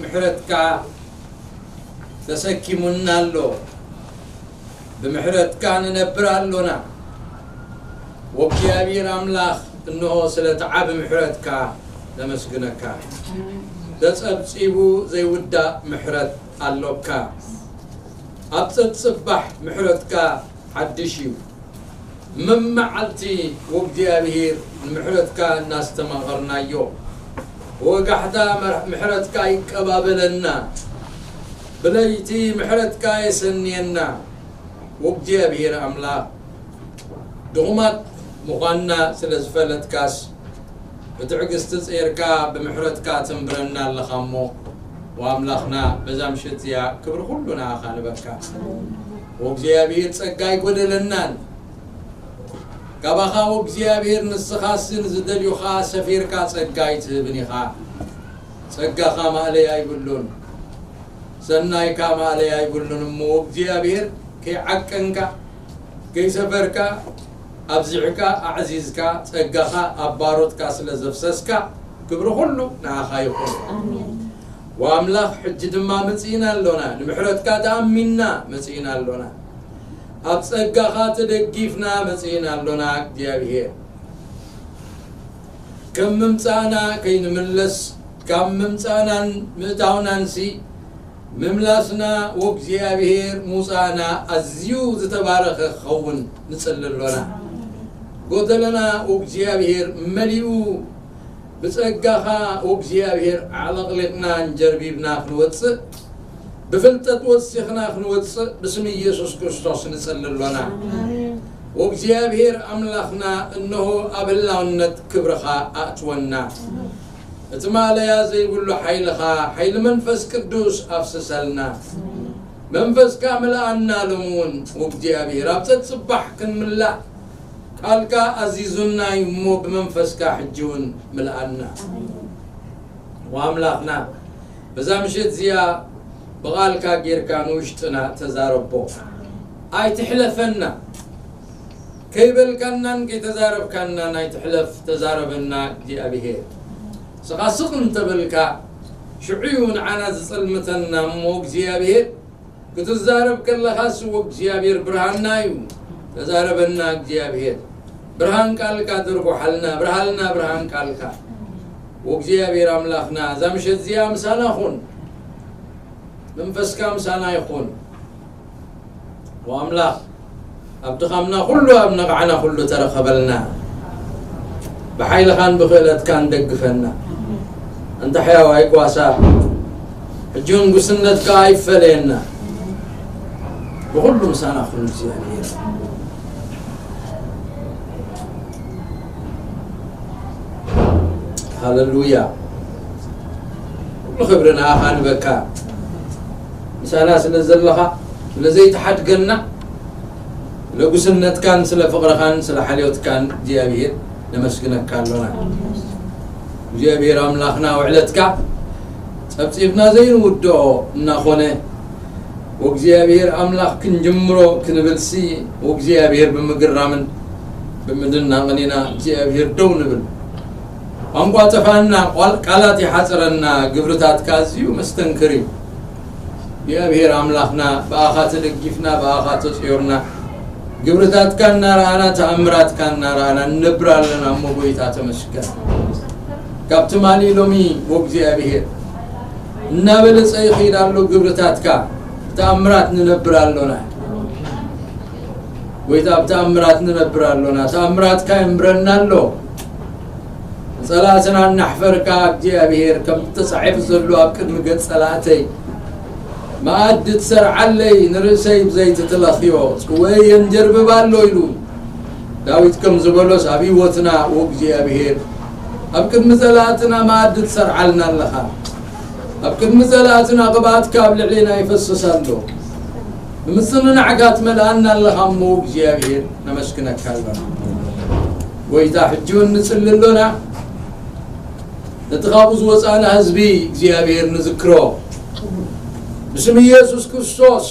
ምሕረትካ ተሰኪሙና ኣሎ። ብምሕረትካ ንነብር ኣሎና። ወእግዚኣብሔር ኣምላኽ፣ እንሆ ስለቲ ዓቢ ምሕረትካ ነመስግነካ። ተጸብጺቡ ዘይውዳእ ምሕረት ኣሎካ። ኣብ ጸጽባሕ ምሕረትካ ሓድሽ እዩ። መመዓልቲ ወእግዚኣብሔር ንምሕረትካ እናስተማቐርናዮ፣ ወጋሕታ መር-፣ ምሕረትካ ይቀባበለና። ብለይቲ ምሕረትካ የሰንየና። ወእግዚኣብሔር ኣምላኽ፣ ድኹማት ምዃንና ስለ ዝፈለጥካስ፣ ብትዕግስቲ ጼርካ ብምሕረትካ ተንብረና ኣለኻ እሞ፣ ወኣምላኽና፣ በዛ ምሸት እዚኣ ክብሪ ኩሉ ንኣኻ ንበካ። ወእግዚኣብሔር፣ ጸጋ ኣይጎደለናን። ካባኻ ወእግዚኣብሔር፣ ንስኻስ ንዝደልዩኻ ሰፊርካ ጸጋ ኣይትህብን ኢኻ። ጸጋኻ ማእለያ ኣይብሉን። ሰናይካ ማእለያ ኣይብሉን እሞ፣ ወእግዚኣብሔር፣ ከይዓቀንካ፣ ከይሰፈርካ፣ ኣብዚሕካ፣ ኣዕዚዝካ፣ ጸጋኻ ኣብ ባሮትካ ስለ ዘፍሰስካ፣ ክብሪ ኩሉ ንዓኻ ይኹን። ኣሜን። ወኣምላኽ፣ ሕጂ ድማ መጺእና ኣሎና፣ ንምሕረትካ ተኣሚንና መጺእና ኣሎና፣ ኣብ ጸጋኻ ተደጊፍና መጺእና ኣሎና። እግዚኣብሔር፣ ከም ምምጻእና ከይንምለስ፣ ካብ ምምጻእናን ምእታውናንሲ፣ ምምላስና ወእግዚኣብሔር ምውጻእና ኣዝዩ ዝተባረኸ ክኸውን ንጽሊ ኣሎና። ጎደለና ወእግዚኣብሔር መሊኡ፣ ብጸጋኻ ወእግዚኣብሔር ኣዕለቕሊቕናን ጀርቢብና ክንወጽእ፣ ብፍልጠት ወሲኽና ክንወጽእ ብስም ኢየሱስ ክርስቶስ ንጽሊ ኣሎና። ኣሜን። ወእግዚኣብሔር ኣምላኽና፣ እንሆ ኣብ ህላውነት ክብርኻ ኣእትወና። እቲ ማእለያ ዘይብሉ ሓይልኻ፣ ሓይሊ መንፈስ ቅዱስ ኣፍስሰልና። መንፈስካ ምልኣና ሎሚ እውን፣ ወእግዚኣብሔር፣ ኣብ ጸጽባሕ ክንምላእ ቃልካ ኣዚዙና እዩ እሞ፣ ብመንፈስካ ሕጂ እውን ምልኣና። ወኣምላኽና፣ በዛ ምሸት እዚኣ ብቓልካ ጌርካ ንውሽጥና ተዛረቦ። ኣይትሕለፈና። ከይበልካናን ከይተዛረብካናን ኣይትሕለፍ፣ ተዛረበና እግዚኣብሔር። ንስኻ ስቕ እንተበልካ፣ ሽዑ እዩ ንዓና ዝጸልምተና እሞ እግዚኣብሔር፣ ክትዛረብ ከለኻስ ወእግዚኣብሔር ብርሃንና እዩ። ተዛረበና እግዚኣብሔር። ብርሃን ቃልካ ድርጉሓልና፣ ብርሃልና ብርሃን ቃልካ። ወእግዚኣብሔር ኣምላኽና፣ እዛ ምሸት እዚኣ ምሳና ኹን። መንፈስካ ምሳና ይኹን። ወኣምላኽ፣ ኣብ ድኻምና ኩሉ፣ ኣብ ነቓዕና ኩሉ ተረኸበልና። ብሓይልኻን ብኽእለትካን ደግፈና። ኣንታ ሕያዋይ ጓሳ፣ ሕጂ እውን ጉስነትካ ኣይፈለየና። ብኹሉ ምሳና ኩን እግዚኣብሔር። ሃለሉያ። ኩሉ ክብሪ ንኣኻ ንበካ። ምሳና ስለ ዘለኻ፣ ስለ ዘይትሓድገና፣ ስለ ጉስነትካን ስለ ፍቕርኻን ስለ ሓልዮትካን እግዚኣብሔር ነመስግነካ ኣሎና። እግዚኣብሔር ኣምላኽና፣ ውዕለትካ ጸብጺብና ዘይንውድኦ እናኾነ፣ ወእግዚኣብሔር ኣምላኽ ክንጅምሮ ክንብልሲ፣ ወእግዚኣብሔር ብምግራምን ብምድናቕን ኢና እግዚኣብሔር ደው ንብል። ቋንቋ ጠፋና፣ ቋል-፣ ቃላት ይሓጽረና፣ ግብርታትካ ኣዝዩ መስተንክር እዩ። እግዚኣብሔር ኣምላኽና፣ ብኣኻ ተደጊፍና፣ ብኣኻ ተጽዮርና፣ ግብርታትካ እናረኣና፣ ተኣምራትካ እናረኣና ንነብር ኣለና እሞ፣ ጎይታ ተመስገን። ካብ ትማሊ ሎሚ፣ ወእግዚኣብሔር፣ እናበለጸ ይኸይድ ኣሎ ግብርታትካ፣ ብተኣምራት ንነብር ኣሎና። ጎይታ፣ ብተኣምራት ንነብር ኣሎና። ተኣምራትካ የንብረና ኣሎ። ንጸላእትና እናሕፈርካ፣ እግዚኣብሔር፣ ከም ተጻሒፉ ዘሎ ኣብ ቅድሚ ገጽ ጸላእተይ፣ መኣዲ ትሰርዓለይ፣ ንርእሰይ ብዘይቲ ትለኽዮ፣ ጽወይ የንጀርብብ ኣሎ ኢሉ ዳዊት ከም ዝበሎስ፣ ኣብ ህይወትና፣ ወእግዚኣብሔር፣ ኣብ ቅድሚ ጸላእትና መኣዲ ትሰርዓልና ኣለኻ። ኣብ ቅድሚ ጸላእትና ቅብኣትካ ኣብ ልዕሌና ይፈስስ ኣሎ። ብምጽንናዕካ ትመልኣና ኣለኻ እሞ፣ እግዚኣብሔር፣ ነመስግነካ ኣለና። ጎይታ፣ ሕጂ እውን ንጽሊ ኣሎና። ነቲ ካብኡ ዝወጻእና ህዝቢ እግዚኣብሔር ንዝክሮ። ብስም ኢየሱስ ክርስቶስ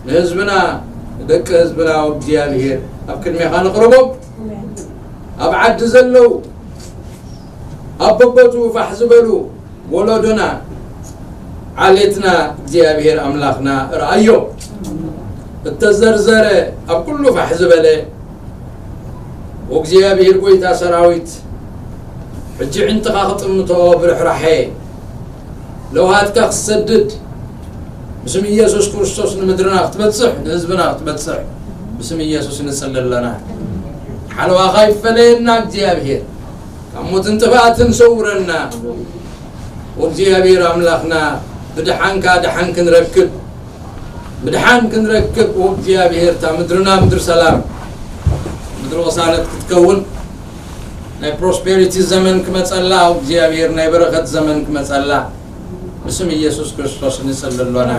ንህዝብና፣ ንደቂ ህዝብና እግዚኣብሔር ኣብ ቅድሜኻ ነቕርቦም። ኣብ ዓዲ ዘለዉ፣ ኣብ በቦትኡ ፋሕ ዝበሉ ወለዶና፣ ዓሌትና እግዚኣብሔር ኣምላኽና ርኣዮ። እተዘርዘረ ኣብ ኩሉ ፋሕ ዝበለ፣ ወእግዚኣብሔር ጐይታ ሰራዊት፣ ሕጂ ዕንትኻ ክጥምቶ ብርሕራሐ ለውሃትካ ክትሰድድ፣ ብስም ኢየሱስ ክርስቶስ ንምድርና ክትበጽሕ፣ ንህዝብና ክትበጽሕ ብስም ኢየሱስ ንጽሊ ኣለና። ሓለዋኻ ይፈለየና እግዚኣብሔር፣ ካብ ሞትን ጥፍኣትን ሰውረና። ወእግዚኣብሔር ኣምላኽና፣ ብድሓንካ ድሓን ክንረክብ፣ ብድሓን ክንረክብ፣ ወእግዚኣብሔር፣ እታ ምድርና ምድሪ ሰላም፣ ምድሪ ቅሳነት ክትከውን፣ ናይ ፕሮስፔሪቲ ዘመን ክመጸላ፣ ወእግዚኣብሔር፣ ናይ በረኸት ዘመን ክመጸላ ብስም ኢየሱስ ክርስቶስ ንጽሊ ኣሎና።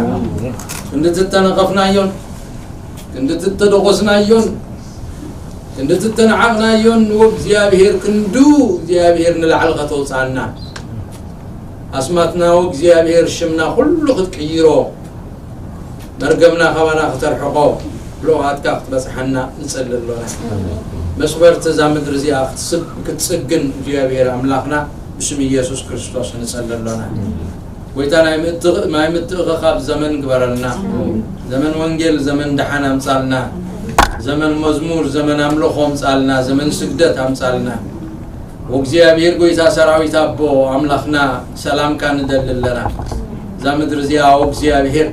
ክንዲ እተነቐፍናዮን ክንዲ እተደቖስናዮን ክንዲ እተናዓቕናዮን፣ ወእግዚኣብሔር፣ ክንዱ እግዚኣብሔር ንላዕሊ ከተውጽኣና፣ ኣስማትና፣ ወእግዚኣብሔር፣ ሽምና ኩሉ ክትቅይሮ፣ መርገምና ካባና ክተርሕቆ፣ ብልኡኻትካ ክትበጽሓና ንጸሊ ኣሎና። መስበርቲ እዛ ምድሪ እዚኣ ክትስብ-፣ ክትጽግን እግዚኣብሔር ኣምላኽና ብስም ኢየሱስ ክርስቶስ ንጸሊ ኣሎና። ጎይታ ናይ ምትኽ-፣ ናይ ምትእኽኻብ ዘመን ግበረልና። ዘመን ወንጌል፣ ዘመን ደሓን ኣምጻልና። ዘመን መዝሙር፣ ዘመን ኣምልኾ ኣምጻልና። ዘመን ስግደት ኣምጻልና። ወእግዚኣብሔር ጎይታ ሰራዊት ኣቦ ኣምላኽና ሰላምካ ንደሊ ኣለና። እዛ ምድሪ እዚኣ ወእግዚኣብሔር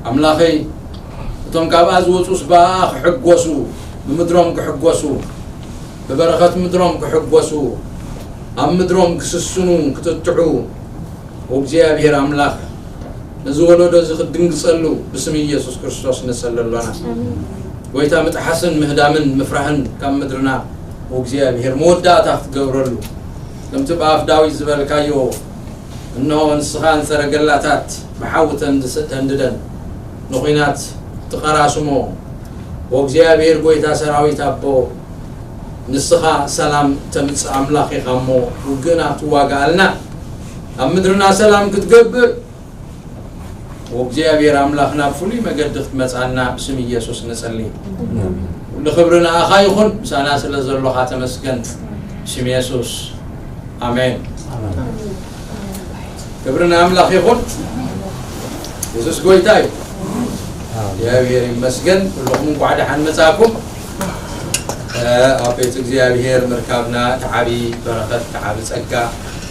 ኣምላኸይ እቶም ካብኣ ዝወጹስ ብኣኣ ክሕጎሱ፣ ብምድሮም ክሕጎሱ፣ ብበረኸት ምድሮም ክሕጎሱ፣ ኣብ ምድሮም ክስስኑ፣ ክጥጥዑ፣ ወእግዚኣብሔር ኣምላኽ ነዚ ወለዶ እዚ ክትድንግጸሉ ብስም ኢየሱስ ክርስቶስ ንጸሊ ኣሎና። ኣሜን። ጎይታ ምጥሓስን ምህዳምን ምፍራህን ካብ ምድርና ወእግዚኣብሔር መወዳእታ ክትገብረሉ፣ ከምቲ ብኣፍ ዳዊት ዝበልካዮ፣ እንሆ ንስኻ ንሰረገላታት ብሓዊ ተንድስ-፣ ተንድደን ንኹናት ትቐራስሞ፣ ወእግዚኣብሔር ጎይታ ሰራዊት ኣቦ ንስኻ ሰላም ተምጽእ ኣምላኽ ኢኻ እሞ፣ ውግእና ክትዋጋኣልና፣ ኣብ ምድርና ሰላም ክትገብር፣ ወእግዚኣብሔር ኣምላኽና ብፍሉይ መገዲ ክትመጽኣና ብስም ኢየሱስ ንጸሊ። ኩሉ ክብሪ ንኣኻ ይኹን፣ ምሳና ስለ ዘሎኻ ተመስገን። ብስም የሱስ፣ ኣሜን። ክብሪ ንኣምላኽ ይኹን። የሱስ ጎይታ እዩ። እግዚኣብሔር ይመስገን። ኩልኹም እንኳዕ ደሓን መጻእኩም። እ፣ ኣብ ቤት እግዚኣብሔር ምርካብና ተዓቢ በረኸት፣ ተዓቢ ጸጋ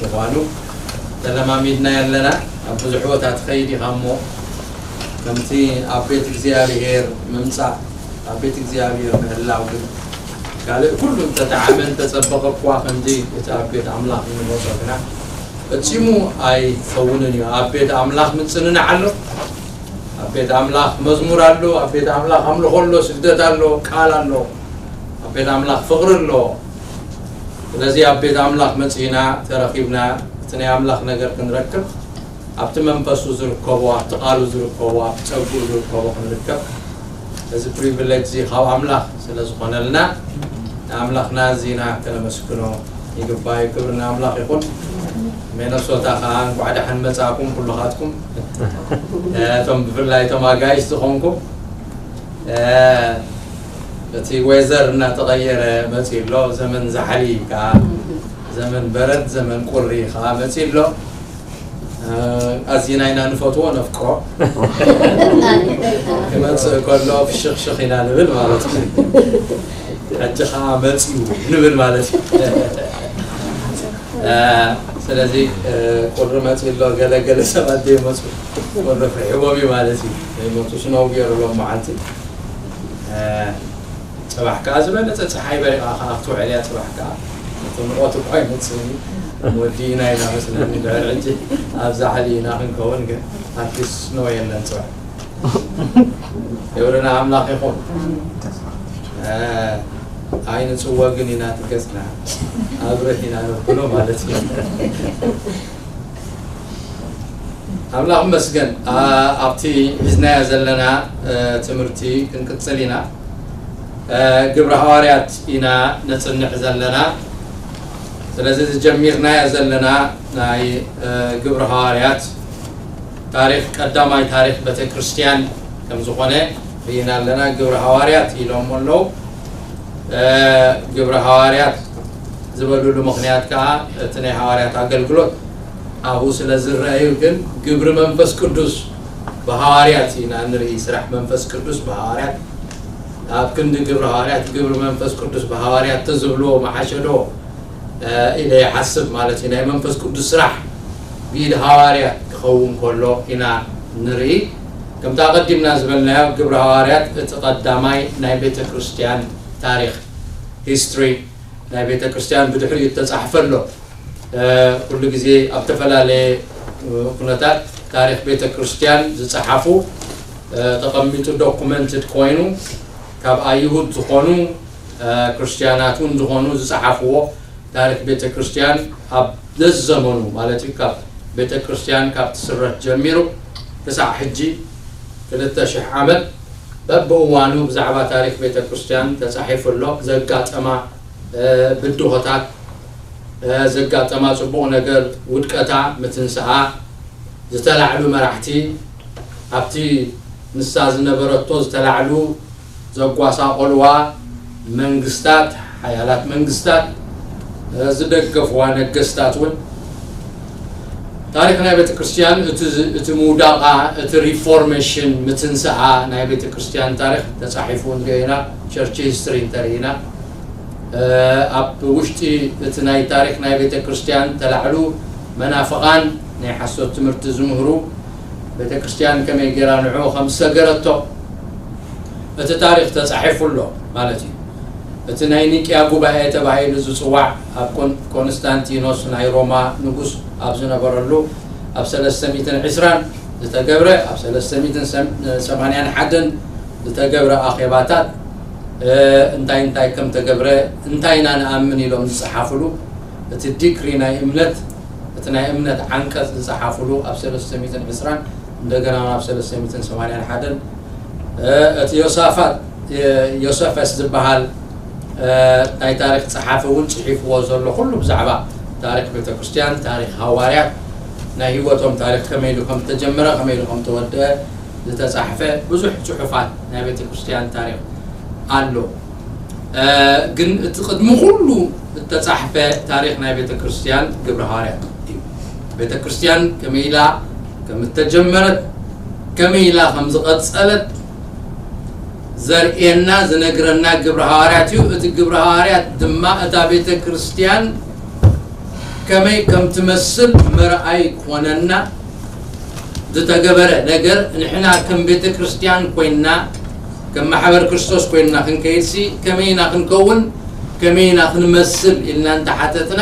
ምዃኑ ተለማሚድና ኣለና። ኣብ ብዙሕ ቦታ ትኸይድ ኢኻ እሞ፣ ከምቲ ኣብ ቤት እግዚኣብሔር ምምጻእ፣ ኣብ ቤት እግዚኣብሔር ምህላው ግን ካልእ ኩሉ እንተጠዓመ፣ እንተጸበቐ እኳ፣ ከምዚ እቲ ኣብ ቤት ኣምላኽ እንመጾ ግና ፈጺሙ ኣይኸውንን እዩ። ኣብ ቤት ኣምላኽ ምጽንናዕ ኣሎ። ኣብ ቤት ኣምላኽ መዝሙር ኣሎ። ኣብ ቤት ኣምላኽ ኣምልኾ ኣሎ፣ ስግደት ኣሎ፣ ቃል ኣሎ። ኣብ ቤት ኣምላኽ ፍቕሪ ኣሎ። ስለዚ ኣብ ቤት ኣምላኽ መጺእና ተረኺብና እቲ ናይ ኣምላኽ ነገር ክንረክብ፣ ኣብቲ መንፈሱ ዝርከቦ፣ ኣብቲ ቃሉ ዝርከቦ፣ ኣብቲ ጸግኡ ዝርከቦ ክንርከብ፣ እዚ ፕሪቪሌጅ እዚ ካብ ኣምላኽ ስለ ዝኾነልና፣ ንኣምላኽና ኣዚና ከነመስግኖ ይግባእ እዩ። ክብሪ ንኣምላኽ ይኹን። ሚነሶታ ከኣ እንኳዕ ደሓን መጻእኩም ኩልኻትኩም። እ፣ እቶም ብፍላይ እቶም ኣጋይሽ ዝኾንኩም፣ እ፣ እቲ ዌዘር እናተቐየረ መጺኡ ኣሎ። ዘመን ዛሕሊ ከኣ፣ ዘመን በረድ፣ ዘመን ቁሪ ከኣ መጺኡ ኣሎ። እ፣ ኣዚና ኢና ንፈትዎ፣ ነፍቅሮ። ክመጽእ ከሎ ፍሽኽሽኽ ኢና ንብል ማለት እዩ። ሕጂ ከኣ መጺኡ ንብል ማለት እዩ። እ፣ ስለዚ፣ እ፣ ቁሪ መጺኡ ኣሎ፣ ገለ ገለ ሰባት ዘይመጹ ቁሪ ፍሒዎም እዩ ማለት እዩ። ዘይመጹ ስነው ገይሩ ሎም መዓልቲ። እ፣ ጽባሕ ከኣ ዝበለጸ ጸሓይ በሪቓ ከኣ ክትውዕል እያ። ጽባሕ ከኣ እቲ ሙቐት እኳ ኣይመጽእን እዩ። ወዲእና ኢና መስለኒ ድሕሪ ሕጂ ኣብ ዛሕሊ ኢና ክንከውን፣ ግን ኣትሊስት ስኖው የለን ጽባሕ። ክብሪ ንኣምላኽ ይኹን። እ፣ ኣይንጽወግን ኢና፣ እቲ ገጽና ኣብርህ ኢና ነብሎ ማለት እዩ። ኣምላኽ ይመስገን። ኣ-፣ ኣብቲ ሒዝናዮ ዘለና፣ እ፣ ትምህርቲ ክንቅጽል ኢና። እ፣ ግብሪ ሃዋርያት ኢና ነጽንዕ ዘለና። ስለዚ፣ እዚ ጀሚርናዮ ዘለና ናይ፣ እ፣ ግብሪ ሃዋርያት ታሪኽ፣ ቀዳማይ ታሪኽ ቤተ ክርስቲያን ከም ዝኾነ ርኢና ኣለና። ግብሪ ሃዋርያት ኢሎሞ ኣለዉ። እ፣ ግብሪ ሃዋርያት ዝበሉሉ ምኽንያት ከኣ፣ እቲ ናይ ሃዋርያት ኣገልግሎት ኣብኡ ስለ ዝረኣዩ ግን ግብሪ መንፈስ ቅዱስ ብሃዋርያት ኢና ንርኢ። ስራሕ መንፈስ ቅዱስ ብሃዋርያት፣ ኣብ ክንዲ ግብሪ ሃዋርያት፣ ግብሪ መንፈስ ቅዱስ ብሃዋርያት ተዝብልዎ መሓሸዶ ኢለ ይሓስብ ማለት እዩ። ናይ መንፈስ ቅዱስ ስራሕ ብኢድ ሃዋርያት ክኸውን ከሎ ኢና ንርኢ። ከምታ ቀዲምና ዝበልናዮ፣ ግብሪ ሃዋርያት እቲ ቀዳማይ ናይ ቤተ ክርስቲያን ታሪኽ፣ ሂስትሪ ናይ ቤተ ክርስቲያን ብድሕሪኡ እተጻሕፈ ኣሎ። ኩሉ ግዜ ኣብ ተፈላለየ ኩነታት ታሪኽ ቤተ ክርስቲያን ዝጸሓፉ ተቐሚጡ፣ ዶኩመንትድ ኮይኑ፣ ካብ ኣይሁድ ዝኾኑ፣ ክርስቲያናት እውን ዝኾኑ ዝጸሓፍዎ ታሪኽ ቤተ ክርስቲያን ኣብ ዘዘመኑ፣ ማለት እዩ፣ ካብ ቤተ ክርስቲያን ካብ ትስረት ጀሚሩ ክሳዕ ሕጂ ክልተ ሽሕ ዓመት በብእዋኑ ብዛዕባ ታሪኽ ቤተ ክርስቲያን ተጻሒፉ ኣሎ። ዘጋጠማ ብድሆታት፣ ዘጋጠማ ጽቡቕ ነገር፣ ውድቀታ፣ ምትንስኣ፣ ዝተላዕሉ መራሕቲ፣ ኣብቲ ንሳ ዝነበረቶ ዝተላዕሉ ዘጓሳቆልዋ መንግስታት፣ ሓያላት መንግስታት፣ ዝደገፍዋ ነገስታት እውን፣ ታሪኽ ናይ ቤተ ክርስቲያን፣ እቲ ምውዳቓ፣ እቲ ሪፎርሜሽን፣ ምትንስኣ ናይ ቤተ ክርስቲያን ታሪኽ ተጻሒፉ ንሪኦ ኢና። ቸርች ሂስትሪ እንተርኢና፣ ኣብ ውሽጢ እቲ ናይ ታሪኽ ናይ ቤተ ክርስቲያን ተላዕሉ መናፍቓን፣ ናይ ሓሶት ትምህርቲ ዝምህሩ፣ ቤተ ክርስቲያን ከመይ ገይራ ንዕኡ ከም ዝሰገረቶ እቲ ታሪኽ ተጻሒፉ ኣሎ ማለት እዩ። እቲ ናይ ኒቅያ ጉባኤ ተባሂሉ ዝጽዋዕ፣ ኣብ ኮንስታንቲኖስ ናይ ሮማ ንጉስ ኣብ ዝነበረሉ፣ ኣብ ሰለስተ ሚእትን ዕስራን ዝተገብረ፣ ኣብ ሰለስተ ሚእትን ሰማንያን ሓደን ዝተገብረ ኣኼባታት እንታይ እንታይ ከም ተገብረ፣ እንታይ ኢና ንኣምን ኢሎም ዝጸሓፍሉ፣ እቲ ዲክሪ ናይ እምነት፣ እቲ ናይ እምነት ዓንቀጽ ዝጸሓፍሉ ኣብ ሰለስተ ሚእትን ዕስራን፣ እንደገና ኣብ ሰለስተ ሚእትን ሰማንያን ሓደን፣ እቲ ዮሳፋት፣ ዮሰፈስ ዝበሃል ናይ ታሪኽ ጸሓፊ እውን ጽሒፍዎ ዘሎ፣ ኩሉ ብዛዕባ ታሪኽ ቤተ ክርስቲያን፣ ታሪኽ ሃዋርያት፣ ናይ ህይወቶም ታሪኽ ከመይ ኢሉ ከም ዝተጀመረ፣ ከመይ ኢሉ ከም ዝተወደአ ዝተጻሕፈ ብዙሕ ጽሑፋት ናይ ቤተ ክርስቲያን ታሪኽ ኣሎ። ግን እቲ ቅድሚ ኩሉ እተጻሕፈ ታሪኽ ናይ ቤተ ክርስቲያን ግብረ ሃዋርያት እዩ። ቤተ ክርስቲያን ከመይ ኢላ ከም እተጀመረት፣ ከመይ ኢላ ከም ዝቐጸለት ዘርእየና፣ ዝነግረና ግብረ ሃዋርያት እዩ። እቲ ግብረ ሃዋርያት ድማ እታ ቤተ ክርስቲያን ከመይ ከም ትመስል መርኣይ ክኾነና ዝተገበረ ነገር፣ ንሕና ከም ቤተ ክርስቲያን ኮይንና፣ ከም ማሕበር ክርስቶስ ኮይንና ክንከይድሲ፣ ከመይ ኢና ክንከውን፣ ከመይ ኢና ክንመስል ኢልና እንተሓተትና፣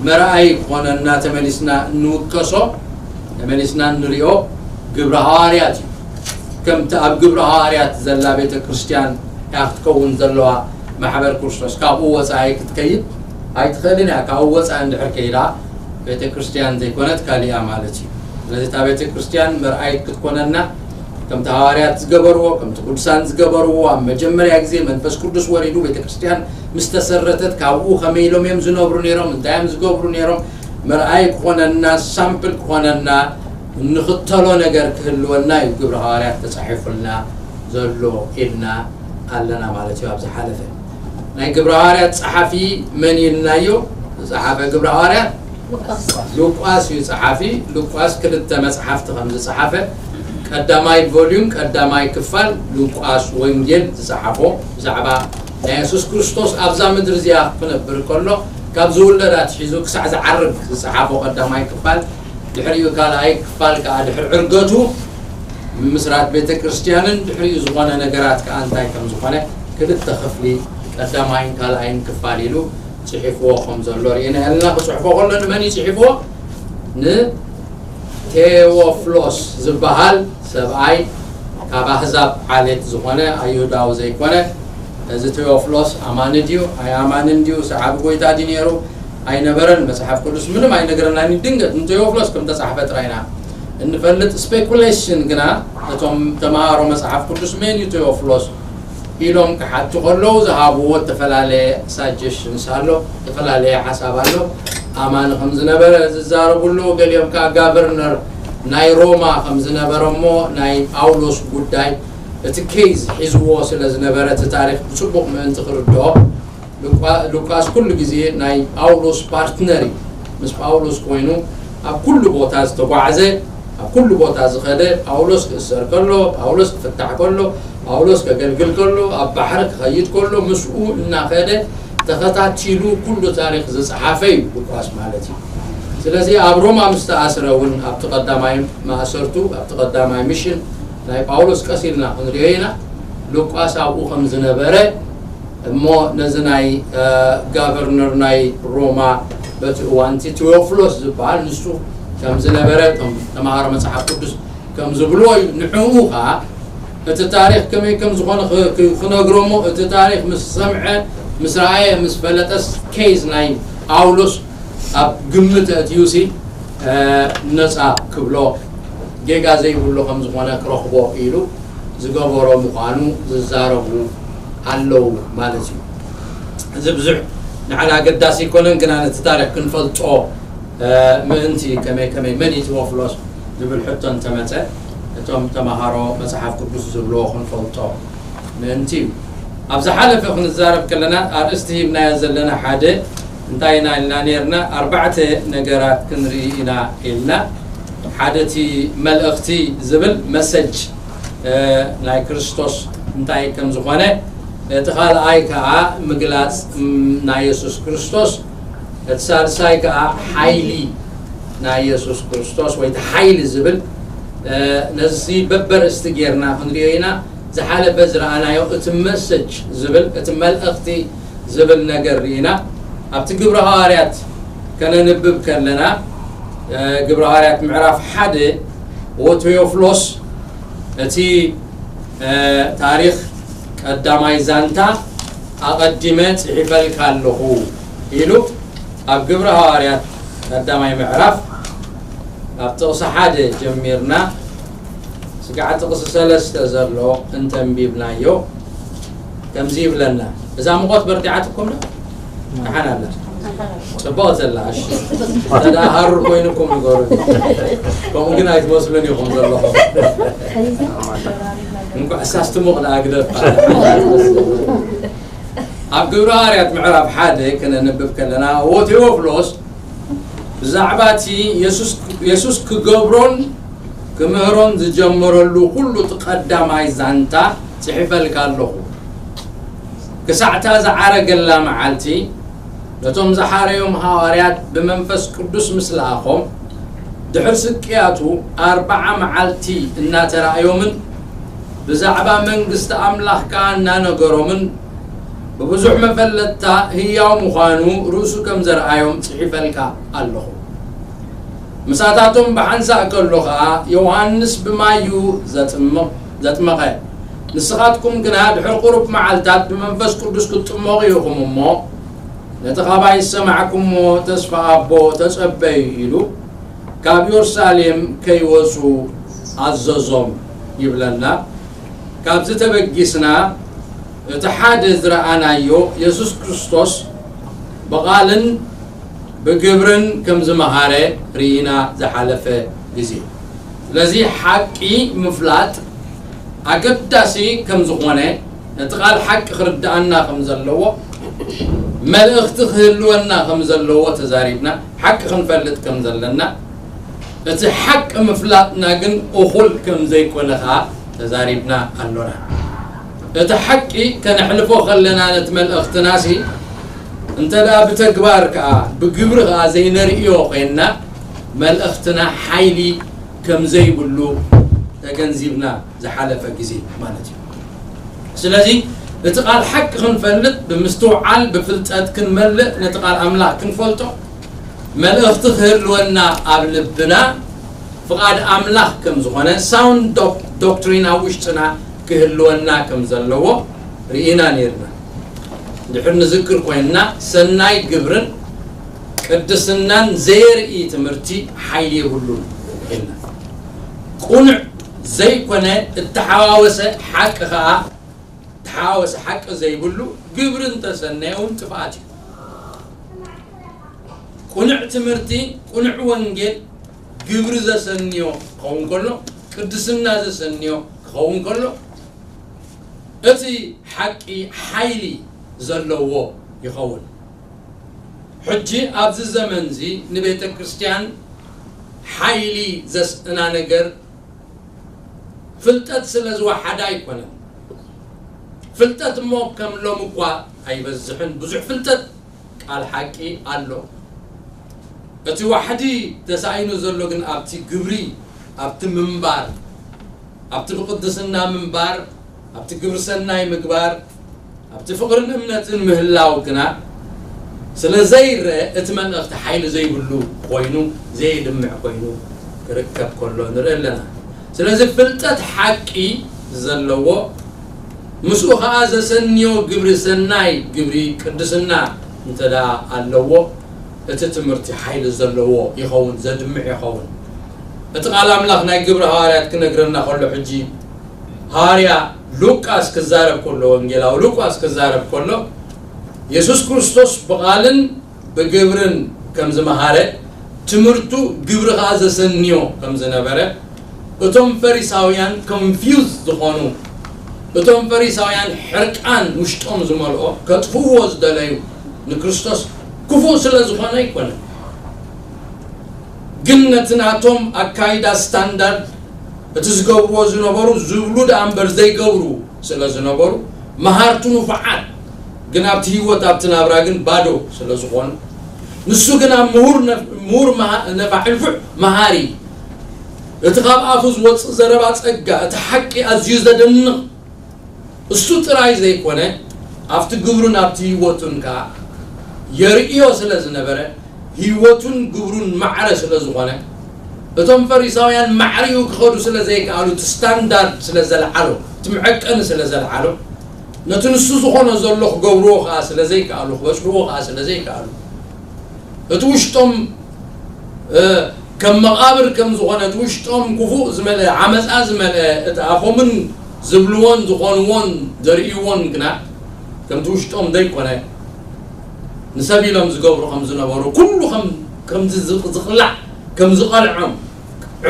መርኣይ ክኾነና ተመሊስና እንውከሶ፣ ተመሊስና እንሪኦ ግብረ ሃዋርያት እዩ። ከምቲ ኣብ ግብረ ሃዋርያት ዘላ ቤተ ክርስቲያን እያ ክትከውን ዘለዋ። ማሕበር ክርስቶስ ካብኡ ወጻኢ ክትከይድ ኣይትኽእልን እያ። ካብኡ ወጻኢ እንድሕር ከይዳ፣ ቤተ ክርስቲያን ዘይኮነት፣ ካልእ እያ ማለት እዩ። ስለዚ እታ ቤተ ክርስቲያን መርኣይት ክትኮነና፣ ከምቲ ሃዋርያት ዝገበርዎ፣ ከምቲ ቅዱሳን ዝገበርዎ፣ ኣብ መጀመርያ ግዜ መንፈስ ቅዱስ ወሪዱ ቤተ ክርስቲያን ምስ ተሰረተት፣ ካብኡ ከመይ ኢሎም እዮም ዝነብሩ ነይሮም፣ እንታይ እዮም ዝገብሩ ነይሮም፣ መርኣይ ክኾነና፣ ሳምፕል ክኾነና፣ እንኽተሎ ነገር ክህልወና እዩ ግብረ ሃዋርያት ተጻሒፉልና ዘሎ ኢልና ኣለና ማለት እዩ። ኣብ ዝሓለፈ ናይ ግብረ ሃዋርያት ጸሓፊ መን ኢልናዮ? ዝጸሓፈ ግብረ ሃዋርያት ሉቃስ እዩ ጸሓፊ። ሉቃስ ክልተ መጽሓፍቲ ከም ዝጸሓፈ፣ ቀዳማይ ቮልዩም፣ ቀዳማይ ክፋል ሉቃስ ወንጌል ዝጸሓፎ፣ ብዛዕባ ናይ የሱስ ክርስቶስ ኣብዛ ምድሪ እዚኣ ክነብር ከሎ፣ ካብ ዝውለድ ኣትሒዙ ክሳዕ ዝዓርግ ዝጸሓፎ ቀዳማይ ክፋል፣ ድሕሪኡ ካልኣይ ክፋል ከኣ ድሕሪ ዕርገቱ ምምስራት ቤተ ክርስቲያንን ድሕሪኡ ዝኾነ ነገራት ከኣ እንታይ ከም ዝኾነ ክልተ ክፍሊ፣ ቀዳማይን ካልኣይን ክፋል ኢሉ ጽሒፍዎ ከም ዘሎ ርኢና ኣለና። ክጽሕፎ ከሎ ንመን እዩ ጽሒፍዎ? ንቴዎፍሎስ ዝበሃል ሰብኣይ፣ ካብ ኣህዛብ ዓሌት ዝኾነ፣ ኣይሁዳዊ ዘይኮነ። እዚ ቴዎፍሎስ ኣማኒ ድዩ ኣይኣማንን ድዩ፣ ሰዓቢ ጎይታ ድዩ ነይሩ ኣይነበረን፣ መጽሓፍ ቅዱስ ምንም ኣይነግረናን። ድንገት ንቴዎፍሎስ ከም ተጻሕፈ ጥራይ ኢና እንፈልጥ። ስፔኩሌሽን ግና፣ እቶም ተምሃሮ መጽሓፍ ቅዱስ መን እዩ ቴዎፍሎስ ኢሎም ክሓቱ ከለዉ ዝሃብዎ እተፈላለየ ሳጀሽንስ ኣሎ፣ እተፈላለየ ሓሳብ ኣሎ። ኣማኒ ከም ዝነበረ ዝዛረቡ ኣለዉ፣ ገሊኦም ከኣ ጋቨርነር ናይ ሮማ ከም ዝነበረ፣ እሞ ናይ ጳውሎስ ጉዳይ እቲ ኬዝ ሒዝዎ ስለ ዝነበረ፣ እቲ ታሪኽ ብጽቡቕ ምእንቲ ክርድኦ፣ ሉቃ-፣ ሉቃስ ኩሉ ግዜ ናይ ጳውሎስ ፓርትነር እዩ። ምስ ጳውሎስ ኮይኑ ኣብ ኩሉ ቦታ ዝተጓዕዘ፣ ኣብ ኩሉ ቦታ ዝኸደ፣ ጳውሎስ ክእሰር ከሎ፣ ጳውሎስ ክፍታሕ ከሎ፣ ጳውሎስ ከገልግል ከሎ፣ ኣብ ባሕሪ ክኸይድ ከሎ፣ ምስኡ እናኸደ ተኸታቲሉ ኩሉ ታሪኽ ዝጸሓፈ እዩ ሉቃስ ማለት እዩ። ስለዚ ኣብ ሮማ ምስ ተኣስረ እውን ኣብቲ ቀዳማይ ማእሰርቱ፣ ኣብቲ ቀዳማይ ሚሽን ናይ ጳውሎስ ቀስ ኢልና ክንሪኦ ኢና። ሉቃስ ኣብኡ ከም ዝነበረ እሞ ነዚ ናይ ጋቨርነር ናይ ሮማ በቲ እዋንቲ ቴዎፍሎስ ዝበሃል ንሱ ከም ዝነበረ እቶም ተምሃሮ መጽሓፍ ቅዱስ ከም ዝብልዎ እዩ። ንዕኡ ኸዓ እቲ ታሪኽ ከመይ ከም ዝኾነ ክነግሮ እሞ እቲ ታሪኽ ምስ ሰምዐ ምስ ረኣየ ምስ ፈለጠስ ኬዝ ናይ ጳውሎስ ኣብ ግምት ኣእትዩሲ ነፃ ክብሎ ጌጋ ዘይብሎ ከም ዝኾነ ክረኽቦ ኢሉ ዝገበሮ ምዃኑ ዝዛረቡ ኣለዉ ማለት እዩ። እዚ ብዙሕ ንዓና ኣገዳሲ ኣይኮነን፣ ግና ነቲ ታሪኽ ክንፈልጦ ምእንቲ ከመይ ከመይ መን እዩ ቴዎፍሎስ ዝብል ሕቶ እንተመፀ እቶም ተምሃሮ መፅሓፍ ቅዱስ ዝብልዎ ክንፈልጦ ምእንቲ እዩ። ኣብ ዝሓለፈ ክንዛረብ ከለና ኣርእስቲ ሂብናዮ ዘለና ሓደ እንታይ ኢና ኢልና ነርና? ኣርባዕተ ነገራት ክንርኢ ኢና ኢልና። ሓደ እቲ መልእኽቲ ዝብል መሰጅ ናይ ክርስቶስ እንታይ ከም ዝኾነ፣ እቲ ካልኣይ ከዓ ምግላፅ ናይ የሱስ ክርስቶስ፣ እቲ ሳልሳይ ከዓ ሓይሊ ናይ የሱስ ክርስቶስ ወይ እቲ ሓይሊ ዝብል ነዚ በበርእስቲ ጌርና ክንሪኦ ኢና። ዝሓለፈ ዝረኣናዮ እቲ መሰጅ ዝብል እቲ መልእኽቲ ዝብል ነገር ርኢና። ኣብቲ ግብረ ሃዋርያት ከነንብብ ከለና ግብረ ሃዋርያት ምዕራፍ ሓደ ወቴዎፍሎስ እቲ ታሪኽ ቀዳማይ ዛንታ ኣቐዲመ ጽሒፈልካ ኣለኹ ኢሉ ኣብ ግብረ ሃዋርያት ቀዳማይ ምዕራፍ ኣብ ጥቕሲ ሓደ ጀሚርና ስጋዕ ጥቕሲ ሰለስተ ዘሎ እንተንቢብናዮ ከምዚ ይብለና። እዛ ምቖት በርቲዓትኩም ዶ? ደሓን ኣላ። ጽቡቕ ዘላ፣ እሺ። እንተ ደኣ ሃሩር ኮይኑኩም ንገሩኒ። ከምኡ ግን ኣይትመስሉን ኢኹም ዘለኹም። እንኳዕ እሳስ ትሙቕ ደኣ ግደፍ። ኣብ ግብረ ሃዋርያት ምዕራፍ ሓደ ክነንብብ ከለና፣ እዎ ቴዎፍሎስ ብዛዕባ እቲ የሱስ፣ የሱስ ክገብሮን ክምህሮን ዝጀመረሉ ኩሉ እቲ ቀዳማይ ዛንታ ጽሒፈልካ ኣለኹ። ክሳዕታ ዝዓረገላ መዓልቲ፣ ነቶም ዝሓረዮም ሃዋርያት ብመንፈስ ቅዱስ ምስ ለኣኾም፣ ድሕሪ ስቅያቱ ኣርብዓ መዓልቲ እናተራእዮምን ብዛዕባ መንግስቲ ኣምላኽ ከኣ እናነገሮምን ብብዙሕ መፈለጥታ ህያው ምዃኑ ርእሱ ከም ዘርኣዮም ጽሒፈልካ ኣለኹ። ምሳታቶም ብሓንሳእ ከሎ ኸኣ ዮሃንስ ብማይ እዩ ዘጥምቕ፣ ዘጥመቐ። ንስኻትኩም ግና ድሕሪ ቁሩብ መዓልታት ብመንፈስ ቅዱስ ክትጥመቑ ኢኹም እሞ፣ ነቲ ኻባይ ዝሰማዕኩምዎ ተስፋ ኣቦ ተጸበዩ ኢሉ ካብ ዮርሳሌም ከይወጹ ኣዘዞም ይብለና። ካብዚ ተበጊስና እቲ ሓደ ዝረኣናዮ የሱስ ክርስቶስ ብቓልን ብግብርን ከም ዝመሃረ ርኢና ዝሓለፈ ግዜ። ስለዚ ሓቂ ምፍላጥ ኣገዳሲ ከም ዝኾነ፣ ነቲ ቃል ሓቂ ክርድኣና ከም ዘለዎ፣ መልእኽቲ ክህልወና ከም ዘለዎ ተዛሪብና፣ ሓቂ ክንፈልጥ ከም ዘለና፣ እቲ ሓቂ ምፍላጥና ግን እኹል ከም ዘይኮነ ኸኣ ተዛሪብና ኣሎና። እቲ ሓቂ ከነሕልፎ ከለና ነቲ መልእኽትናሲ እንተ ደኣ ብተግባር ከኣ ብግብሪ ከኣ ዘይነርእዮ ኮይንና መልእኽትና ሓይሊ ከም ዘይብሉ ተገንዚብና ዝሓለፈ ግዜ ማለት እዩ። ስለዚ እቲ ቃል ሓቂ ክንፈልጥ ብምስትውዓል ብፍልጠት ክንመልእ ነቲ ቃል ኣምላኽ ክንፈልጦ መልእኽቲ ክህልወና ኣብ ልብና ፍቓድ ኣምላኽ ከም ዝኾነ ሳውንድ ዶክትሪን ኣብ ውሽጥና ክህልወና ከም ዘለዎ ርኢና ነርና። ድሕር ንዝክር ኮይንና ሰናይ ግብርን ቅድስናን ዘየርኢ ትምህርቲ ሓይሊ የብሉን ኢልና። ቁኑዕ ዘይኮነ እተሓዋወሰ ሓቂ ኸኣ እተሓዋወሰ ሓቂ ዘይብሉ ግብሪ እንተሰነየ እውን ጥፍኣት እዩ። ቁኑዕ ትምህርቲ፣ ቁኑዕ ወንጌል ግብሪ ዘሰንዮ ክኸውን ከሎ፣ ቅድስና ዘሰንዮ ክኸውን ከሎ፣ እቲ ሓቂ ሓይሊ ዘለዎ ይኸውን። ሕጂ ኣብዚ ዘመንዚ ንቤተ ክርስቲያን ሓይሊ ዘስእና ነገር ፍልጠት ስለ ዝወሓደ ኣይኮነን። ፍልጠት እሞ ከም ሎም እኳ ኣይበዝሕን፣ ብዙሕ ፍልጠት ቃል ሓቂ ኣሎ። እቲ ዋሕዲ ተሳኢኑ ዘሎ ግን ኣብቲ ግብሪ፣ ኣብቲ ምንባር፣ ኣብቲ ብቅድስና ምንባር፣ ኣብቲ ግብሪ ሰናይ ምግባር፣ ኣብቲ ፍቕርን እምነትን ምህላው ግና ስለ ዘይረአ፣ እቲ መልእኽቲ ሓይሊ ዘይብሉ ኮይኑ፣ ዘየድምዕ ኮይኑ ክርከብ ከሎ ንርኢ ኣለና። ስለዚ ፍልጠት ሓቂ ዘለዎ፣ ምስኡ ኸኣ ዘሰንዮ ግብሪ ሰናይ፣ ግብሪ ቅድስና እንተ ደኣ ኣለዎ፣ እቲ ትምህርቲ ሓይሊ ዘለዎ ይኸውን፣ ዘድምዕ ይኸውን። እቲ ቃል ኣምላኽ ናይ ግብሪ ሃዋርያት ክነግረና ከሎ፣ ሕጂ ሃዋርያ ሉቃስ ክዛረብ ከሎ፣ ወንጌላዊ ሉቃስ ክዛረብ ከሎ፣ የሱስ ክርስቶስ ብቓልን ብግብርን ከም ዝመሃረ፣ ትምህርቱ ግብሪ ኸኣ ዘሰንዮ ከም ዝነበረ፣ እቶም ፈሪሳውያን ኮንፊውዝ ዝኾኑ፣ እቶም ፈሪሳውያን ሕርቃን ውሽጦም ዝመልኦ፣ ከጥፍእዎ ዝደለዩ፣ ንክርስቶስ ክፉእ ስለ ዝኾነ ኣይኮነን። ግን ነቲ ናቶም ኣካይዳ፣ ስታንዳርድ፣ እቲ ዝገብርዎ ዝነበሩ ዝብሉ ደኣ እምበር ዘይገብሩ ስለ ዝነበሩ፣ መሃርቲ ንፉዓት፣ ግን ኣብቲ ህይወት፣ ኣብቲ ናብራ ግን ባዶ ስለ ዝኾኑ፣ ንሱ ግና ምሁር ነፍ-፣ ምሁር መሃ-፣ ነፋሕ ንፉዕ መሃሪ፣ እቲ ካብ ኣፉ ዝወጽእ ዘረባ ጸጋ፣ እቲ ሓቂ ኣዝዩ ዘደንቕ፣ እሱ ጥራይ ዘይኮነ፣ ኣብቲ ግብሩን ኣብቲ ህይወቱን ከኣ የርእዮ ስለ ዝነበረ፣ ህይወቱን ግብሩን ማዕረ ስለ ዝኾነ፣ እቶም ፈሪሳውያን ማዕሪኡ ክኸዱ ስለ ዘይከኣሉ፣ እቲ ስታንዳርድ ስለ ዘልዓሎ፣ እቲ መዐቀኒ ስለ ዘልዓሎ፣ ነቲ ንሱ ዝኾኖ ዘሎ ክገብርዎ ከኣ ስለ ዘይከኣሉ፣ ክበጽሕዎ ከኣ ስለ ዘይከኣሉ፣ እቲ ውሽጦም፣ እ፣ ከም መቓብር ከም ዝኾነ፣ እቲ ውሽጦም ክፉእ ዝመልአ፣ ዓመጻ ዝመልአ፣ እቲ ኣፎምን ዝብልዎን ዝኾንዎን ዘርእይዎን ግና፣ ከምቲ ውሽጦም ዘይኮነ፣ ንሰብ ኢሎም ዝገብሩ ከም ዝነበሩ፣ ኩሉ ከም፣ ከምዚ ዝቕ-፣ ዝቕላዕ ከም ዝቐልዖም፣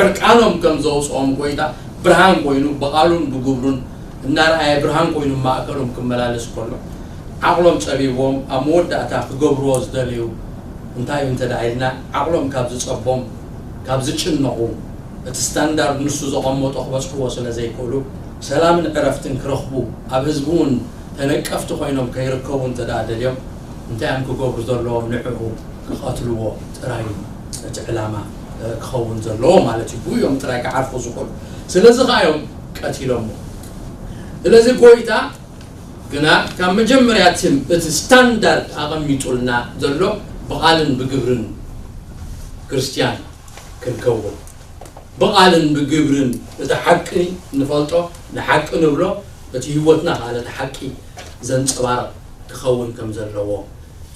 ዕርቃኖም ከም ዘውጽኦም ጎይታ ብርሃን ኮይኑ፣ ብቓሉን ብግብሩን እናረኣየ፣ ብርሃን ኮይኑ ማእከሎም ክመላለስ ከሎ፣ ዓቕሎም ጸቢብዎም፣ ኣብ መወዳእታ ክገብርዎ ዝደልዩ እንታይ እዩ እንተ ደኣ ኢልና፣ ዓቕሎም ካብ ዝጸቦም፣ ካብ ዝጭነቑ፣ እቲ ስታንዳርድ ንሱ ዘቐመጦ ክበጽሕዎ ስለ ዘይክእሉ፣ ሰላምን ዕረፍትን ክረኽቡ፣ ኣብ ህዝቢ እውን ተነቀፍቲ ኮይኖም ከይርከቡ እንተ ደኣ ደልዮም፣ እንታይ እዮም ክገብሩ ዘለዎም? ንዕኡ ክቐትልዎ ጥራይ እዩ እቲ ዕላማ፣ እ፣ ክኸውን ዘለዎ ማለት እዩ። ብኡ እዮም ጥራይ ክዓርፉ ዝኽእሉ። ስለዚ ኸኣ እዮም ቀቲሎሞ። ስለዚ ጎይታ ግና ካብ መጀመርያ እቲ፣ እቲ ስታንዳርድ ኣቐሚጡልና ዘሎ ብቓልን ብግብርን ክርስትያን ክንከውን፣ ብቓልን ብግብርን እቲ ሓቂ ንፈልጦ፣ ንሓቂ ንብሎ፣ እቲ ህይወትና ከኣ ነቲ ሓቂ ዘንጸባርቕ ክኸውን ከም ዘለዎ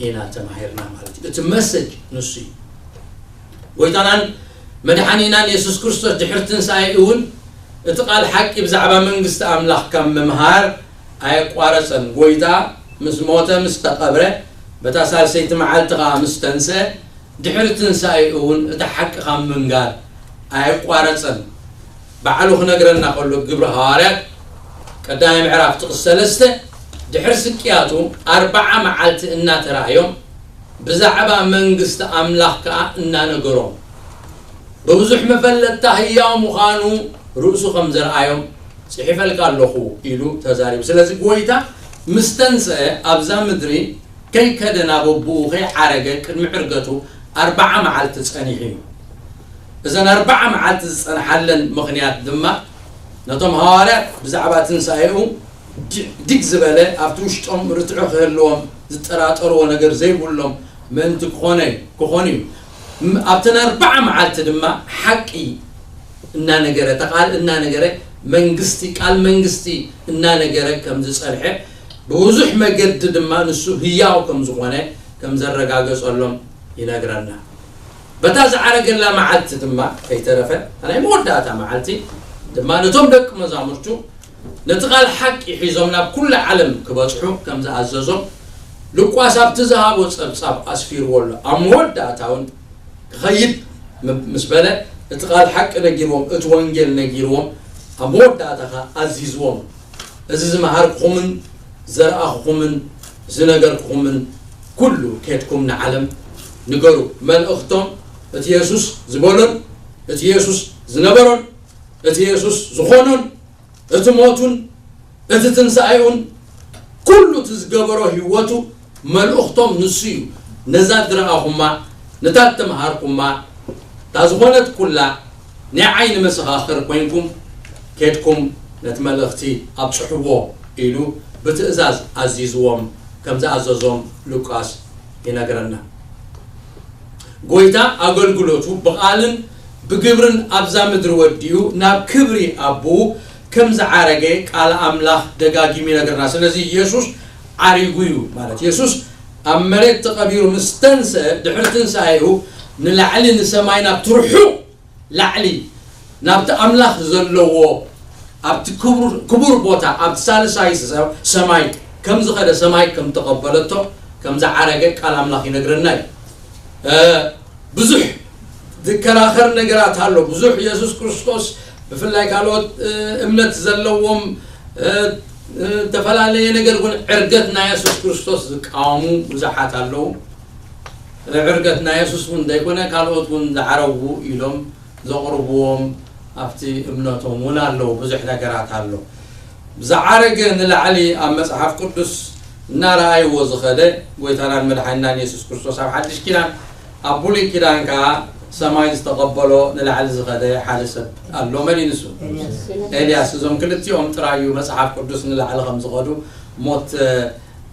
ኢና ተማሂርና ማለት እዩ። እቲ መሰጅ ንሱ እዩ። ጎይታናን መድሓኒናን የሱስ ክርስቶስ ድሕሪ ትንሳኤ እውን እቲ ቃል ሓቂ ብዛዕባ መንግስቲ ኣምላኽ ካብ ምምሃር ኣየቋረጸን። ጎይታ ምስ ሞተ፣ ምስ ተቐብረ፣ በታ ሳልሰይቲ መዓልቲ ኸኣ ምስ ተንስአ፣ ድሕሪ ትንሳኤኡ እውን እቲ ሓቂ ካብ ምንጋር ኣየቋረጸን። ባዕሉ ክነግረና ከሎ፣ ግብሪ ሃዋርያት ቀዳማይ ምዕራፍ ጥቕሲ ሰለስተ፣ ድሕሪ ስቅያቱ ኣርብዓ መዓልቲ እናተራእዮም፣ ብዛዕባ መንግስቲ ኣምላኽ ከኣ እናነገሮም፣ ብብዙሕ መፈለጥታ ህያው ምዃኑ ርእሱ ከም ዘርኣዮም ጽሒፈልካ ኣለኹ ኢሉ ተዛሪቡ። ስለዚ ጎይታ ምስ ተንስአ ኣብዛ ምድሪ ከይከደ፣ ናብ ኣቦኡ ከይዓረገ ቅድሚ ዕርገቱ ኣርብዓ መዓልቲ ጸኒሑ እዩ። እዘን ኣርብዓ መዓልቲ ዝጸንሓለን ምኽንያት ድማ ነቶም ሃዋርያት ብዛዕባ ትንሳኤኡ ዲ-፣ ዲግ ዝበለ ኣብቲ ውሽጦም ርትዒ ክህልዎም ዝጠራጠርዎ ነገር ዘይብሎም ምእንቲ ክኾነ፣ ክኾኑ እዩ። ም-፣ ኣብተን ኣርብዓ መዓልቲ ድማ ሓቂ እናነገረ፣ እታ ቃል እናነገረ፣ መንግስቲ፣ ቃል መንግስቲ እናነገረ ከም ዝጸንሐ፣ ብብዙሕ መገዲ ድማ ንሱ ህያው ከም ዝኾነ ከም ዘረጋገጸሎም ይነግረና። በታ ዝዓረገላ መዓልቲ ድማ ከይተረፈ፣ እታ ናይ መወዳእታ መዓልቲ ድማ ነቶም ደቂ መዛሙርቱ ነቲ ቃል ሓቂ ሒዞም ናብ ኩሉ ዓለም ክበጽሑ ከም ዝኣዘዞም፣ ሉቃስ ኣብቲ ዝሃቦ ጸብጻብ ኣስፊርዎ ኣሎ። ኣብ መወዳእታ እውን ክኸይድ ም-፣ ምስ በለ፣ እቲ ቃል ሓቂ ነጊርዎም፣ እቲ ወንጌል ነጊርዎም፣ ኣብ መወዳእታ ኸኣ ኣዚዝዎም፣ እዚ ዝመሃርኩኹምን ዘርኣኹኹምን ዝነገርኩኹምን ኩሉ ኬድኩም ንዓለም ንገሩ። መልእኽቶም፣ እቲ የሱስ ዝበሎን እቲ የሱስ ዝነበሮን እቲ የሱስ ዝኾኖን እቲ ሞቱን እቲ ትንሳኤኡን ኩሉ እቲ ዝገበሮ ህይወቱ መልእኽቶም ንሱ እዩ። ነዛ ዝረኣኹማ፣ ነታ እተምሃርኩማ፣ እታ ዝኾነት ኩላ ናይ ዓይኒ መሰኻኽር ኮይንኩም፣ ኬድኩም ነቲ መልእኽቲ ኣብጽሕዎ ኢሉ ብትእዛዝ ኣዚዝዎም፣ ከም ዝኣዘዞም ሉቃስ ይነግረና። ጎይታ ኣገልግሎቱ ብቓልን ብግብርን ኣብዛ ምድሪ ወዲኡ ናብ ክብሪ ኣቦኡ ከም ዝዓረገ ቃል ኣምላኽ ደጋጊሙ ይነግረና። ስለዚ የሱስ ዓሪጉ እዩ ማለት፣ የሱስ ኣብ መሬት ተቐቢሩ ምስ ተንስአ፣ ድሕሪ ትንሳኤኡ ንላዕሊ ንሰማይ ናብ ትርሑ ላዕሊ ናብቲ ኣምላኽ ዘለዎ ኣብቲ ክቡር ክቡር ቦታ ኣብቲ ሳልሳይ ሰ- ሰማይ ከም ዝኸደ ሰማይ ከም ተቐበለቶ ከም ዝዓረገ ቃል ኣምላኽ ይነግረና እዩ። እ፣ ብዙሕ ዝከራኸር ነገራት ኣሎ። ብዙሕ የሱስ ክርስቶስ ብፍላይ ካልኦት እ፣ እምነት ዘለዎም እ፣ እ፣ ዝተፈላለየ ነገር እውን ዕርገት ናይ የሱስ ክርስቶስ ዝቃወሙ ብዙሓት ኣለዉ። ዕርገት ናይ የሱስ እውን ዘይኮነ ካልኦት እውን ዝዓረጉ ኢሎም ዘቕርብዎም ኣብቲ እምነቶም እውን ኣለዉ። ብዙሕ ነገራት ኣሎ። ዝዓረገ ንላዕሊ ኣብ መጽሓፍ ቅዱስ እናረኣይዎ ዝኸደ ጎይታናን መድሓኒናን የሱስ ክርስቶስ ኣብ ሓድሽ ኪዳን፣ ኣብ ብሉይ ኪዳን ከኣ ሰማይ ዝተቐበሎ ንላዕሊ ዝኸደ ሓደ ሰብ ኣሎ። መን እዩ ንሱ? ኤልያስ። እዞም ክልቲኦም ጥራይ እዩ መጽሓፍ ቅዱስ ንላዕሊ ከም ዝኸዱ ሞት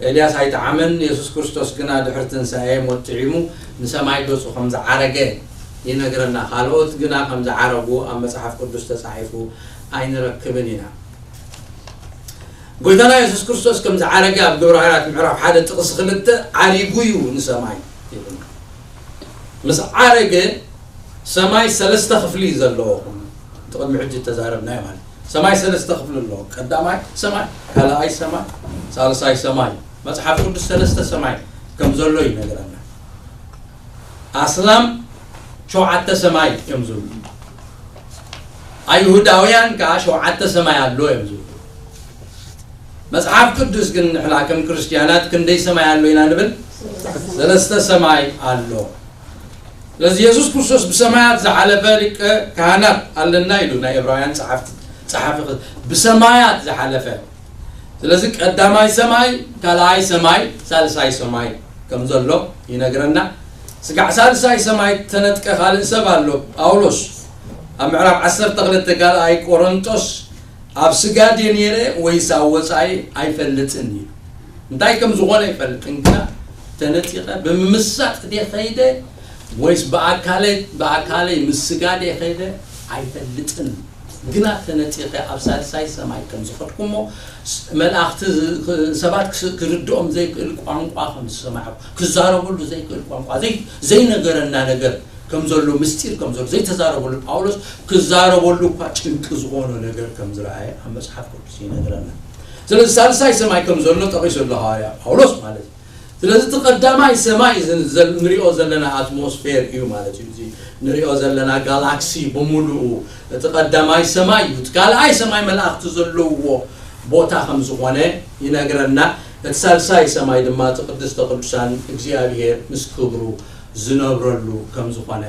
ኤልያስ ኣይጠዓመን። የሱስ ክርስቶስ ግና ድሕሪ ትንሳኤ ሞት ጥዒሙ ንሰማይ ገጹ ከም ዝዓረገ ይነግረና። ካልኦት ግና ከም ዝዓረጉ ኣብ መጽሓፍ ቅዱስ ተጻሒፉ ኣይንረክብን ኢና። ጎይታና የሱስ ክርስቶስ ከም ዝዓረገ ኣብ ግብረ ሃዋርያት ምዕራፍ ሓደ ጥቕሲ ክልተ ዓሪጉ እዩ ንሰማይ ይብል። ምስ ዓረገ ሰማይ ሰለስተ ክፍሊ እዩ ዘለዎ። እቲ ቅድሚ ሕጂ እተዛረብናዮ ማለት ሰማይ ሰለስተ ክፍሊ ኣለዎ። ቀዳማይ ሰማይ፣ ካልኣይ ሰማይ፣ ሳልሳይ ሰማይ። መጽሓፍ ቅዱስ ሰለስተ ሰማይ ከም ዘሎ ይነግረና። ኣስላም ሸውዓተ ሰማይ እዮም ዝብሉ። ኣይሁዳውያን ከዓ ሸውዓተ ሰማይ ኣሎ እዮም ዝብሉ። መጽሓፍ ቅዱስ ግን ንሕና ከም ክርስትያናት ክንደይ ሰማይ ኣሎ ኢና ንብል? ሰለስተ ሰማይ ኣሎ። ስለዚ የሱስ ክርስቶስ ብሰማያት ዝሓለፈ ሊቀ ካህናት ኣለና ኢሉ ናይ ዕብራውያን ጸሓፍቲ ጸሓፊ ኽ- ብሰማያት ዝሓለፈ። ስለዚ ቀዳማይ ሰማይ፣ ካልኣይ ሰማይ፣ ሳልሳይ ሰማይ ከም ዘሎ ይነግረና። ስጋዕ ሳልሳይ ሰማይ ተነጥቀ ካልእ ሰብ ኣሎ። ጳውሎስ ኣብ ምዕራፍ ዓሰርተ ክልተ ካልኣይ ቆሮንጦስ ኣብ ስጋ ድየ ነይረ ወይስ ኣብ ወጻኢ ኣይፈልጥን እዩ። እንታይ ከም ዝኾነ ኣይፈልጥን፣ ግና ተነጢቐ ብምምሳጥ ድየ ኸይደ ወይስ ብኣካለይ ብኣካለይ ምስ ስጋ ድየ ኸይደ ኣይፈልጥን፣ ግና ተነጢቐ ኣብ ሳልሳይ ሰማይ ከም ዝኸድኩ እሞ ስ- መላእኽቲ ዝ- ክ- ሰባት ክስ- ክርድኦም ዘይክእል ቋንቋ ከም ዝሰማዕኩ፣ ክዛረበሉ ዘይክእል ቋንቋ፣ ዘይ- ዘይነገረና ነገር ከም ዘሎ፣ ምስጢር ከም ዘሎ ዘይተዛረበሉ ጳውሎስ ክዛረበሉ እኳ ጭንቂ ዝኾኖ ነገር ከም ዝረኣየ ኣብ መጽሓፍ ቅዱስ ይነግረና። ስለዚ ሳልሳይ ሰማይ ከም ዘሎ ጠቒሱ ኣሎ ሃዋርያ ጳውሎስ ማለት እዩ። ስለዚ እቲ ቀዳማይ ሰማይ እዚ ዘ- ንሪኦ ዘለና ኣትሞስፌር እዩ ማለት እዩ። እዚ ንሪኦ ዘለና ጋላክሲ ብምሉኡ እቲ ቀዳማይ ሰማይ እዩ። እቲ ካልኣይ ሰማይ መላእኽቲ ዘለውዎ ቦታ ከም ዝኾነ ይነግረና። እቲ ሳልሳይ ሰማይ ድማ እቲ ቅድስተ ቅዱሳን እግዚኣብሔር ምስ ክብሩ ዝነብረሉ ከም ዝኾነ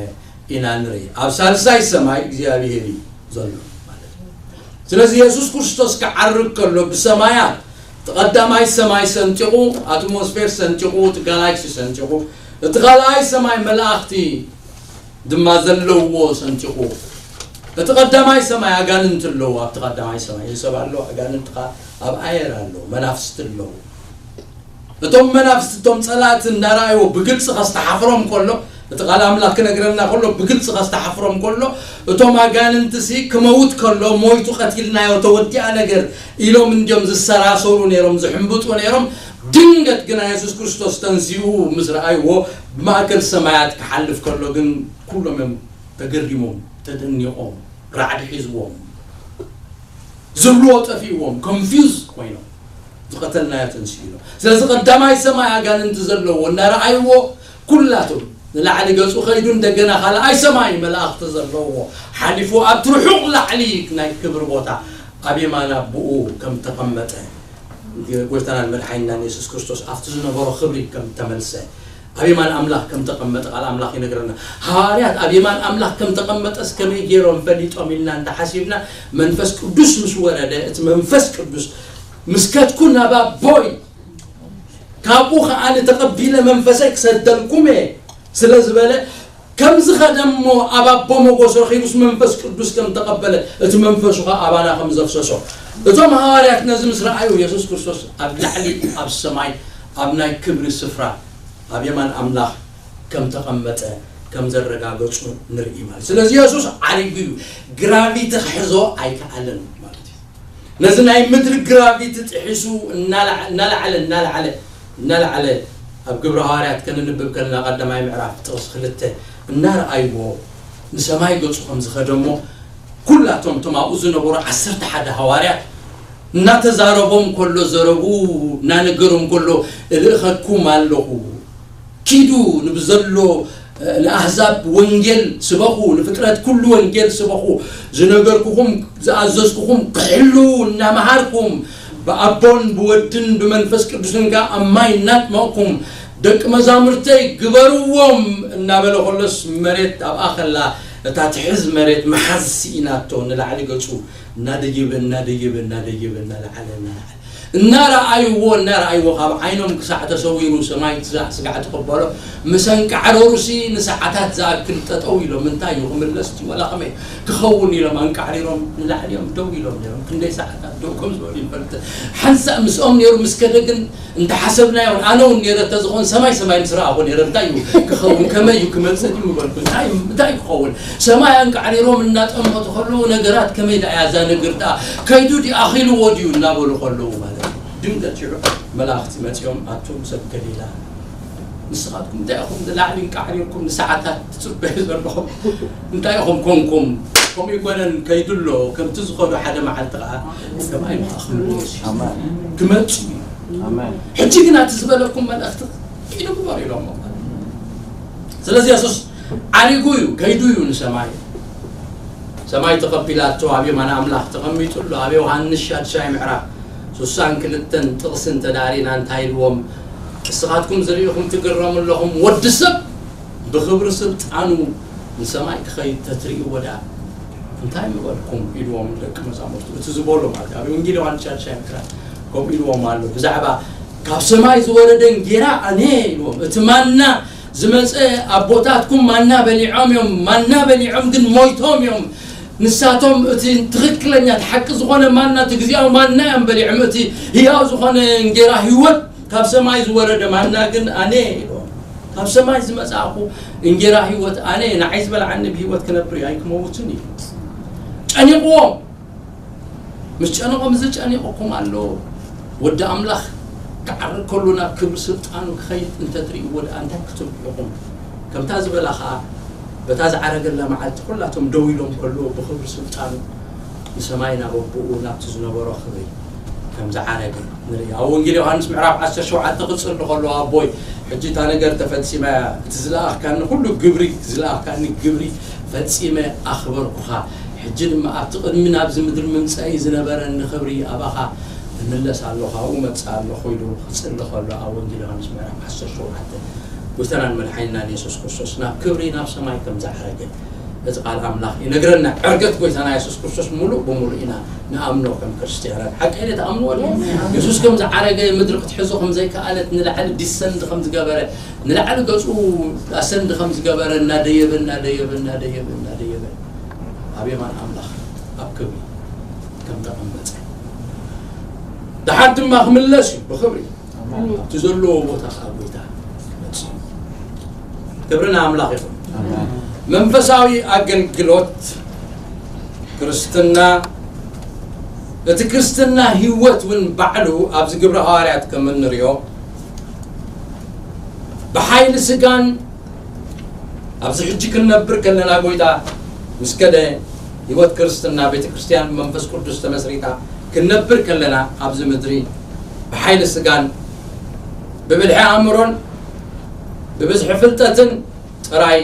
ኢና ንርኢ። ኣብ ሳልሳይ ሰማይ እግዚኣብሔር እዩ ዘሎ ማለት እዩ። ስለዚ የሱስ ክርስቶስ ክዓርግ ከሎ ብሰማያት እቲ ቀዳማይ ሰማይ ሰንጢቑ፣ ኣትሞስፌር ሰንጢቑ፣ እቲ ጋላክሲ ሰንጢቑ፣ እቲ ካልኣይ ሰማይ መላእኽቲ ድማ ዘለውዎ ሰንጢቑ። እቲ ቀዳማይ ሰማይ ኣጋንንቲ ኣለዉ። ኣብቲ ቀዳማይ ሰማይ ሰብ ኣሎ፣ ኣጋንንቲ ኸኣ ኣብ ኣየር ኣለዉ፣ መናፍስቲ ኣለዉ። እቶም መናፍስቲ እቶም ጸላእቲ እንዳረኣይዎ ብግልጺ ከስተሓፍሮም ከሎ፣ እቲ ቃል ኣምላኽ ክነግረና ከሎ ብግልጺ ከስተሓፍሮም ከሎ፣ እቶም ኣጋንንትሲ ክመውት ከሎ ሞይቱ ቀቲልናዮ ተወዲኣ ነገር ኢሎም እንዲዮም ዝሰራሰሩ ነይሮም፣ ዝሕምብጡ ነይሮም። ድንገት ግና የሱስ ክርስቶስ ተንሲኡ ምስ ረኣይዎ ብማእከል ሰማያት ክሓልፍ ከሎ ግን ኩሎም እዮም ተገሪሞም፣ ተደኒቖም፣ ራዕዲ ሒዝዎም። ዝብልዎ ጠፊእዎም ኮንፊውዝ ኮይኖም ዝቐተልናዮ ተንስኡ ኢሎም። ስለዚ ቀዳማይ ሰማይ ኣጋንንቲ ዘለዎ እናረኣይዎ ኩላቶም ንላዕሊ ገጹ ከይዱ እንደገና ካልኣይ ሰማይ መላእኽቲ ዘለዎ ሓሊፉ ኣብቲ ርሑቕ ላዕሊ ናይ ክብሪ ቦታ ኣብ የማን ኣቦኡ ከም ተቐመጠ ጎይታናን መድሓኒናን የሱስ ክርስቶስ ኣብቲ ዝነበሮ ክብሪ ከም ተመልሰ ኣብ የማን ኣምላኽ ከም ተቐመጠ ቃል ኣምላኽ ይነግረና። ሃዋርያት ኣብ የማን ኣምላኽ ከም ተቐመጠስ ከመይ ገይሮም ፈሊጦም ኢልና እንተሓሲብና፣ መንፈስ ቅዱስ ምስ ወረደ፣ እቲ መንፈስ ቅዱስ ምስ ከድኩ ናብ ኣቦይ፣ ካብኡ ከኣ ተቐቢለ መንፈሰይ ክሰደልኩም እየ ስለ ዝበለ፣ ከም ዝኸደ እሞ ኣብ ኣቦ ሞጎስ ረኺቡስ መንፈስ ቅዱስ ከም ተቐበለ፣ እቲ መንፈሱ ኸኣ ኣባና ከም ዘፍሰሶ፣ እቶም ሃዋርያት ነዚ ምስ ረኣዩ፣ የሱስ ክርስቶስ ኣብ ላዕሊ ኣብ ሰማይ ኣብ ናይ ክብሪ ስፍራ ኣብ የማን ኣምላኽ ከም ተቐመጠ ከም ዘረጋገጹ ንርኢ ማለት። ስለዚ የሱስ ዓሪጉ እዩ። ግራቪቲ ክሕዞ ኣይከኣለን ማለት እዩ። ነዚ ናይ ምድሪ ግራቪቲ ጥሒሱ እናለዓ-፣ እናለዓለ፣ እናለዓለ፣ እናለዓለ ኣብ ግብረ ሃዋርያት ከነንብብ ከለና ቀዳማይ ምዕራፍ ጥቕሲ ክልተ እናረኣይዎ ንሰማይ ገጹ ከም ዝኸደ እሞ፣ ኩላቶም እቶም ኣብኡ ዝነበሩ ዓሰርተ ሓደ ሃዋርያት እናተዛረቦም ከሎ ዘረቡ እናነገሮም ከሎ፣ "እልእኸኩም ኣለኹ፣ ኪዱ ንብዘሎ ንኣህዛብ ወንጌል ስበኹ፣ ንፍጥረት ኩሉ ወንጌል ስበኹ፣ ዝነገርኩኹም ዝኣዘዝኩኹም ክሕሉ እናመሃርኩም፣ ብኣቦን ብወድን ብመንፈስ ቅዱስን ከኣ ኣብ ማይ እናጥመቕኩም ደቂ መዛሙርተይ ግበርዎም" እናበለ ከሎስ፣ መሬት ኣብኣ ከላ፣ እታ ትሕዝ መሬት ምሓዝ ስኢናቶ፣ ንላዕሊ ገጹ እናደየበ፣ እናደየበ፣ እናደየበ፣ እናለዓለ፣ እናለዓለ፣ እናረኣይዎ፣ እናረኣይዎ፣ ካብ ዓይኖም ክሳዕ ተሰዊሩ፣ ሰማይ ክሳዕ ስጋዕ ተቐበሎ፣ ምስ ኣንቃዕረሩሲ ንሰዓታት ዝኣክል ጠጠው ኢሎም፣ እንታይ እዩ ክምለስ ድዩ ዋላ ከመይ ክኸውን ኢሎም ኣንቃዕሪሮም ንላዕሊ እዮም ደው ኢሎም ነይሮም። ክንደይ ሰዓታት ደው ከም ዝበሉ ይፈልጥ። ሓንሳእ ምስኦም ነይሩ፣ ምስ ከደ ግን እንተሓሰብናዮ፣ ኣነ እውን ነይረ እንተዝኾን ሰማይ ሰማይ ምስ ረኣኹ ነይረ። እንታይ እዩ ክኸውን? ከመይ እዩ ክመጽእ ድዩ ምበልኩ። እንታይ እዩ፣ እንታይ እዩ ክኸውን? ሰማይ ኣንቃዕሪሮም እናጠመቱ ከለዉ፣ ነገራት ከመይ ደኣ እያ እዛ ነገር ደኣ? ከይዱ ድዩ? ኣኺልዎ ድዩ? እናበሉ ከለዉ ማለት እዩ። ድንገት ሽዑ መላእኽቲ መጺኦም፣ ኣቱም ሰብ ገሊላ፣ ንስኻትኩም እንታይ ኢኹም ንላዕሊ ኣንቃዕሪርኩም ንሰዓታት ትጽበዩ ዘለኹም? እንታይ ኢኹም ኮንኩም? ከምኡ ይኮነን፣ ከይዱ ኣሎ። ከምቲ ዝኸዶ ሓደ መዓልቲ ኸዓ ሰማይ ንኣኽሉ። ኣሜን። ክመጽእ እዩ። ኣሜን። ሕጂ ግና እቲ ዝበለኩም መልእኽቲ ኢሉ ግበሩ ኢሎሞ። ስለዚ የሱስ ዓሪጉ እዩ፣ ከይዱ እዩ ንሰማይ። ሰማይ ተቐቢላቶ ኣብ የማን ኣምላኽ ተቐሚጡ ኣሎ። ኣብ ዮሃንስ ሻድሻይ ምዕራፍ ሱሳን ክልተን ጥቕሲ እንተ ደኣ ርኢና እንታይ ኢልዎም? "ንስኻትኩም ዝርኢኹም ትግረሙ ኣለኹም፣ ወዲ ሰብ ብኽብሪ ስልጣኑ ንሰማይ ክኸይድ ተትርእይዎ ደኣ እንታይ ምበልኩም?" ኢልዎም ንደቂ መዛሙርቱ። እቲ ዝበሎ ማለት እዩ። ኣብ ወንጌል ዮሃንስ ሻድሻይ ምዕራፍ ከምኡ ኢልዎም ኣሎ። ብዛዕባ ካብ ሰማይ ዝወረደ እንጌራ ኣነ ኢልዎም። እቲ ማና ዝመጸ ኣቦታትኩም ማና በሊዖም እዮም፣ ማና በሊዖም ግን ሞይቶም እዮም። ንሳቶም እቲ ትኽክለኛ፣ እቲ ሓቂ ዝኾነ ማና፣ እቲ ግዜያዊ ማና እዮም በሊዖም። እቲ ህያው ዝኾነ እንጌራ ህይወት ካብ ሰማይ ዝወረደ ማና ግን ኣነ ኢልዎም። ካብ ሰማይ ዝመጻእኩ እንጌራ ህይወት ኣነ፣ ንዓይ ዝበልዓኒ ብህይወት ክነብር እዩ፣ ኣይክመውትን እዩ። ጨኒቕዎም። ምስ ጨነቖም፣ "እዚ ጨኒቑኩም ኣሎ፣ ወዲ ኣምላኽ ክዓርግ ከሎ ናብ ክብሪ ስልጣኑ ክኸይድ እንተትርእይዎ ደኣ እንታይ ክትብሉ ኢኹም?" ከምታ ዝበላ ኸኣ፣ በታ ዝዓረገላ መዓልቲ ኩላቶም ደው ኢሎም ከለዉ፣ ብኽብሪ ስልጣኑ ንሰማይ ናብ ኣቦኡ ናብቲ ዝነበሮ ክብሪ ከም ዝዓረገ ንርኢ። ኣብ ወንጌል ዮሃንስ ምዕራፍ ዓሰርተ ሸውዓተ ክጽሊ ከሎ፣ "ኣቦይ፣ ሕጂ እታ ነገር ተፈጺማ እያ። እቲ ዝለኣኽካኒ ኩሉ ግብሪ፣ ዝለኣኽካኒ ግብሪ ፈጺመ ኣኽበርኩኻ። ሕጂ ድማ ኣብቲ ቅድሚ ናብዚ ምድሪ ምምጻእይ ዝነበረኒ ክብሪ ኣባኻ እምለስ ኣለኹ፣ ኣብኡ እመጽእ ኣለኹ" ኢሉ ክጽሊ ከሎ፣ ኣብ ወንጌል ዮሃንስ ምዕራፍ ዓሰርተ ሸውዓተ፣ ጎይታናን መድሓኒናን የሱስ ክርስቶስ ናብ ክብሪ፣ ናብ ሰማይ ከም ዝዓረገ እቲ ቃል ኣምላኽ ይነግረና። ዕርገት ጎይታና የሱስ ክርስቶስ ሙሉእ ብሙሉእ ኢና ንኣምኖ ከም ክርስትያናት። ሓቀይ ድዩ? ትኣምንዎ ድዩ? የሱስ ከም ዝዓረገ፣ ምድሪ ክትሕዞ ከም ዘይከኣለት፣ ንላዕሊ ዲሰንድ ከም ዝገበረ፣ ንላዕሊ ገጹ ኣሰንድ ከም ዝገበረ፣ እናደየበ፣ እናደየበ፣ እናደየበ፣ እናደየበ ኣብ የማን ኣምላኽ ኣብ ክብሪ ከም ተቐመጠ፣ ደሓር ድማ ክምለስ እዩ ብኽብሪ። ኣብቲ ዘለዎ ቦታ ከዓ ጎይታ መፅኡ። ክብሪ ንኣምላኽ ይኹን። ኣሜን። መንፈሳዊ ኣገልግሎት ክርስትና፣ እቲ ክርስትና ህይወት እውን ባዕሉ ኣብዚ ግብረ ሃዋርያት ከም እንሪኦ ብሓይሊ ስጋን ኣብዚ ሕጂ ክንነብር ከለና ጎይታ ምስ ከደ ህይወት ክርስትና ቤተ ክርስቲያን ብመንፈስ ቅዱስ ተመስሪታ ክንነብር ከለና ኣብዚ ምድሪ ብሓይሊ ስጋን ብብልሒ ኣእምሮን ብብዝሒ ፍልጠትን ጥራይ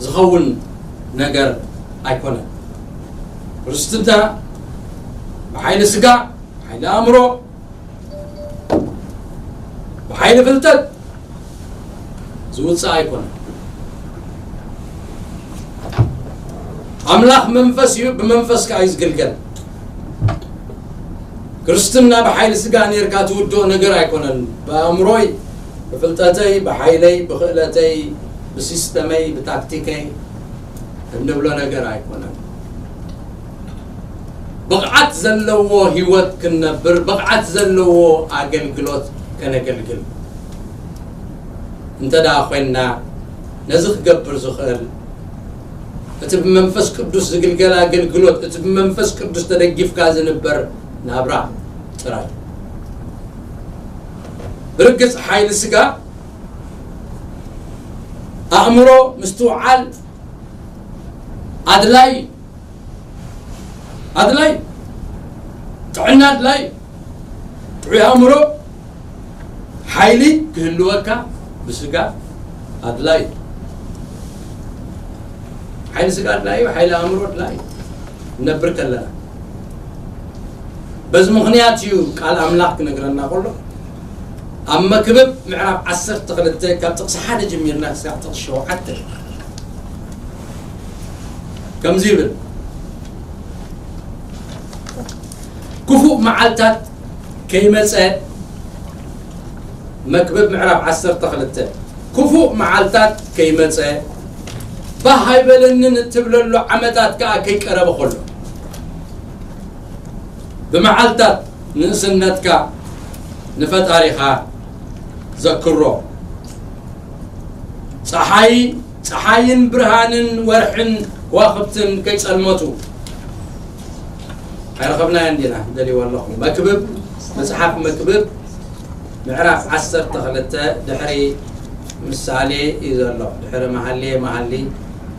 ዝኸውን ነገር ኣይኮነን። ክርስትና ብሓይሊ ስጋ፣ ብሓይሊ ኣእምሮ፣ ብሓይሊ ፍልጠት ዝውፅእ ኣይኮነን። ኣምላኽ መንፈስ እዩ፣ ብመንፈስ ከዓ እዩ ዝግልገል። ክርስትና ብሓይሊ ስጋ ኔርካ ትውድኦ ነገር ኣይኮነን። ብኣእምሮይ፣ ብፍልጠተይ፣ ብሓይለይ፣ ብኽእለተይ፣ ብሲስተመይ፣ ብታክቲከይ እንብሎ ነገር ኣይኮነን። ብቕዓት ዘለዎ ህይወት ክንነብር፣ ብቕዓት ዘለዎ ኣገልግሎት ከነገልግል እንተ ደኣ ኮይንና፣ ነዚ ክገብር ዝኽእል እቲ ብመንፈስ ቅዱስ ዝግልገል ኣገልግሎት፣ እቲ ብመንፈስ ቅዱስ ተደጊፍካ ዝንበር ናብራ ጥራይ። ብርግጽ ሓይሊ ስጋ፣ ኣእምሮ፣ ምስትውዓል ኣድላይ ኣድላይ ጥዕና ኣድላይ ጥዑይ ኣእምሮ ሓይሊ ክህልወካ ብስጋ ኣድላይ ሓይሊ ስጋ ኣድላይ ሓይሊ ኣእምሮ ኣድላይ ነብር ከለና በዚ ምኽንያት እዩ ቃል ኣምላኽ ክነግረና ከሎ ኣብ መክብብ ምዕራፍ ዓሰርተ ክልተ ካብ ጥቕሲ ሓደ ጀሚርና ክሳብ ጥቕሲ ሸውዓተ ከምዚ ይብል፣ ክፉእ መዓልታት ከይመጸ፣ መክብብ ምዕራፍ ዓሰርተ ክልተ ክፉእ መዓልታት ከይመጸ፣ ባህ ኣይበለንን እትብለሉ ዓመታት ከኣ ከይቀረበ ከሎ፣ ብመዓልታት ንእስነትካ ንፈጣሪኻ ዘክሮ። ጸሓይ ጸሓይን ብርሃንን ወርሕን ከዋኽብትን ከይጸልመቱ ኣይረኸብናዮን ዲና? ደልይዎ ኣለኹ። መክብብ፣ መጽሓፍ መክብብ ምዕራፍ ዓሰርተ ክልተ ድሕሪ ምሳሌ እዩ ዘሎ። ድሕሪ መሃሌ መሃሊ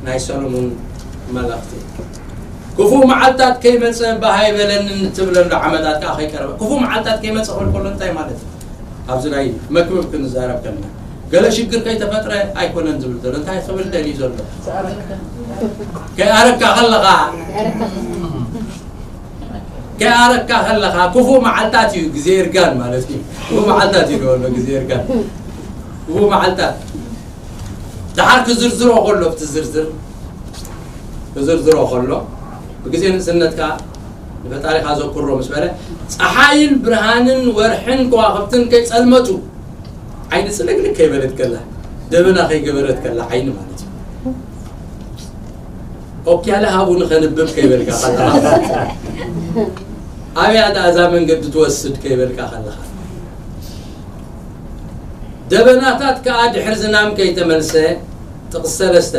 ናይ ሰሎሙን መልእኽቲ። ክፉእ መዓልታት ከይመጸ ባህ ኣይበለንን እትብለሉ ዓመታት ከኣ ከይቀረበ። ክፉእ መዓልታት ከይመጸ ክብል ከሎ እንታይ ማለት እዩ? ኣብዚ ናይ መክብብ ክንዛረብ ከለና ገለ ሽግር ከይተፈጥረ ኣይኮነን ዝብል ዘሎ። እንታይ ክብል ደልዩ ዘሎ? ከይኣረካ ከለኻ፣ ከይኣረካ ከለኻ ክፉእ መዓልታት እዩ ግዜ እርጋን ማለት እዩ። ክፉእ መዓልታት እዩ ዘሎ ግዜ እርጋን። ክፉእ መዓልታት። ደሓር ክዝርዝሮ ከሎ፣ ኣብቲ ዝርዝር ክዝርዝሮ ከሎ፣ ብግዜ ንእስነትካ ንፈጣሪኻ ዘኩሮ ምስ በለ፣ ጸሓይን ብርሃንን ወርሕን ከዋኽብትን ከይጸልመቱ፣ ዓይኒ ጽልግልግ ከይበለት ከላ፣ ደበና ከይገበረት ከላ ዓይኒ ማለት እዩ። ኦኪያለ ሃቡ ንኸንብብ ከይበልካ ከለኻ፣ ኣብያ ደኣ እዛ መንገዲ ትወስድ ከይበልካ ከለኻ፣ ደበናታት ከኣ ድሕሪ ዝናም ከይተመልሰ፣ ጥቕሲ ሰለስተ፣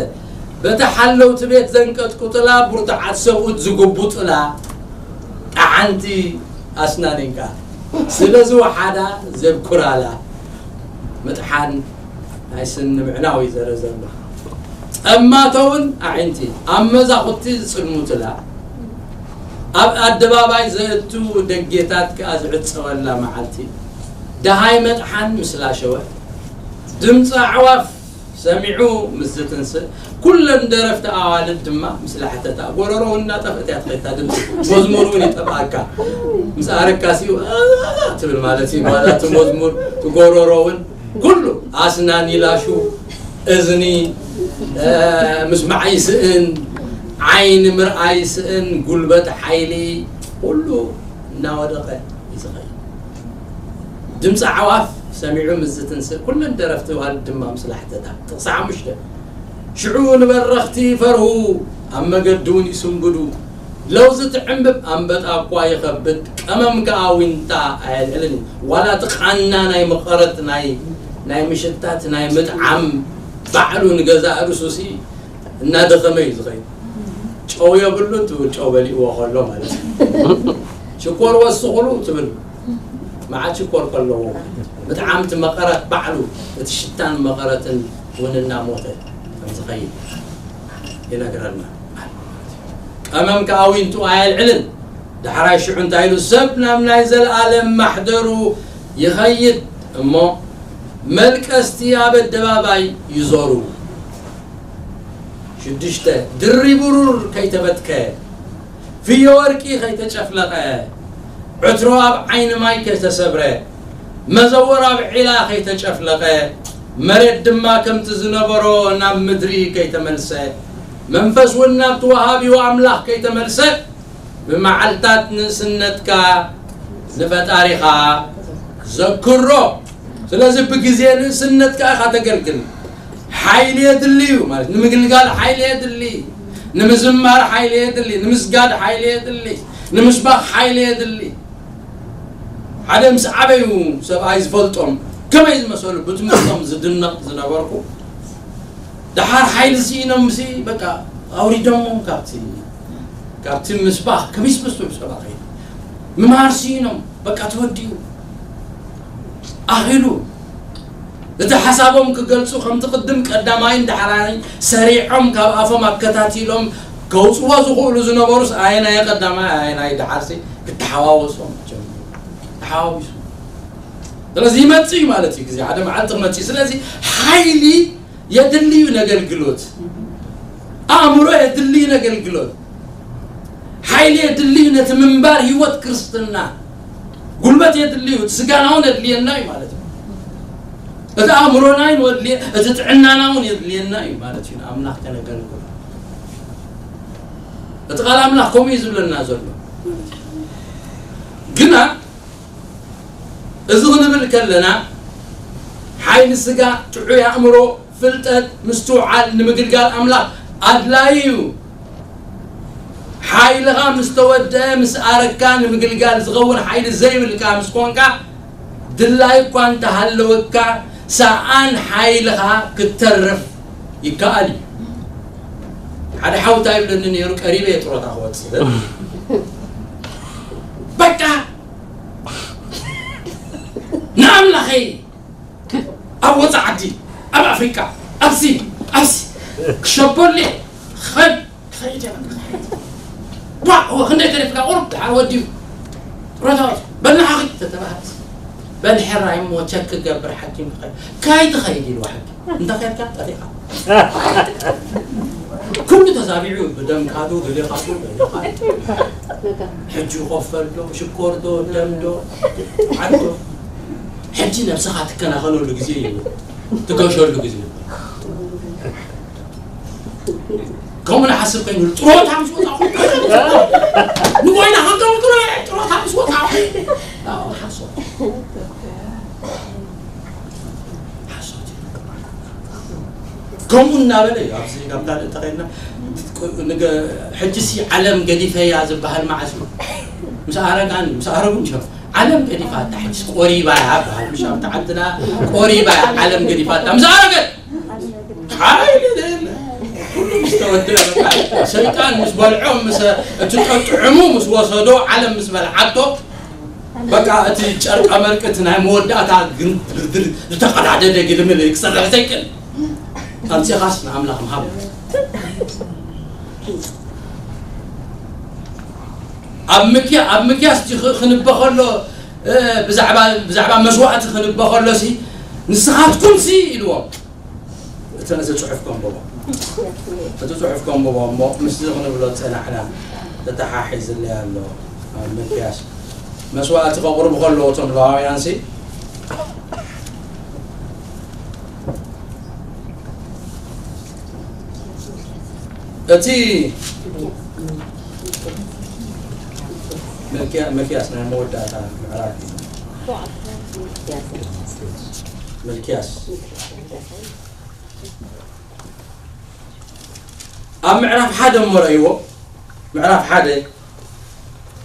በቲ ሓለውቲ ቤት ዘንቀጥቁጥላ፣ ብርቱዓት ሰብኡት ዝጉቡጥላ፣ ጠዓንቲ ኣስናኒንካ፣ ስለ ዝወሓዳ ዘብኩራላ፣ ምጥሓን ናይ ስኒ ምዕናው እዩ ዘረ ዘሎ። ጸማቶ እውን ኣዒንቲ፣ ኣብ መዛኹቲ ዝጽልሙትላ፣ ኣብ ኣደባባይ ዘእቱ ደጌታት ከኣ ዝዕጸወላ መዓልቲ፣ ደሃይ መጥሓን ምስ ላሸወ፣ ድምጺ ኣዕዋፍ ሰሚዑ ምስ ዝትንስእ፣ ኩለን ደረፍቲ ኣዋልድ ድማ ምስ ላሕተታ፣ ጎረሮ እውን እናጠፍአት እያ ትኸይድ፣ እታ ድምጺ መዝሙር እውን ይጠፍኣካ። ምስ ኣረካሲኡ፣ "ኣኣ" ትብል ማለት እዩ። ማለት እቲ መዝሙር፣ እቲ ጎረሮ እውን ኩሉ፣ ኣስናን ይላሹ፣ እዝኒ፣ እ፣ ምስማዕ ይስእን፣ ዓይኒ ምርኣይ ይስእን፣ ጉልበት፣ ሓይሊ፣ ኩሉ እናወደቐ እዩ ዝኸይድ። ድምፂ ኣዕዋፍ ሰሚዑ ምስ ዝትንስእ፣ ኩለን ደረፍቲ ኣዋልድ ድማ ምስ ላሕተታ። ጥቕሲ ሓሙሽተ፣ ሽዑ ንበረኽቲ ይፈርሁ፣ ኣብ መገዲ እውን ይስንብዱ። ለውዚ ትዕምብብ፣ ኣንበጣ እኳ ይኸብድ፣ ቀመም ከኣ ዊንታ ኣየልዕልን እዩ። ዋላ እቲ ቃና ናይ መቐረት፣ ናይ፣ ናይ ምሽታት፣ ናይ ምጥዓም ባዕሉ ንገዛእ ርእሱሲ እናደኸመ እዩ ዝኸይድ። ጨው የብሉን ትብል፣ ጨው በሊእዎ ከሎ ማለት እዩ። ሽኮር ወስኹሉ ትብል፣ መዓት ሽኮር ከለዎ። ምጥዓም እቲ መቐረት ባዕሉ፣ እቲ ሽታን መቐረትን እውን እናሞተ ከም ዝኸይድ ይነግረና። ቀመም ከኣ ዊንቱ ኣየልዕልን። ዳሕራይ ሽዑ እንታይ ኢሉ? ሰብ ናብ ናይ ዘለኣለም ማሕደሩ ይኸይድ እሞ፣ መልቀስቲ ኣብ ኣደባባይ ይዞሩ። ሽዱሽተ፣ ድሪ ብሩር ከይተበትከ፣ ፍዮ ወርቂ ከይተጨፍለቐ፣ ዕትሮ ኣብ ዓይኒ ማይ ከይተሰብረ፣ መዘወር ኣብ ዒላ ከይተጨፍለቐ፣ መሬት ድማ ከምቲ ዝነበሮ ናብ ምድሪ ከይተመልሰ፣ መንፈስ እውን ናብቲ ወሃቢዎ ኣምላኽ ከይተመልሰ፣ ብመዓልታት ንእስነትካ ንፈጣሪኻ ዘክሮ። ስለዚ ብግዜ ንእስነትካ ኢኻ ተገልግል። ሓይሊ የድሊ እዩ ማለት፣ ንምግልጋል ሓይሊ የድሊ፣ ንምዝማር ሓይሊ የድሊ፣ ንምስጋድ ሓይሊ የድሊ፣ ንምስባኽ ሓይሊ የድሊ። ሓደ ምስ ዓበዩ ሰብኣይ ዝፈልጦም ከመይ ዝመሰሉ ብትምህርቶም ዝድነቕ ዝነበርኩ፣ ደሓር ሓይሊ ስኢኖም ሲ በቃ ኣውሪዶሞም ካብቲ ካብቲ ምስባኽ ከመይ ዝመስሉ ሰባት ኸይዱ ምምሃር ስኢኖም በቃ ተወዲኡ ኣኺሉ። እቲ ሓሳቦም ክገልጹ ከምቲ ቅድም ቀዳማይን ዳሕራይን ሰሪዖም ካብ ኣፎም ኣከታቲሎም ከውጽዎ ዝኽእሉ ዝነበሩስ ኣየናይ ቀዳማይ ኣየናይ ዳሓርሲ ክተሓዋወሶም ጀሚሩ። ተሓዋዊሱ። ስለዚ ይመጽእ እዩ ማለት እዩ፣ ግዜ ሓደ መዓልቲ ክመጽእ እዩ። ስለዚ ሓይሊ የድልዩ ነገልግሎት፣ ኣእምሮ የድልዩ ነገልግሎት፣ ሓይሊ የድልዩ ነቲ ምንባር ህይወት ክርስትና፣ ጉልበት የድልዩ፣ እቲ ስጋና እውን የድልየና እዩ ማለት እዩ። እቲ ኣእምሮና እውን ወድልየ፣ እቲ ጥዕናና እውን የድልየና እዩ ማለት እዩ። ንኣምላኽ ከነገልግሎ እቲ ቃል ኣምላኽ ከምኡ እዩ ዝብለና ዘሎ። ግና እዚ ክንብል ከለና ሓይሊ ስጋ፣ ጥዑይ ኣእምሮ፣ ፍልጠት፣ ምስትውዓል ንምግልጋል ኣምላኽ ኣድላዪ እዩ። ሓይልኻ ምስ ተወደአ፣ ምስ ኣረካ፣ ንምግልጋል ዝኸውን ሓይሊ ዘይብልካ ምስ ኮንካ፣ ድላይ እኳ እንተሃለወካ፣ ሰኣን ሓይልኻ ክትተርፍ ይከኣል እዩ። ሓደ ሓው እንታይ ይብለኒ ነይሩ፣ ቀሪበ እየ ጥሮታ ክወጽእ። በቃ ንኣምላኸይ ኣብ ወጻኢ ዓዲ፣ ኣብ ኣፍሪቃ፣ ኣብዚ ኣብዚ ክሸበሉ እየ። ክኸድ ክኸይድ እየ። ዋ፣ እወ፣ ክንደይ ተሪፍካ? ቁሩብ ደሓር ወዲኡ። ጥሮታ ወጽእ። በል ንዓኺ ተተባህለት። በል ሕራይ እሞ ቸክ ክገብር ሓኪም ክኸይድ። ከይትኸይድ ኢልዋ ሓኪም። እንተ ኸድካ ጠፊእካ። ኩሉ ተዛቢዑ ብደምካቱ፣ ገሌኻቱ፣ ገሌኻቱ። ሕጂ ኮፈል ዶ፣ ሽኮር ዶ፣ ደም ዶ፣ ዓድ ዶ። ሕጂ ነብስኻ ትከናኸነሉ ግዜ እዩ። ትገሸሉ ግዜ። ከምኡ ንሓስብ ኮይኑ ጥሮታ ምስ ወጻኹ ንጎይና ከንከም ጥሮ ጥሮታ ምስ ወጻኹ። ኣዎ፣ ሓሶት። ሓሶት እዩ። ከምኡ እናበለ እዩ። ኣብዚ ናብ ካልእ እንተኸይድና፣ ንገ-፣ ሕጂሲ ዓለም ገዲፈያ ዝበሃል መዓስ እዩ? ምስ ኣረጋን ምስ ኣረጉን ሸፍ ዓለም ገዲፋታ፣ ሕጂስ ቆሪባ እያ በሃል። ምሽ ኣብቲ ዓድና ቆሪባ እያ፣ ዓለም ገዲፋታ። ምስ ኣረገት ሓይሊ የለ። ኩሉ ምስ ተወደአ በቃ፣ ሰይጣን ምስ በልዖ፣ ምስ እቲ ጥዑሙ ምስ ወሰዶ፣ ዓለም ምስ በልዓቶ፣ በቃ እቲ ጨርቃ መርቂ እቲ ናይ መወዳእታ ግን ድርድር ዝተቐዳደደ ግልምል ክሰርሕ ዘይክእል። ኣምጺኻስ ንኣምላኽ ምሃብ። ኣብ ምክያ-፣ ኣብ ምክያስ እቲ ኽ-፣ ክንበ ከሎ፣ እ፣ ብዛዕባ፣ ብዛዕባ መስዋእቲ ክንበ ከሎ ሲ፣ ንስኻትኩም ሲ ኢልዎም። እቲ፣ እቲ ጽሑፍ ከንብቦ። እቲ ጽሑፍ ከንብቦ እሞ፣ ምስዚ ክንብሎ ዝጸናሕና ተተሓሒዝለይ ኣሎ። ኣብ ምክያስ መስዋእቲ ከቕርቡ ከለዉ እቶም ሌዋውያን ሲ፣ እቲ መልክያ-፣ መልክያስ ናይ መወዳእታ ምዕራፍ እዩ። መልክያስ ኣብ ምዕራፍ ሓደ እሞ ረእይዎ። ምዕራፍ ሓደ፣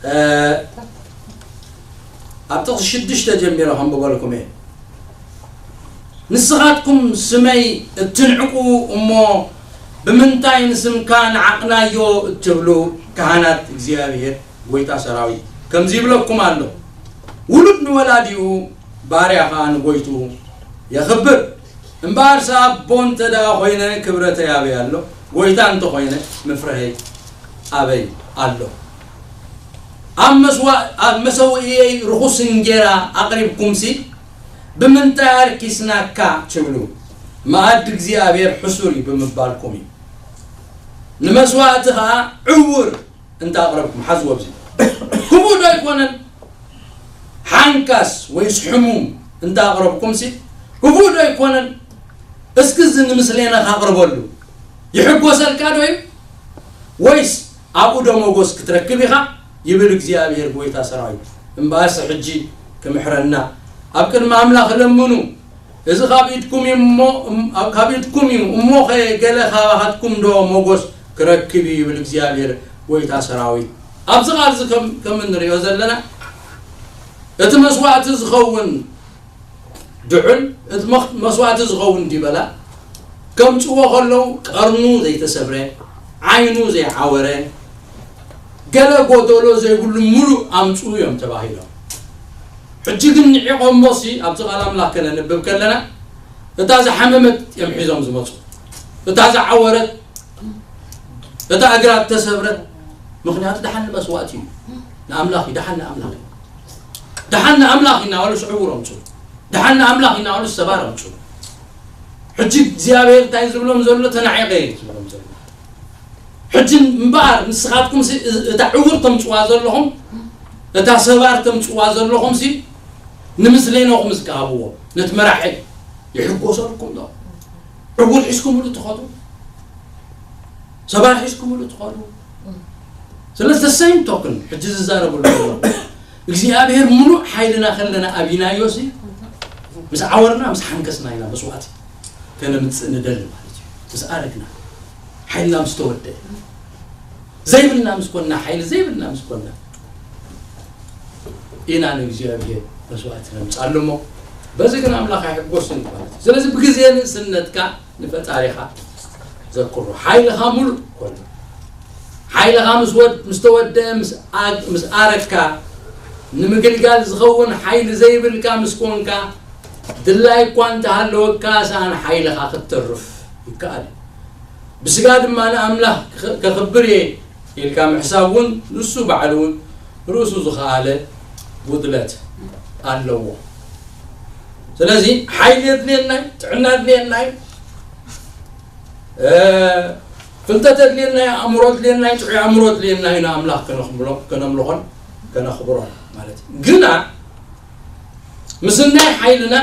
እ፣ ኣብ ጥቕሲ ሽዱሽተ ጀሚረ ከንብበልኩም እየ። ንስኻትኩም ስመይ እትንዕቁ እሞ፣ ብምንታይ ንስምካ ንዓቕናዮ እትብሉ ካህናት እግዚኣብሔር ጐይታ ሰራዊት፣ ከምዚ ይብለኩም ኣሎ፣ ውሉድ ንወላዲኡ፣ ባርያ ኸኣ ንጐይትኡ የኽብር። እምበኣርስ ኣቦ እንተ ደኣ ኾይነ፣ ክብረተይ ኣበይ ኣሎ? ጐይታ እንተ ኾይነ፣ ምፍርሀይ ኣበይ ኣሎ? ኣብ መስዋ-፣ ኣብ መሰውእየይ ርኹስ እንጌራ ኣቕሪብኩምሲ፣ ብምንታይ ኣርኪስናካ ትብሉ? መኣዲ እግዚኣብሔር ሕሱር እዩ ብምባልኩም እዩ። ንመስዋእቲ ኸኣ ዕውር እንተ ኣቕረብኩም፣ ሓዝዎ ኣብዚ። ክፉእ ዶ ኣይኮነን? ሓንካስ ወይስ ሕሙም እንተ ኣቕረብኩምሲ፣ ክፉእ ዶ ኣይኮነን? እስኪ እዚ ንምስሌና ካቕርበሉ። ይሕጎሰልካ ዶ እዩ? ወይስ ኣብኡ ዶ ሞጎስ ክትረክብ ኢኻ? ይብል እግዚኣብሔር ጎይታ ሰራዊት። እምበኣስ ሕጂ ክምሕረና ኣብ ቅድሚ ኣምላኽ ለምኑ። እዚ ካብ ኢድኩም እዩ እሞ፣ እም-፣ ኣብ-፣ ካብ ኢድኩም እዩ እሞ፣ ኸ ገለ ካባኻትኩም ዶ ሞጎስ ክረክብ እዩ? ይብል እግዚኣብሔር ጎይታ ሰራዊት። ኣብዚ ቃል እዚ ከም፣ ከም እንሪኦ ዘለና፣ እቲ መስዋዕቲ ዝኸውን ድዑል፣ እቲ መኽ-፣ መስዋዕቲ ዝኸውን ዲበላ ከምጽዎ ከለዉ፣ ቀርኑ ዘይተሰብረ፣ ዓይኑ ዘይዓወረ፣ ገለ ጎደሎ ዘይብሉ ምሉእ ኣምጽኡ እዮም ተባሂሎም። ሕጂ ግን ንዒቖሞሲ፣ ኣብቲ ቃል ኣምላኽ ከነንብብ ከለና፣ እታ ዝሓመመት እዮም ሒዞም ዝመጹ። እታ ዝዓወረት፣ እታ እግራ እተሰብረት፣ ምኽንያቱ ደሓን ንመስዋእቲ እዩ። ንኣምላኽ እዩ፣ ደሓን ንኣምላኽ እዩ። ደሓን ንኣምላኽ እዩ እናበሉ ስዕውር ኣምጽኡ። ደሓን ንኣምላኽ እዩ እናበሉ ሰባር ኣምጽኡ። ሕጂ እግዚኣብሔር እንታይ ዝብሎም ዘሎ? ተናዒቐ እዩ ዝብሎም ዘሎ። ሕጂ እምበኣር ንስኻትኩም ሲ-፣ እታ ዕውር ተምጽዋ ዘለኹም፣ እታ ሰባር ተምጽዋ ዘለኹም ሲ፣ ንምስሌኖኹም እስከ ሃብዎ። ነቲ መራሒ ይሕጎሰልኩም ዶ? ዕውር ሒዝኩምሉ ትኸዱ? ሰባር ሒዝኩምሉ ትኸዱ? ስለዚ the same token ሕጂ ዝዛረበሉ ዘሎ እግዚኣብሔር ምሉእ ሓይልና ከለና ኣብይናዮ ሲ፣ ምስ ዓወርና፣ ምስ ሓንከስና ኢና መስዋዕቲ ከነምጽእ ንደሊ ማለት እዩ። ምስ ኣረግና፣ ሓይልና ምስ ተወደአ፣ ዘይብልና ምስ ኮንና፣ ሓይሊ ዘይብልና ምስ ኮንና ኢና ንእግዚኣብሔር መስዋዕቲ ነምጽኣሉ እሞ፣ በዚ ግን ኣምላኽ ኣይሕጎስን እዩ ማለት እዩ። ስለዚ ብግዜ ንእስነትካ ንፈጣሪኻ ዘክሮ። ሓይልኻ ምሉእ ኮሎ። ሓይልኻ ምስ ወድ-፣ ምስ ተወደአ፣ ምስ ኣግ-፣ ምስ ኣረግካ፣ ንምግልጋል ዝኸውን ሓይሊ ዘይብልካ ምስ ኮንካ፣ ድላይ እኳ እንተሃለወካ፣ ሰኣን ሓይልኻ ክትተርፍ ይከኣል እዩ። ብስጋ ድማ ንኣምላኽ ከ-፣ ከኽብር እየ ኢልካ ምሕሳብ እውን ንሱ ባዕሉ እውን ርእሱ ዝኸኣለ ጉድለት ኣለዎ። ስለዚ ሓይሊ የድልየና እዩ፣ ጥዕና የድልየና እዩ፣ እ፣ ፍልጠት የድልየና እዩ፣ ኣእምሮ የድልየና እዩ፣ ጥዑይ ኣእምሮ የድልየና እዩ፣ ንኣምላኽ ከነኽብሮ-፣ ከነምልኾን ከነኽብሮን ማለት እዩ። ግና ምስናይ ሓይልና፣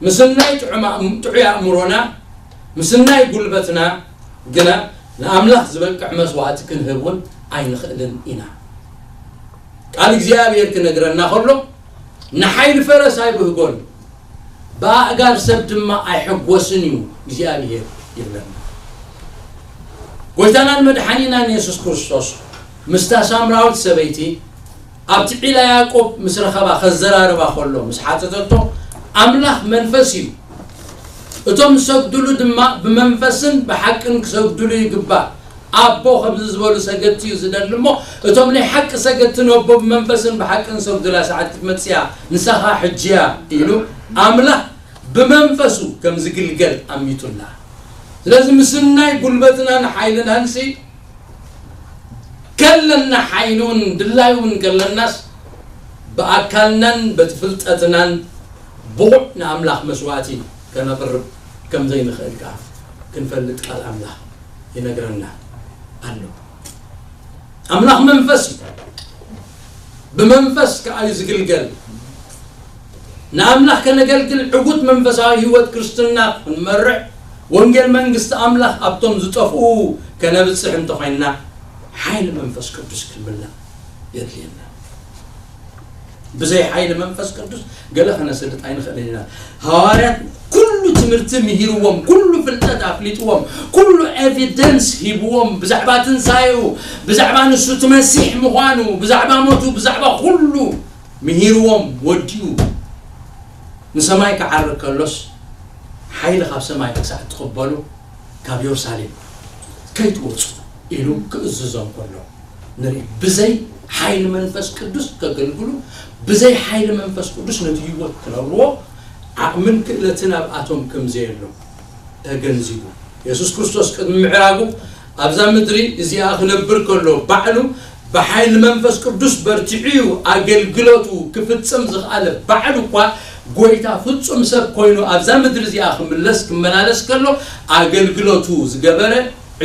ምስናይ ጥዑም ኣእም-፣ ጥዑይ ኣእምሮና፣ ምስናይ ጉልበትና ግና ንኣምላኽ ዝበቅዕ መስዋዕቲ ክንህብ እውን ኣይንኽእልን ኢና። ቃል እግዚኣብሔር ክነግረና ከሎ፣ ንሓይሊ ፈረስ ኣይብህጎን፣ ብኣእጋር ሰብ ድማ ኣይሕጎስን እዩ እግዚኣብሔር ይብለና። ጎይታናን መድሓኒናን የሱስ ክርስቶስ ምስታ ሳምራዊት ሰበይቲ ኣብቲ ዒላ ያዕቆብ ምስ ረኸባ፣ ከዘራርባ ከሎ ምስ ሓተተቶ፣ ኣምላኽ መንፈስ እዩ፣ እቶም ዝሰግድሉ ድማ ብመንፈስን ብሓቅን ክሰግድሉ ይግባእ። ኣቦ ከምዚ ዝበሉ ሰገድቲ እዩ ዝደሊ እሞ፣ እቶም ናይ ሓቂ ሰገድቲ ነቦ ብመንፈስን ብሓቅን ዝሰግዱላ ሰዓት ክትመጽእ እያ፣ ንሳ ኸኣ ሕጂ እያ ኢሉ ኣምላኽ ብመንፈሱ ከም ዝግልገል ኣሚቱላ። ስለዚ ምስናይ ጉልበትናን ሓይልናንሲ ከለና፣ ሓይሊ እውን ድላይ እውን ከለናስ፣ ብኣካልናን በቲ ፍልጠትናን ብቑዕ ንኣምላኽ መስዋዕቲ ከነቕርብ ከም ዘይንኽእል ከኣ ክንፈልጥ ቃል ኣምላኽ ይነግረና ኣሎ። ኣምላኽ መንፈስ እዩ። ብመንፈስ ከኣ እዩ ዝግልገል። ንኣምላኽ ከነገልግል፣ ዕዉት መንፈሳዊ ህይወት ክርስትና ክንመርሕ፣ ወንጌል መንግስቲ ኣምላኽ ኣብቶም ዝጠፍኡ ከነብጽሕ እንተኾይንና፣ ሓይሊ መንፈስ ቅዱስ ክንምላእ የድልየና። ብዘይ ሓይሊ መንፈስ ቅዱስ ገለ ከነስልጥ ኣይንኽእልን ኢና። ሃዋርያት ኩሉ ትምህርቲ ምሂርዎም፣ ኩሉ ፍልጠት ኣፍሊጥዎም፣ ኩሉ ኤቪደንስ ሂብዎም፣ ብዛዕባ ትንሳኤኡ፣ ብዛዕባ ንሱ እቲ መሲሕ ምዃኑ፣ ብዛዕባ ሞቱ፣ ብዛዕባ ኩሉ ምሂርዎም ወዲኡ ንሰማይ ክዓርግ ከሎስ፣ ሓይሊ ካብ ሰማይ ክሳዕ እትቕበሉ ካብ የሩሳሌም ከይትወጹ ኢሉ ክእዝዞም ከሎ ንርኢ። ብዘይ ሓይሊ መንፈስ ቅዱስ ከገልግሉ፣ ብዘይ ሓይሊ መንፈስ ቅዱስ ነቲ ህይወት ክነብርዎ ዓቕምን ክእለትን ኣብኣቶም ከም ዘየሎ ተገንዚቡ፣ የሱስ ክርስቶስ ቅድሚ ምዕራጉ ኣብዛ ምድሪ እዚኣ ክነብር ከሎ፣ ባዕሉ ብሓይሊ መንፈስ ቅዱስ በርቲዑ እዩ ኣገልግሎቱ ክፍጽም ዝኽኣለ። ባዕሉ እኳ ጎይታ ፍጹም ሰብ ኮይኑ ኣብዛ ምድሪ እዚኣ ክምለስ፣ ክመላለስ ከሎ፣ ኣገልግሎቱ ዝገበረ፣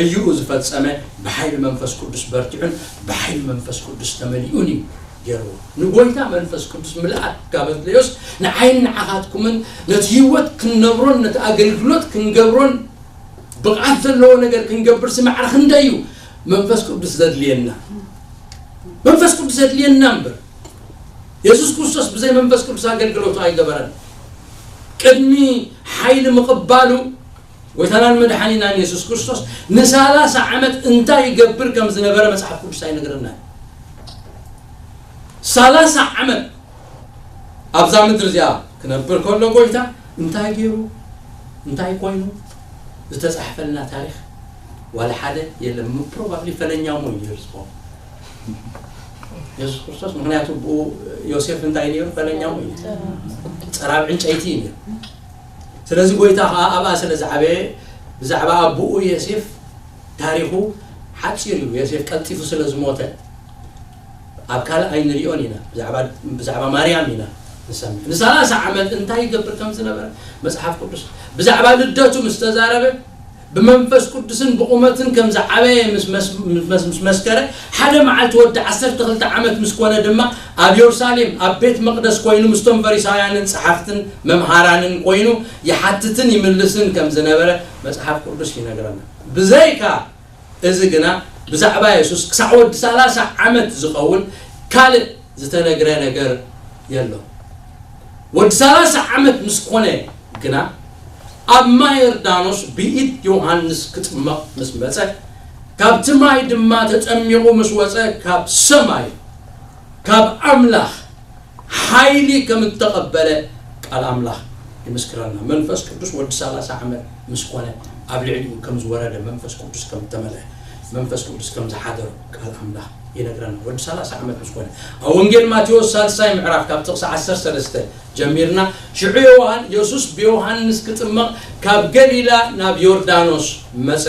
ዕዩኡ ዝፈጸመ፣ ብሓይሊ መንፈስ ቅዱስ በርቲዑን ብሓይሊ መንፈስ ቅዱስ ተመሊኡን እዩ። ገይርዎ። ንጎይታ መንፈስ ቅዱስ ምልኣት ካብ ኣድለዮስ፣ ንዓይን ንዓኻትኩምን ነቲ ህይወት ክንነብሮን ነቲ ኣገልግሎት ክንገብሮን ብቕዓት ዘለዎ ነገር ክንገብርሲ ማዕረ ክንደይ እዩ መንፈስ ቅዱስ ዘድልየና። መንፈስ ቅዱስ ዘድልየና እምበር፣ የሱስ ክርስቶስ ብዘይ መንፈስ ቅዱስ ኣገልግሎቱ ኣይገበረን። ቅድሚ ሓይሊ ምቕባሉ፣ ጎይታናን መድሓኒናን የሱስ ክርስቶስ ንሳላሳ ዓመት እንታይ ይገብር ከም ዝነበረ መጽሓፍ ቅዱስ ኣይነግረናን። ሳላሳ ዓመት ኣብዛ ምድሪ እዚኣ ክነብር ከሎ ጎይታ እንታይ ገይሩ፣ እንታይ ኮይኑ ዝተጻሕፈልና ታሪኽ ዋላ ሓደ የለን። ፕሮባብሊ ፈለኛው ሞኝ እዩ ዝኸውን የሱስ ክርስቶስ። ምኽንያቱ ብኡ ዮሴፍ እንታይ ነይሩ? ፈለኛው ሞኝ እዩ። ጸራብ ዕንጨይቲ እዩ ነይሩ። ስለዚ ጎይታ ኸዓ ኣብኣ ስለ ዝዓበየ፣ ብዛዕባ ኣቦኡ ዮሴፍ ታሪኹ ሓጺር እዩ። ዮሴፍ ቀልጢፉ ስለ ዝሞተ ኣብ ካልእ ኣይንሪኦን ኢና። ብዛዕባ፣ ብዛዕባ ማርያም ኢና ንሰምዕ። ንሳላሳ ዓመት እንታይ ይገብር ከም ዝነበረ መጽሓፍ ቅዱስ ብዛዕባ ልደቱ ምስ ተዛረበ፣ ብመንፈስ ቅዱስን ብቑመትን ከም ዝዓበየ ምስ መስ-፣ ምስ መስ-፣ ምስ መስከረ፣ ሓደ መዓልቲ ወዲ ዓሰርተ ክልተ ዓመት ምስ ኮነ ድማ ኣብ የሩሳሌም ኣብ ቤት መቕደስ ኮይኑ ምስቶም ፈሪሳውያንን ጸሓፍትን መምሃራንን ኮይኑ ይሓትትን ይምልስን ከም ዝነበረ መጽሓፍ ቅዱስ ይነግረና። ብዘይካ እዚ ግና ብዛዕባ የሱስ ክሳዕ ወዲ ሰላሳ ዓመት ዝኸውን ካልእ ዝተነግረ ነገር የሎ። ወዲ ሰላሳ ዓመት ምስ ኮነ ግና ኣብ ማይ ዮርዳኖስ ብኢድ ዮሃንስ ክጥመቕ ምስ መጸ፣ ካብቲ ማይ ድማ ተጠሚቑ ምስ ወጸ፣ ካብ ሰማይ፣ ካብ ኣምላኽ ሓይሊ ከም እተቐበለ ቃል ኣምላኽ ይምስክረና። መንፈስ ቅዱስ ወዲ ሰላሳ ዓመት ምስ ኮነ ኣብ ልዕሊኡ ከም ዝወረደ፣ መንፈስ ቅዱስ ከም እተመልአ፣ መንፈስ ቅዱስ ከም ዝሓደሮ ቃል ኣምላኽ ይነግረና። ወዲ ሰላሳ ዓመት ምስ ኮነ፣ ኣብ ወንጌል ማቴዎስ ሳልሳይ ምዕራፍ ካብ ጥቕሲ ዓሰርተ ሰለስተ ጀሚርና፣ ሽዑ ዮሃን-፣ የሱስ ብዮሃንስ ክጥመቕ ካብ ገሊላ ናብ ዮርዳኖስ መጸ።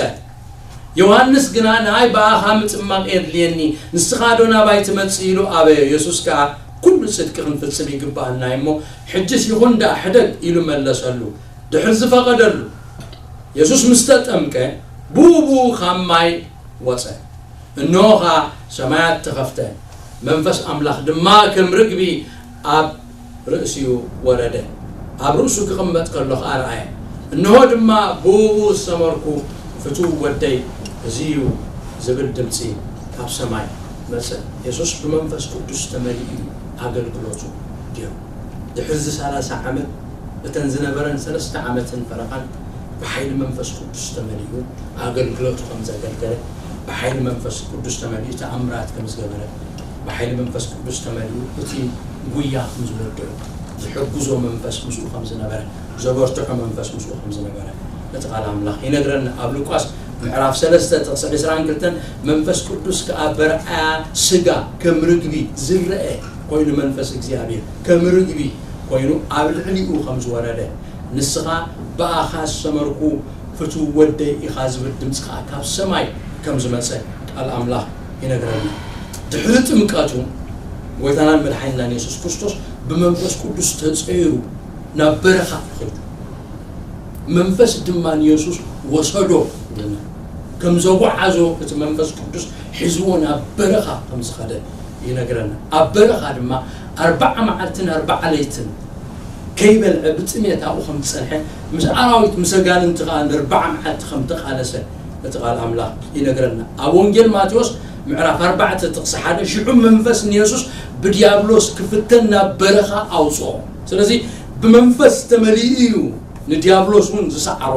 ዮሃንስ ግና፣ "ንኣይ ብኣኻ ምጥማቕ የድልየኒ፣ ንስኻ ዶ ናባይ ትመጽእ?" ኢሉ ኣበዮ። የሱስ ከኣ፣ "ኩሉ ጽድቂ ክንፍጽም ይግብኣና እሞ፣ ሕጅስ ይኹን ደኣ ሕደግ" ኢሉ መለሰሉ። ድሕሪ ዝፈቐደሉ፣ የሱስ ምስ ተጠምቀ፣ ብኡ ብኡ ካብ ማይ ወጸ። እንሆ ኸኣ ሰማያት ተኸፍተ፣ መንፈስ ኣምላኽ ድማ ከም ርግቢ ኣብ ርእሲኡ ወረደ። ኣብ ርእሱ ክቕመጥ ከሎ ኸኣ ረኣየ። እንሆ ድማ ብእኡ ዝሰመርኩ ፍቱው ወደይ እዚ እዩ ዝብል ድምጺ ካብ ሰማይ መጸ። የሱስ ብመንፈስ ቅዱስ ተመሊኡ እዩ ኣገልግሎቱ ገይሩ። ድሕሪ እዚ ሰላሳ ዓመት እተን ዝነበረን ሰለስተ ዓመትን ፈረቓን ብሓይሊ መንፈስ ቅዱስ ተመሊኡ ኣገልግሎቱ ከም ዘገልገለ፣ ብሓይሊ መንፈስ ቅዱስ ተመሊኡ ተኣምራት ከም ዝገበረ፣ ብሓይሊ መንፈስ ቅዱስ ተመሊኡ እቲ ጉያ ከም ዝወድኦ ዝሕግዞ መንፈስ ምስኡ ከም ዝነበረ፣ ዘበርትዖ መንፈስ ምስኡ ከም ዝነበረ እቲ ቃል ኣምላኽ ይነግረና። ኣብ ሉቃስ ምዕራፍ ሰለስተ ጥቕሲ ዕስራን ክልተን፣ "መንፈስ ቅዱስ ከኣ በርኣያ ስጋ ከም ርግቢ ዝረአ ኮይኑ፣ መንፈስ እግዚኣብሔር ከም ርግቢ ኮይኑ ኣብ ልዕሊኡ ከም ዝወረደ፣ ንስኻ ብኣኻ ዝሰመርኩ ፍቱው ወደይ ኢኻ" ዝብል ድምፂ ከኣ ካብ ሰማይ ከም ዝመፀ ቃል ኣምላኽ ይነግረና። ድሕሪ ጥምቀቱ ጎይታናን መድሓኒናን የሱስ ክርስቶስ ብመንፈስ ቅዱስ ተፀይሩ ናብ በረኻ ይኸዱ። መንፈስ ድማ ንየሱስ ወሰዶ ይብለና። ከም ዘጓዓዞ እቲ መንፈስ ቅዱስ ሒዝዎ ናብ በረኻ ከም ዝኸደ ይነግረና። ኣብ በረኻ ድማ ኣርባዓ መዓልትን ኣርባዓ ለይትን ከይበልዐ ብጥሜት ኣብኡ ከም ዝጸንሐ፣ ምስ ኣራዊት ምስ ኣጋንንቲ ከኣ ንኣርባዓ መዓልቲ ከም ተቓለሰ እቲ ቃል ኣምላኽ ይነግረና። ኣብ ወንጌል ማቴዎስ ምዕራፍ ኣርባዕተ ጥቕሲ ሓደ፣ ሽዑ መንፈስ ንየሱስ ብድያብሎስ ክፍተን ናብ በረኻ ኣውጽኦ። ስለዚ ብመንፈስ ተመሊኡ እዩ ንድያብሎስ እውን ዝሰዓሮ።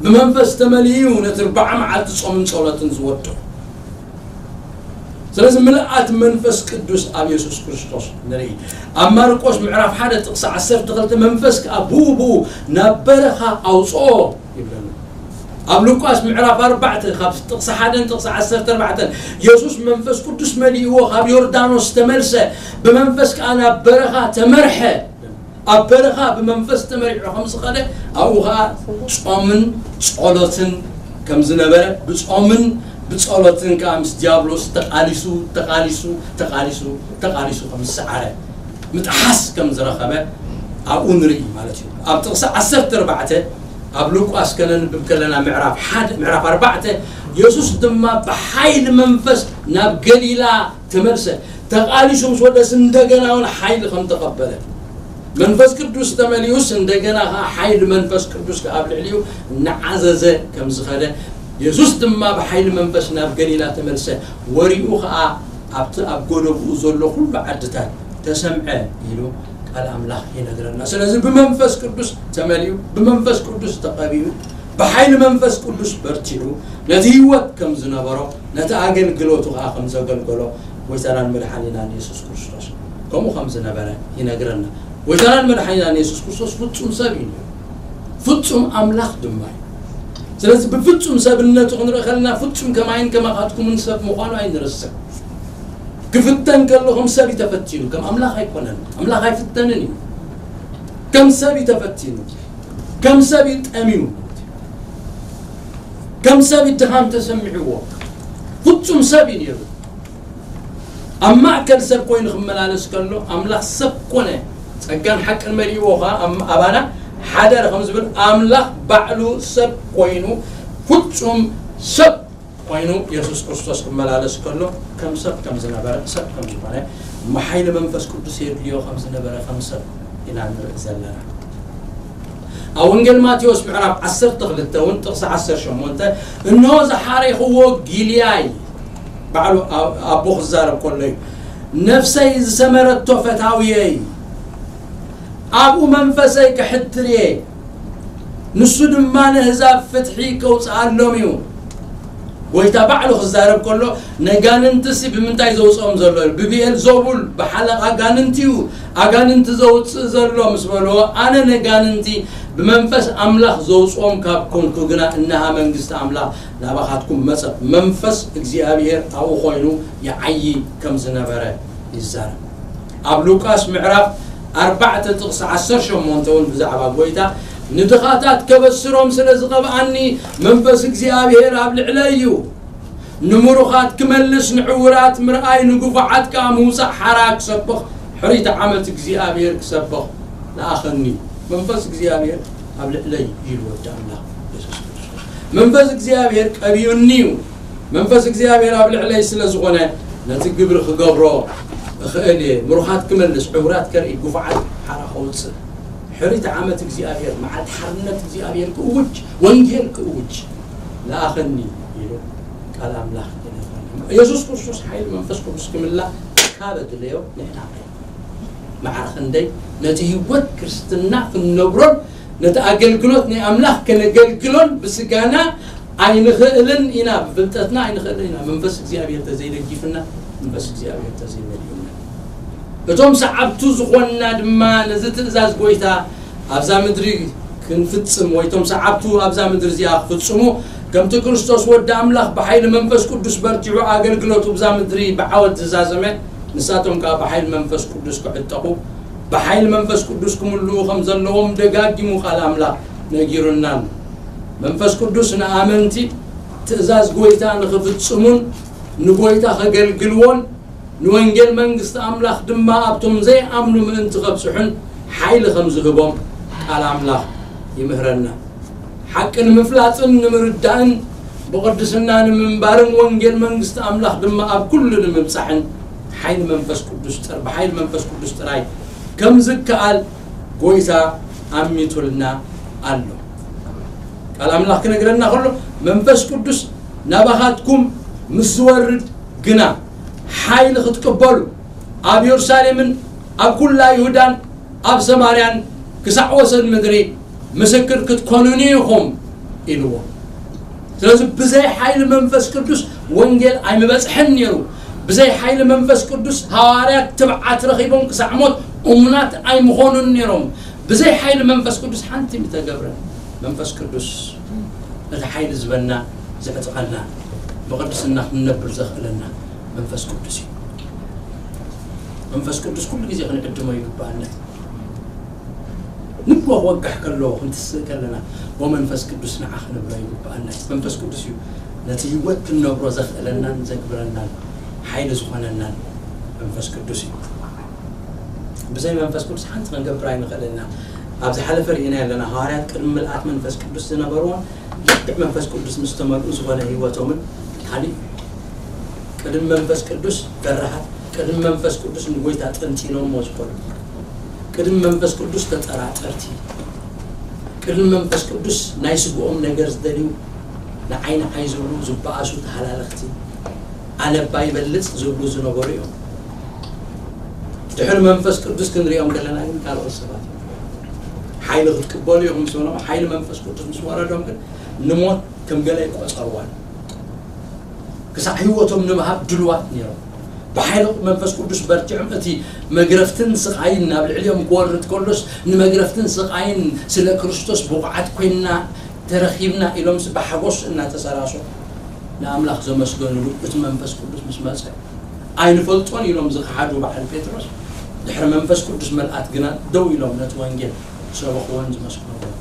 ብመንፈስ ተመሊኡ እዩ ነቲ ኣርባዓ መዓልቲ ጾምን ጸሎትን ዝወድኦ። ስለዚ ምልኣት መንፈስ ቅዱስ ኣብ የሱስ ክርስቶስ ንርኢ። ኣብ ማርቆስ ምዕራፍ ሓደ ጥቕሲ ዓሰርተ ክልተ፣ መንፈስ ከኣ ብኡ ብኡ ናብ በረኻ ኣውጽኦ ይብለና። ኣብ ሉቃስ ምዕራፍ ኣርባዕተ ካብ ጥቕሲ ሓደን ጥቕሲ ዓሰርተ ኣርባዕተን፣ የሱስ መንፈስ ቅዱስ መሊእዎ ካብ ዮርዳኖስ ተመልሰ፣ ብመንፈስ ከኣ ናብ በረኻ ተመርሐ። ኣብ በረኻ ብመንፈስ ተመሪሑ ከም ዝኸደ፣ ኣብኡ ኸኣ ጾምን ጸሎትን ከም ዝነበረ፣ ብጾምን ብጸሎትን ከኣ ምስ ዲያብሎስ ተቓሊሱ፣ ተቓሊሱ፣ ተቓሊሱ፣ ተቓሊሱ ከም ዝሰዓረ፣ ምጥሓስ ከም ዝረኸበ ኣብኡ ንርኢ ማለት እዩ። ኣብ ጥቕሲ ዓሰርተ ኣርባዕተ ኣብ ሉቃስ ከነንብብ ከለና፣ ምዕራፍ ሓደ፣ ምዕራፍ ኣርባዕተ የሱስ ድማ ብሓይሊ መንፈስ ናብ ገሊላ ተመልሰ። ተቓሊሱ ምስ ወደስ እንደገና እውን ሓይሊ ከም ተቐበለ፣ መንፈስ ቅዱስ ተመሊኡስ እንደገና ኸዓ ሓይሊ መንፈስ ቅዱስ ከኣ ኣብ ልዕሊኡ እናዓዘዘ ከም ዝኸደ፣ የሱስ ድማ ብሓይሊ መንፈስ ናብ ገሊላ ተመልሰ። ወሪኡ ኸዓ ኣብቲ ኣብ ጎደብኡ ዘሎ ኩሉ ዓድታት ተሰምዐ ኢሉ ቃል ኣምላኽ ይነግረና። ስለዚ ብመንፈስ ቅዱስ ተመሊኡ፣ ብመንፈስ ቅዱስ ተቐቢኡ፣ ብሓይሊ መንፈስ ቅዱስ በርቲዑ፣ ነቲ ህይወት ከም ዝነበሮ፣ ነቲ ኣገልግሎቱ ኸዓ ከም ዘገልገሎ ጎይታናን መድሓኒናን የሱስ ክርስቶስ ከምኡ ከም ዝነበረ ይነግረና። ጎይታናን መድሓኒናን የሱስ ክርስቶስ ፍጹም ሰብ እዩ ነይሩ። ፍጹም ኣምላኽ ድማ እዩ። ስለዚ ብፍጹም ሰብነቱ ክንርኢ ከለና ፍጹም ከማይን ከማኻትኩምን ሰብ ምዃኑ ኣይንረስዕ። ክፍተን ከሎ ከም ሰብ እዩ ተፈቲኑ፣ ከም ኣምላኽ ኣይኮነን። ኣምላኽ ኣይፍተንን እዩ። ከም ሰብ እዩ ተፈቲኑ፣ ከም ሰብ እዩ ጠምዩ፣ ከም ሰብ እዩ ድኻም ተሰሚዕዎ። ፍጹም ሰብ እዩ ነይሩ። ኣብ ማእከል ሰብ ኮይኑ ክመላለስ ከሎ ኣምላኽ ሰብ ኮነ። ጸጋን ሓቅን መሊእዎ ኸዓ ኣብ-፣ ኣባና ሓደረ ከም ዝብል ኣምላኽ ባዕሉ ሰብ ኮይኑ ፍጹም ሰብ ኮይኑ የሱስ ክርስቶስ ክመላለስ ከሎ ከም ሰብ ከም ዝነበረ፣ ሰብ ከም ዝኾነ፣ እሞ ሓይሊ መንፈስ ቅዱስ የድልዮ ከም ዝነበረ ከም ሰብ ኢና ንርኢ ዘለና። ኣብ ወንጌል ማቴዎስ ምዕራፍ ዓሰርተ ክልተ እውን ጥቕሲ ዓሰርተ ሸሞንተ፣ "እንሆ ዝሓሬኽዎ ጊልያይ"፣ ባዕሉ ኣ-፣ ኣቦ ክዛረብ ከሎ እዩ፣ "ነፍሰይ ዝሰመረቶ ፈታውየይ፣ ኣብኡ መንፈሰይ ከሕድር እየ፣ ንሱ ድማ ነህዛብ ፍትሒ ከውፅኣሎም እዩ።" ጎይታ ባዕሉ ክዛረብ ከሎ፣ ነጋንንትሲ ብምንታይ ዘውፅኦም ዘሎ? ብብኤል ዘቡል፣ ብሓለቓ ኣጋንንቲ እዩ ኣጋንንቲ ዘውፅእ ዘሎ ምስ በልዎ፣ ኣነ ነጋንንቲ ብመንፈስ ኣምላኽ ዘውፅኦም ካብ ኮንኩ ግና፣ እነሃ መንግስቲ ኣምላኽ ናባኻትኩም መጸት። መንፈስ እግዚኣብሔር ኣብኡ ኮይኑ ይዓዪ ከም ዝነበረ ይዛረብ። ኣብ ሉቃስ ምዕራፍ ኣርባዕተ ጥቕሲ ዓሰርተ ሸሞንተ እውን ብዛዕባ ጎይታ፣ "ንድኻታት ከበስሮም ስለ ዝቐብኣኒ፣ መንፈስ እግዚኣብሔር ኣብ ልዕለይ እዩ። ንምሩኻት ክመልስ፣ ንዕውራት ምርኣይ፣ ንግፉዓት ከኣ ምውጻእ ሓራ ክሰብኽ፣ ሕሪት ዓመት እግዚኣብሔር ክሰብኽ ለኣኸኒ። መንፈስ እግዚኣብሔር ኣብ ልዕለይ እዩ" ኢሉ ወዲ ኣምላኽ የሱስ ክርስቶስ። መንፈስ እግዚኣብሔር ቀቢኡኒ እዩ። መንፈስ እግዚኣብሔር ኣብ ልዕለይ ስለ ዝኾነ፣ ነቲ ግብሪ ክገብሮ እኽእል እየ። ምሩኻት ክመልስ፣ ዕውራት ከርኢ፣ ግፉዓት ሓራ ከውፅእ፣ ሕሪት ዓመት እግዚኣብሔር፣ መዓልቲ ሓርነት እግዚኣብሔር ክእውጅ፣ ወንጌል ክእውጅ ለኣኸኒ ኢሉ ቃል ኣምላኽ ይነግረና። የሱስ ክርስቶስ ሓይሊ መንፈስ ቅዱስ ክምላእ ካብ ኣድለዮ ንሕና ኸ ማዕረ ክንደይ ነቲ ህይወት ክርስትና ክንነብሮን ነቲ ኣገልግሎት ናይ ኣምላኽ ከነገልግሎን ብስጋና ኣይንኽእልን ኢና፣ ብፍልጠትና ኣይንኽእልን ኢና፣ መንፈስ እግዚኣብሔር ተዘይደጊፍና፣ መንፈስ እግዚኣብሔር ተዘይመሊኡና። እቶም ሰዓብቱ ዝኾንና ድማ ነዚ ትእዛዝ ጎይታ ኣብዛ ምድሪ ክንፍጽም፣ ወይ እቶም ሰዓብቱ ኣብዛ ምድሪ እዚኣ ክፍጽሙ፣ ከምቲ ክርስቶስ ወዲ ኣምላኽ ብሓይሊ መንፈስ ቅዱስ በርቲዑ ኣገልግሎቱ ብዛ ምድሪ ብዓወት ዝዛዘመ፣ ንሳቶም ከኣ ብሓይሊ መንፈስ ቅዱስ ክዕጠቑ፣ ብሓይሊ መንፈስ ቅዱስ ክምልኡ ከም ዘለዎም ደጋጊሙ ቃል ኣምላኽ ነጊሩና ኣሎ። መንፈስ ቅዱስ ንኣመንቲ ትእዛዝ ጎይታ ንኽፍጽሙን ንጎይታ ከገልግልዎን ንወንጌል መንግስቲ ኣምላኽ ድማ ኣብቶም ዘይኣምኑ ምእንቲ ከብጽሑን ሓይሊ ከም ዝህቦም ቃል ኣምላኽ ይምህረና። ሓቂ ንምፍላጥን ንምርዳእን ብቕድስና ንምንባርን ወንጌል መንግስቲ ኣምላኽ ድማ ኣብ ኩሉ ንምብጻሕን ሓይሊ መንፈስ ቅዱስ ጥር-፣ ብሓይሊ መንፈስ ቅዱስ ጥራይ ከም ዝከኣል ጎይታ ኣሚቱልና ኣሎ። ቃል ኣምላኽ ክነግረና ከሎ፣ "መንፈስ ቅዱስ ናባኻትኩም ምስ ዝወርድ ግና ሓይሊ ክትቅበሉ፣ ኣብ የሩሳሌምን ኣብ ኩላ ይሁዳን ኣብ ሰማርያን ክሳዕ ወሰን ምድሪ ምስክር ክትኮኑኒ ኢኹም" ኢልዎ። ስለዚ ብዘይ ሓይሊ መንፈስ ቅዱስ ወንጌል ኣይምበጽሐን ነይሩ። ብዘይ ሓይሊ መንፈስ ቅዱስ ሃዋርያት ትብዓት ረኺቦም ክሳዕ ሞት እሙናት ኣይምኾኑን ነይሮም። ብዘይ ሓይሊ መንፈስ ቅዱስ ሓንቲ ምተገብረ። መንፈስ ቅዱስ ነቲ ሓይሊ ዝበና፣ ዘዕጥቐና፣ ብቕድስና ክንነብር ዘኽእለና መንፈስ ቅዱስ እዩ። መንፈስ ቅዱስ ኩሉ ግዜ ክንዕድሞ ይግባኣና እዩ። ንግሆ ክወግሕ ከሎ ክንትስእ ከለና፣ "ወመንፈስ ቅዱስ ንዓ" ክንብሎ ይግባኣና እዩ። መንፈስ ቅዱስ እዩ ነቲ ህይወት ክንነብሮ ዘኽእለናን ዘግብረናን ሓይሊ ዝኾነናን መንፈስ ቅዱስ እዩ። ብዘይ መንፈስ ቅዱስ ሓንቲ ክንገብር ኣይንኽእልን ኢና። ኣብ ዝሓለፈ ርኢና ኣለና፣ ሃዋርያት ቅድሚ ምልኣት መንፈስ ቅዱስ ዝነበርዎም ልክዕ መንፈስ ቅዱስ ምስ ተመልኡ ዝኾነ ህይወቶምን ካልእ። ቅድሚ መንፈስ ቅዱስ በረሃት፣ ቅድሚ መንፈስ ቅዱስ ንጎይታ ጠንጢኖሞ ዝኾኑ፣ ቅድሚ መንፈስ ቅዱስ ተጠራጠርቲ፣ ቅድሚ መንፈስ ቅዱስ ናይ ስግኦም ነገር ዝደልዩ፣ ንዓይ ንዓይ ዝብሉ ዝበኣሱ ተሃላለኽቲ፣ ኣነ እባ ይበልጽ ዝብሉ ዝነበሩ እዮም። ድሕሪ መንፈስ ቅዱስ ክንሪኦም ከለና ግን ካልኦት ሰባት እዮም። ሓይሊ ክትቅበሉ ኢኹም ምስ በሎም፣ ሓይሊ መንፈስ ቅዱስ ምስ ወረዶም ግን ንሞት ከም ገለ ይቆጸርዋን ክሳዕ ህይወቶም ንምሃብ ድልዋት ነይሮም። ብሓይሊ መንፈስ ቅዱስ በርቲዖም፣ እቲ መግረፍትን ስቓይን ናብ ልዕሊኦም ክወርድ ከሎስ፣ ንመግረፍትን ስቓይን ስለ ክርስቶስ ብቑዓት ኮይንና ተረኺብና ኢሎምስ ብሓጎስ እናተሰራሱ ንኣምላኽ ዘመስገንሉ እቲ መንፈስ ቅዱስ ምስ መጸ፣ ኣይንፈልጦን ኢሎም ዝኸሓዱ በዓል ጴጥሮስ፣ ድሕሪ መንፈስ ቅዱስ መልኣት ግና ደው ኢሎም ነቲ ወንጌል ዝሰበኽዎን ዝመስክርዎን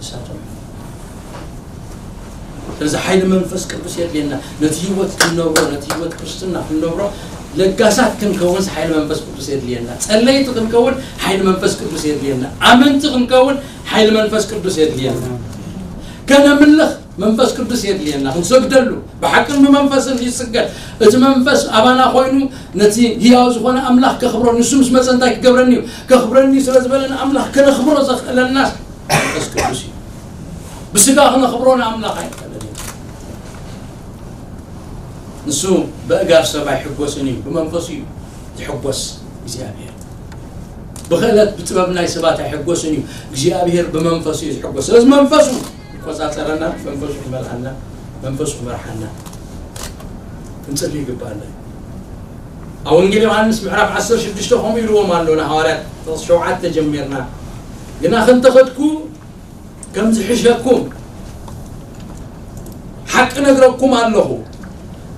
ንሳቶም እዮም። ስለዚ ሓይሊ መንፈስ ቅዱስ የድልየና። ነቲ ህይወት ክንነብሮ፣ ነቲ ህይወት ክርስትና ክንነብሮ ለጋሳት ክንከውንስ ሓይሊ መንፈስ ቅዱስ የድልየና። ጸለይቲ ክንከውን ሓይሊ መንፈስ ቅዱስ የድልየና። ኣመንቲ ክንከውን ሓይሊ መንፈስ ቅዱስ የድልየና። ከነምልኽ መንፈስ ቅዱስ የድልየና። ክንሰግደሉ ብሓቅን ብመንፈስን ይስገድ። እቲ መንፈስ ኣባና ኮይኑ ነቲ ህያው ዝኾነ ኣምላኽ ከኽብሮ፣ ንሱ ምስ መጸ እንታይ ክገብረኒ እዩ? ከኽብረኒ ስለ ዝበለ ንኣምላኽ ከነኽብሮ ዘኽእለናስ መንፈስ ቅዱስ እዩ። ብስጋ ክነኽብሮ ንኣምላኽ ኣይንኽእልን እዩ። ንሱ በእጋር ሰብ ኣይሕጎስን እዩ፣ ብመንፈሱ እዩ ዝሕጎስ እግዚኣብሔር። ብኽእለት ብጥበብ ናይ ሰባት ኣይሕጎስን እዩ፣ እግዚኣብሔር ብመንፈሱ እዩ ዝሕጎስ። ስለዚ መንፈሱ ይቆጻጸረና፣ መንፈሱ ይመልኣና፣ መንፈሱ ይመርሓና። ክንጽሊ ይግባኣና። ኣብ ወንጌል ዮሃንስ ምዕራፍ ዓሰርተ ሽዱሽተ ከምኡ ኢልዎም ኣሎ ንሃዋርያት፣ ጥቕሲ ሸውዓተ ጀሚርና። ግና ክንተኸድኩ ከም ዝሕሸኩም ሓቂ ነግረኩም ኣለኹ።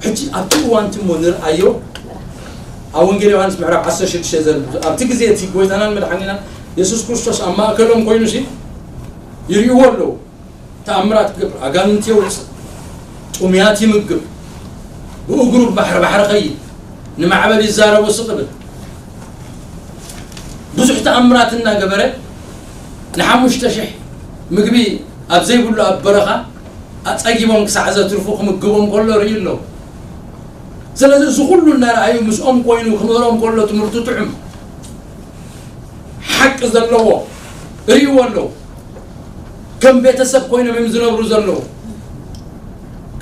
ሕጂ ኣብቲ እዋን እቲ እሞ ንርኣዮ፣ ኣብ ወንጌል ዮሃንስ ምዕራፍ ዓሰርተ ሽዱሽተ ዘሎ፣ ኣብቲ ግዜ እቲ ጎይታናን መድሓኒናን የሱስ ክርስቶስ ኣብ ማእከሎም ኮይኑሲ ይርእይዎ ኣለዉ። ተኣምራት ክገብር፣ ኣጋንንት የውጽእ፣ ጥሙያት ይምግብ፣ ብእግሩ ባሕሪ ባሕሪ ኸይድ፣ ንማዕበል ይዛረቦ ስቕ ይብል። ብዙሕ ተኣምራት እናገበረ ንሓሙሽተ ሽሕ ምግቢ ኣብ ዘይብሉ ኣብ በረኻ ኣጸጊቦም ክሳዕ ዘትርፉ ክምግቦም ከሎ ርኢ ኣሎ። ስለዚ እዚ ኩሉ እናረኣዩ ምስኦም ኮይኑ ክምህሮም ከሎ ትምህርቱ ጥዑም ሓቂ ዘለዎ ርእይዎ ኣለዉ። ከም ቤተሰብ ኮይኖም እዮም ዝነብሩ ዘለዉ።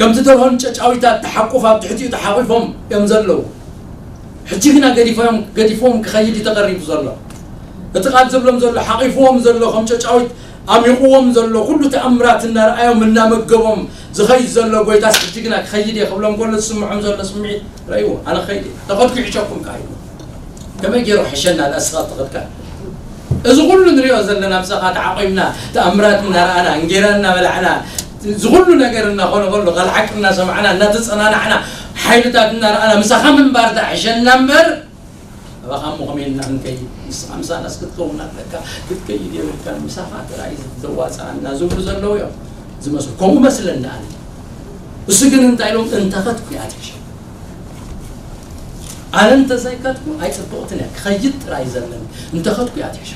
ከምቲ ደርሆን ጨጫዊታት ተሓቁፍ ኣብ ትሕቲኡ ተሓቂፎም እዮም ዘለዉ። ሕጂ ግና ገዲፎም ገዲፎም ክኸይድ እዩ ተቐሪቡ ዘሎ። እቲ ቃል ዝብሎም ዘሎ ሓቂፍዎም ዘሎ ከም ጨጫዊት ኣሚቑዎም ዘሎ ኩሉ ተኣምራት እናረኣዮም እናመገቦም ዝኸይድ ዘሎ ጎይታስ ሕጂ ግና ክኸይድ እየ ክብሎም ከሎ ዝስምዖም ዘሎ ስምዒት ረእይዎ። ኣነ ክኸይድ እየ፣ ተኸድኩ ይሕሸኩም ከኣ ኢሉ። ከመይ ገይሩ ሕሸና ደኣ እስኻ ተኸድካ? እዚ ኩሉ ንሪኦ ዘለና ምሳኻ ተዓቂብና ተኣምራት እናረኣና እንጌራ እናበላዕና እዚ ኩሉ ነገር እናኾነ ከሎ ቃል ሓቂ እናሰማዕና እናተጸናናዕና ሓይልታት እናረኣና ምሳኻ ምንባር ደኣ ሕሸና እምበር ኣባኻ እሞ ከመይ ኢልና ክንከይድ? ንስኻ ምሳናስ ክትከውን ኣለካ፣ ክትከይድ የብልካን፣ ምሳኻ ጥራይ እዩ ዘዋጽኣና ዝብሉ ዘለዉ እዮም ዝመስሉ። ከምኡ መስለኒ ኣነ። እሱ ግን እንታይ ኢሎም? እንተኸድኩ እያ ትሕሸ። ኣነ እንተዘይከድኩ ኣይጽብቕትን እያ፣ ክኸይድ ጥራይ እዩ ዘለኒ። እንተኸድኩ እያ ትሕሸ።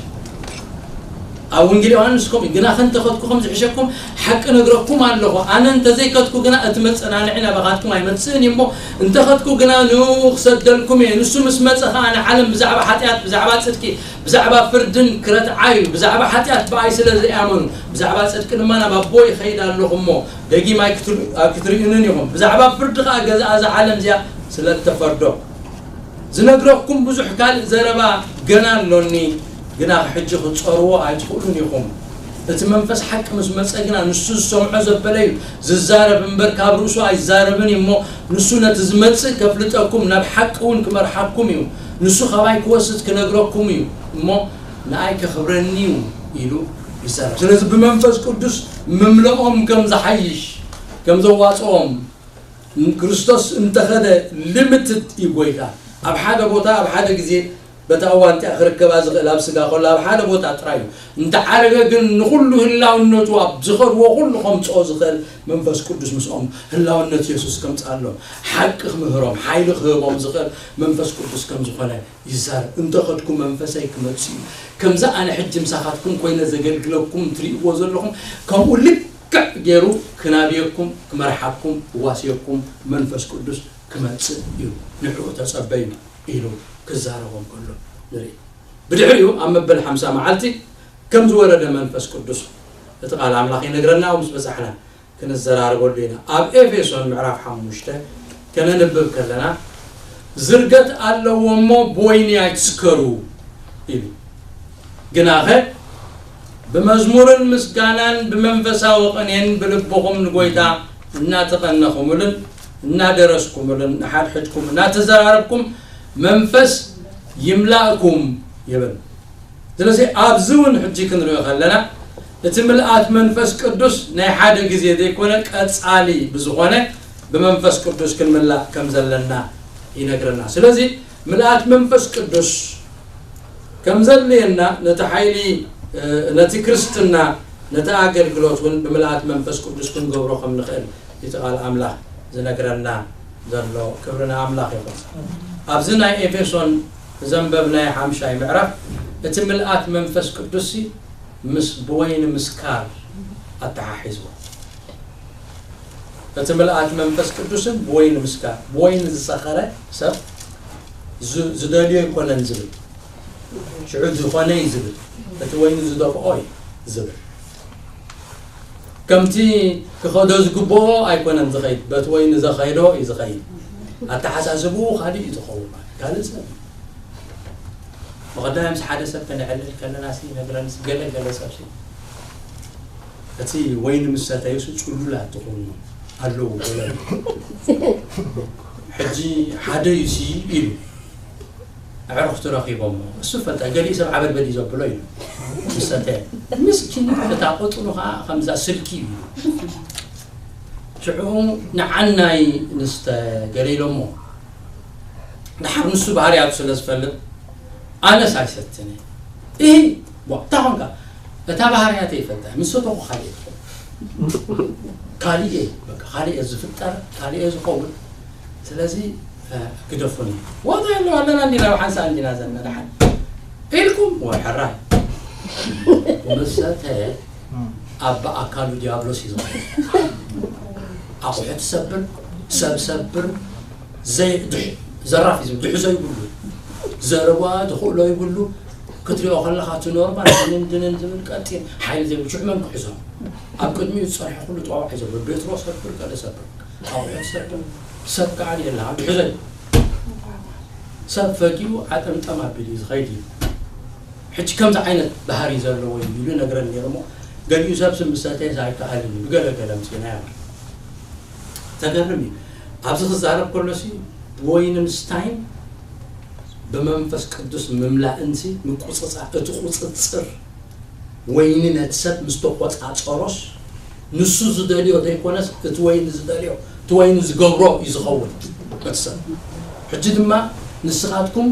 ኣብ ወንጌል ዮሃንስ ከምኡ እዩ፣ ግና ከንተኸድኩ ከም ዝሕሸኩም ሓቂ ነግረኩም ኣለኹ። ኣነ እንተዘይከድኩ ግና እቲ መጸናንዒ ናባኻትኩም ኣይመጽእን እዩ እሞ፣ እንተኸድኩ ግና ንኡ ክሰደልኩም እየ። ንሱ ምስ መጸ ኸኣ ንዓለም ብዛዕባ ሓጢኣት፣ ብዛዕባ ጽድቂ፣ ብዛዕባ ፍርድን ክረትዓ እዩ። ብዛዕባ ሓጢኣት ብኣይ ስለ ዘይኣመኑ፣ ብዛዕባ ጽድቂ ድማ ናብ ኣቦ ይኸይድ ኣለኹ እሞ፣ ደጊም ኣይክትር-፣ ኣይክትርእዩንን ኢኹም። ብዛዕባ ፍርዲ ኸኣ ገዛእ እዛ ዓለም እዚኣ ስለ እተፈርዶ። ዝነግረኩም ብዙሕ ካልእ ዘረባ ገና ኣሎኒ፣ ግና ሕጂ ክትጸርዎ ኣይትኽእሉን ኢኹም። እቲ መንፈስ ሓቂ ምስ መጸ ግና ንሱ ዝሰምዖ ዘበለ እዩ ዝዛረብ እምበር ካብ ርእሱ ኣይዛረብን እዩ እሞ፣ ንሱ ነቲ ዝመጽእ ከፍልጠኩም ናብ ሓቂ እውን ክመርሓኩም እዩ። ንሱ ካባይ ክወስድ ክነግረኩም እዩ እሞ፣ ንኣይ ከኽብረኒ እዩ ኢሉ ይዛረብ። ስለዚ ብመንፈስ ቅዱስ ምምልኦም ከም ዝሓይሽ፣ ከም ዘዋጽኦም፣ ክርስቶስ እንተኸደ ሊሚትድ እዩ ጎይታ። ኣብ ሓደ ቦታ ኣብ ሓደ ግዜ በታ እዋን እቲኣ ክርከባ ዝኽእል ኣብ ስጋ ከሎ ኣብ ሓደ ቦታ ጥራይ እዩ። እንተ ዓረገ ግን ንኹሉ ህላውነቱ ኣብ ዝኸድዎ ኩሉ ከምጽኦ ዝኽእል መንፈስ ቅዱስ ምስኦም ህላውነት የሱስ ከምጽኣሎም ሓቂ ክምህሮም ሓይሊ ክህቦም ዝኽእል መንፈስ ቅዱስ ከም ዝኾነ ይዛረብ። እንተ ኸድኩ መንፈሰይ ክመጽእ እዩ። ከምዚ ኣነ ሕጂ ምሳኻትኩም ኮይነ ዘገልግለኩም ትርእይዎ ዘለኹም ከምኡ ልክ ልክዕ ገይሩ ክናብየኩም፣ ክመርሓኩም፣ ክዋስየኩም መንፈስ ቅዱስ ክመጽእ እዩ፣ ንዕኡ ተጸበዩ ኢሉ ክዛረቦም ከሎ ንርኢ። ብድሕሪኡ ኣብ መበል ሓምሳ መዓልቲ ከም ዝወረደ መንፈስ ቅዱስ እቲ ቃል ኣምላኽ ይነግረና። ምስ በጻሕና ክንዘራረበሉ ኢና። ኣብ ኤፌሶን ምዕራፍ ሓሙሽተ ከነንብብ ከለና፣ ዝርገት ኣለዎ እሞ ብወይኒ ኣይትስከሩ ኢሉ። ግናኸ ብመዝሙርን ምስጋናን ብመንፈሳዊ ቅኔን ብልብኹም ንጎይታ እናተቐነኹምሉን እናደረስኩምሉን ንሓድሕድኩም እናተዘራረብኩም መንፈስ ይምላእኩም ይብል። ስለዚ ኣብዚ እውን ሕጂ ክንሪኦ ከለና እቲ ምልኣት መንፈስ ቅዱስ ናይ ሓደ ግዜ ዘይኮነ ቀጻሊ ብዝኾነ ብመንፈስ ቅዱስ ክንምላእ ከም ዘለና ይነግረና። ስለዚ ምልኣት መንፈስ ቅዱስ ከም ዘድልየና ነቲ ሓይሊ፣ እ፣ ነቲ ክርስትና፣ ነቲ ኣገልግሎት እውን ብምልኣት መንፈስ ቅዱስ ክንገብሮ ከም ንኽእል እቲ ቃል ኣምላኽ ዝነግረና ዘሎ። ክብሪ ንኣምላኽ ይኹን። ኣብዚ ናይ ኤፌሶን ዘንበብናዮ ሓምሻይ ምዕራፍ እቲ ምልኣት መንፈስ ቅዱስ ምስ ብወይኒ ምስካር ኣተሓሒዝዎ። እቲ ምልኣት መንፈስ ቅዱስን ብወይኒ ምስካር፣ ብወይኒ ዝሰኸረ ሰብ ዝ-፣ ዝደልዮ ኣይኮነን ዝብል፣ ሽዑ ዝኾነ እዩ ዝብል፣ እቲ ወይኒ ዝደፍኦ እዩ ዝብል። ከምቲ ክኸዶ ዝግብኦ ኣይኮነን ዝኸይድ፣ በቲ ወይኒ ዘኸይዶ እዩ ዝኸይድ። ኣተሓሳስብኡ ካልእ እዩ ዝኸውን፣ ማለት ካልእ ሰብ እዩ። ብቐዳም ምስ ሓደ ሰብ ከነዕልል ከለና ሲ ነግረንስ ገለ ገለ ሰብ ሲ እቲ ወይኒ ምስ ሰተዩስ ጽሉላት ትኾኑ ኣለዉ ገለ። ሕጂ ሓደ እዩ ሲ ኢሉ ኣዕሩኽቲ ረኺቦሞ። እሱ ፈልጣ፣ ገሊኡ ሰብ ዓበድበድ እዩ ዘብሎ ኢሉ ምስ ሰተየ። ምስኪን እታ ቁጽሉ ኸዓ ከምዛ ስልኪ እዩ። ሽዑ ንዓናይ ንስተ ገለ ኢሎሞ። ድሓር ንሱ ባህርያቱ ስለ ዝፈልጥ፣ ኣነስ ኣይሰትን እየ። እሂ፣ ቧ፣ እንታይ ኾንካ? እታ ባህርያተይ ይፈልጣ፣ ምስ ሰተኹ ካልእ እየ። ካልእ እየ፣ በቃ፣ ካልእ እየ ዝፍጠር፣ ካልእ እየ ዝኸውን። ስለዚ፣ እ፣ ግደፉኒ። ዋጋ የለው፣ ኣለና እንዲና፣ ኣብ ሓንሳእ እንዲና ዘለና፣ ድሓን ኢልኩም፣ ወይ ሕራይ። ምስ ሰተ፣ ኣብ ኣካሉ ዲያብሎስ እዩ ዝኸውን። ኣቑሑት ሰብር፣ ሰብ ሰብር፣ ዘይ-፣ ድሕ-፣ ዘራፍ እዩ ዝብል፣ ድሕዞ ይብሉ። ዘረባ ትኽእሎ ይብሉ። ክትሪኦ ከለኻ እቲ ኖርማል ድንን ድንን ዝብል ቀጢን ሓይሊ ዘይብሉ። ሽዑ መን ክሕዞ? ኣብ ቅድሚኡ ዝጸንሐ ኩሉ ጠዋዋዕ እዩ ዘሎ። ቤትሮ ሰብር፣ ገለ ሰብር። ኣቑሑት ሰብር። ሰብ ከዓ የለ። ኣብ ድሕዞ እዩ። ሰብ ፈጊኡ ዓጠምጠም ኣቢሉ እዩ ዝኸይድ እዩ። ሕጂ ከምዚ ዓይነት ባህሪ ዘለዎ እዩ ኢሉ ነግረን ነይሩ እሞ፣ ገሊኡ ሰብ ስም ምሰተ ኣይከኣልን እዩ፣ ብገለ ገለ ምጽኢና እያ። ተገርም እዩ። ኣብዚ ክዛረብ ከሎሲ፣ ብወይኒ ምስታይን ብመንፈስ ቅዱስ ምምላእንሲ ምቁጽጻ-፣ እቲ ቁጽጽር ወይኒ ነቲ ሰብ ምስ ተቆጻጸሮስ፣ ንሱ ዝደልዮ ዘይኮነስ፣ እቲ ወይኒ ዝደልዮ፣ እቲ ወይኒ ዝገብሮ እዩ ዝኸውን እቲ ሰብ። ሕጂ ድማ ንስኻትኩም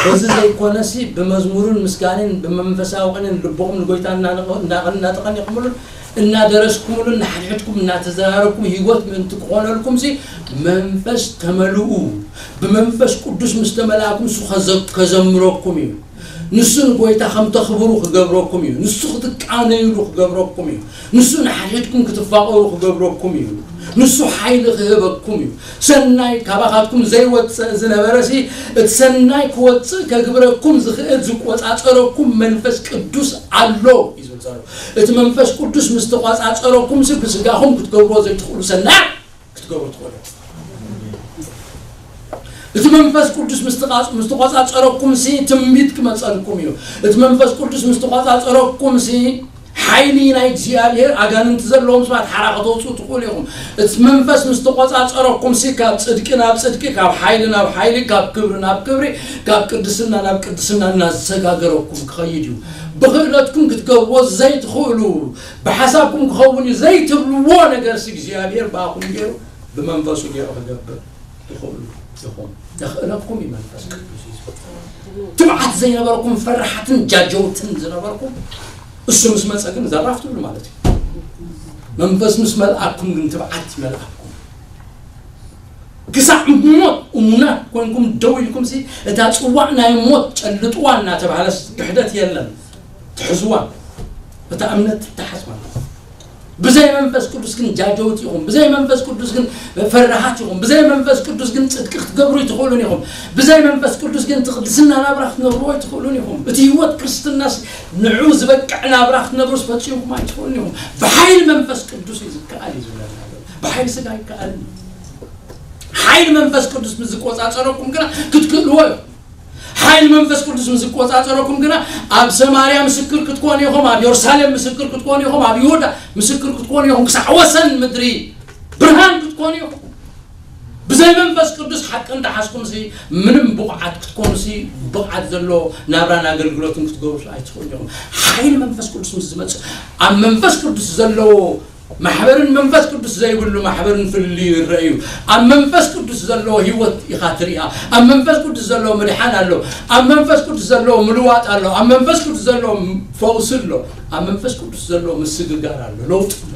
በዚ ዘይኮነሲ፣ ብመዝሙርን ምስጋንን ብመንፈሳዊ ቅኔን ልብኹም ንጎይታ እናነቐ-፣ እናቐ-፣ እናተቐኒቕምሉን እናደረስኩምሉን ንሓድሕድኩም እናተዘራረብኩም ህይወት ምእንቲ ክኾነልኩምሲ መንፈስ ተመልኡ። ብመንፈስ ቅዱስ ምስ ተመልኣኩም እሱ ከዘ-፣ ከዘምረኩም እዩ። ንሱ ንጎይታ ከም ተኽብሩ ክገብረኩም እዩ። ንሱ ክትቃነዩሉ ክገብረኩም እዩ። ንሱ ንሓድሕድኩም ክትፋቐሩ ክገብረኩም እዩ። ንሱ ሓይሊ ክህበኩም እዩ። ሰናይ ካባኻትኩም ዘይወጽእ ዝነበረሲ፣ እቲ ሰናይ ክወጽእ ከግብረኩም ዝኽእል ዝቆጻጸረኩም መንፈስ ቅዱስ ኣሎ እዩ ዝብል ዘሎ። እቲ መንፈስ ቅዱስ ምስ ተቆጻጸረኩምሲ፣ ብስጋኹም ክትገብርዎ ዘይትኽእሉ ሰናይ ክትገብሩ ትኽእሉ። እቲ መንፈስ ቅዱስ ምስ ተቓጽ-፣ ምስ ተቆጻጸረኩም ሲ ትንቢት ክመጸልኩም እዩ። እቲ መንፈስ ቅዱስ ምስ ተቆጻጸረኩም ሲ ሓይሊ ናይ እግዚኣብሔር ኣጋንንቲ ዘለዎም ሰባት ሓራ ከተውጽኡ ትኽእሉ ኢኹም። እቲ መንፈስ ምስ ተቆጻጸረኩም ሲ ካብ ጽድቂ ናብ ጽድቂ፣ ካብ ሓይሊ ናብ ሓይሊ፣ ካብ ክብሪ ናብ ክብሪ፣ ካብ ቅድስና ናብ ቅድስና እናዘጋገረኩም ክኸይድ እዩ። ብኽእለትኩም ክትገብርዎ ዘይትኽእሉ፣ ብሓሳብኩም ክኸውን እዩ ዘይትብልዎ ነገር ሲ እግዚኣብሔር ብኣኹም ገይሩ ብመንፈሱ ገይሩ ክገብር ትኽእሉ ኢኹም። የኽእለኩም እዩ መንፈስ ቅዱስ እዩ። ትብዓት ዘይነበረኩም፣ ፈራሓትን ጃጀውትን ዝነበርኩም፣ እሱ ምስ መጸ ግን ዘራፍ ትብሉ ማለት እዩ። መንፈስ ምስ መልኣኩም ግን ትብዓት ይመልኣኩም። ክሳዕ ሞት እሙናት ኮንኩም ደው ኢልኩም ሲ፣ እታ ጽዋዕ ናይ ሞት ጨልጥዋ እናተባህለስ ክሕደት የለን። ትሕዝዋ። እታ እምነት ትተሓዝ ማለት እዩ። ብዘይ መንፈስ ቅዱስ ግን ጃጀውቲ ኢኹም። ብዘይ መንፈስ ቅዱስ ግን ፈራሃት ኢኹም። ብዘይ መንፈስ ቅዱስ ግን ጽድቂ ክትገብሩ ኣይትኽእሉን ኢኹም። ብዘይ መንፈስ ቅዱስ ግን እቲ ቅድስና ናብራ ክትነብሩ ኣይትኽእሉን ኢኹም። እቲ ህይወት ክርስትናስ ንዑ ዝበቅዕ ናብራ ክትነብሩስ ፈጺምኩም ኣይትኽእሉን ኢኹም። ብሓይሊ መንፈስ ቅዱስ እዩ ዝከኣል እዩ ዝብለና ዘሎ። ብሓይሊ ስጋ ኣይከኣልን እዩ። ሓይሊ መንፈስ ቅዱስ ምስ ዝቆጻጸረኩም ግና ክትክእልዎ ኢኹም። ሓይሊ መንፈስ ቅዱስ ምስ ዝቆጻጸረኩም ግና ኣብ ሰማርያ ምስክር ክትኮኑ ኢኹም፣ ኣብ የሩሳሌም ምስክር ክትኮኑ ኢኹም፣ ኣብ ይሁዳ ምስክር ክትኮኑ ኢኹም፣ ክሳዕ ወሰን ምድሪ ብርሃን ክትኮኑ ኢኹም። ብዘይ መንፈስ ቅዱስ ሓቂ እንተሓዝኩም ሲ ምንም ብቑዓት ክትኮኑ ሲ ብቕዓት ዘሎ ናብራን ኣገልግሎትን ክትገብሩ ኣይትኽእሉ ኢኹም። ሓይሊ መንፈስ ቅዱስ ምስ ዝመጽእ ኣብ መንፈስ ቅዱስ ዘለዎ ማሕበርን መንፈስ ቅዱስ ዘይብሉ ማሕበርን ፍልልዩ ይረአ እዩ። ኣብ መንፈስ ቅዱስ ዘለዎ ህይወት ኢኻ ትሪኣ። ኣብ መንፈስ ቅዱስ ዘለዎ ምድሓን ኣሎ። ኣብ መንፈስ ቅዱስ ዘለዎ ምልዋጥ ኣሎ። ኣብ መንፈስ ቅዱስ ዘለዎ ፈውሲ ኣሎ። ኣብ መንፈስ ቅዱስ ዘለዎ ምስግጋር ኣሎ፣ ለውጢ ኣሎ።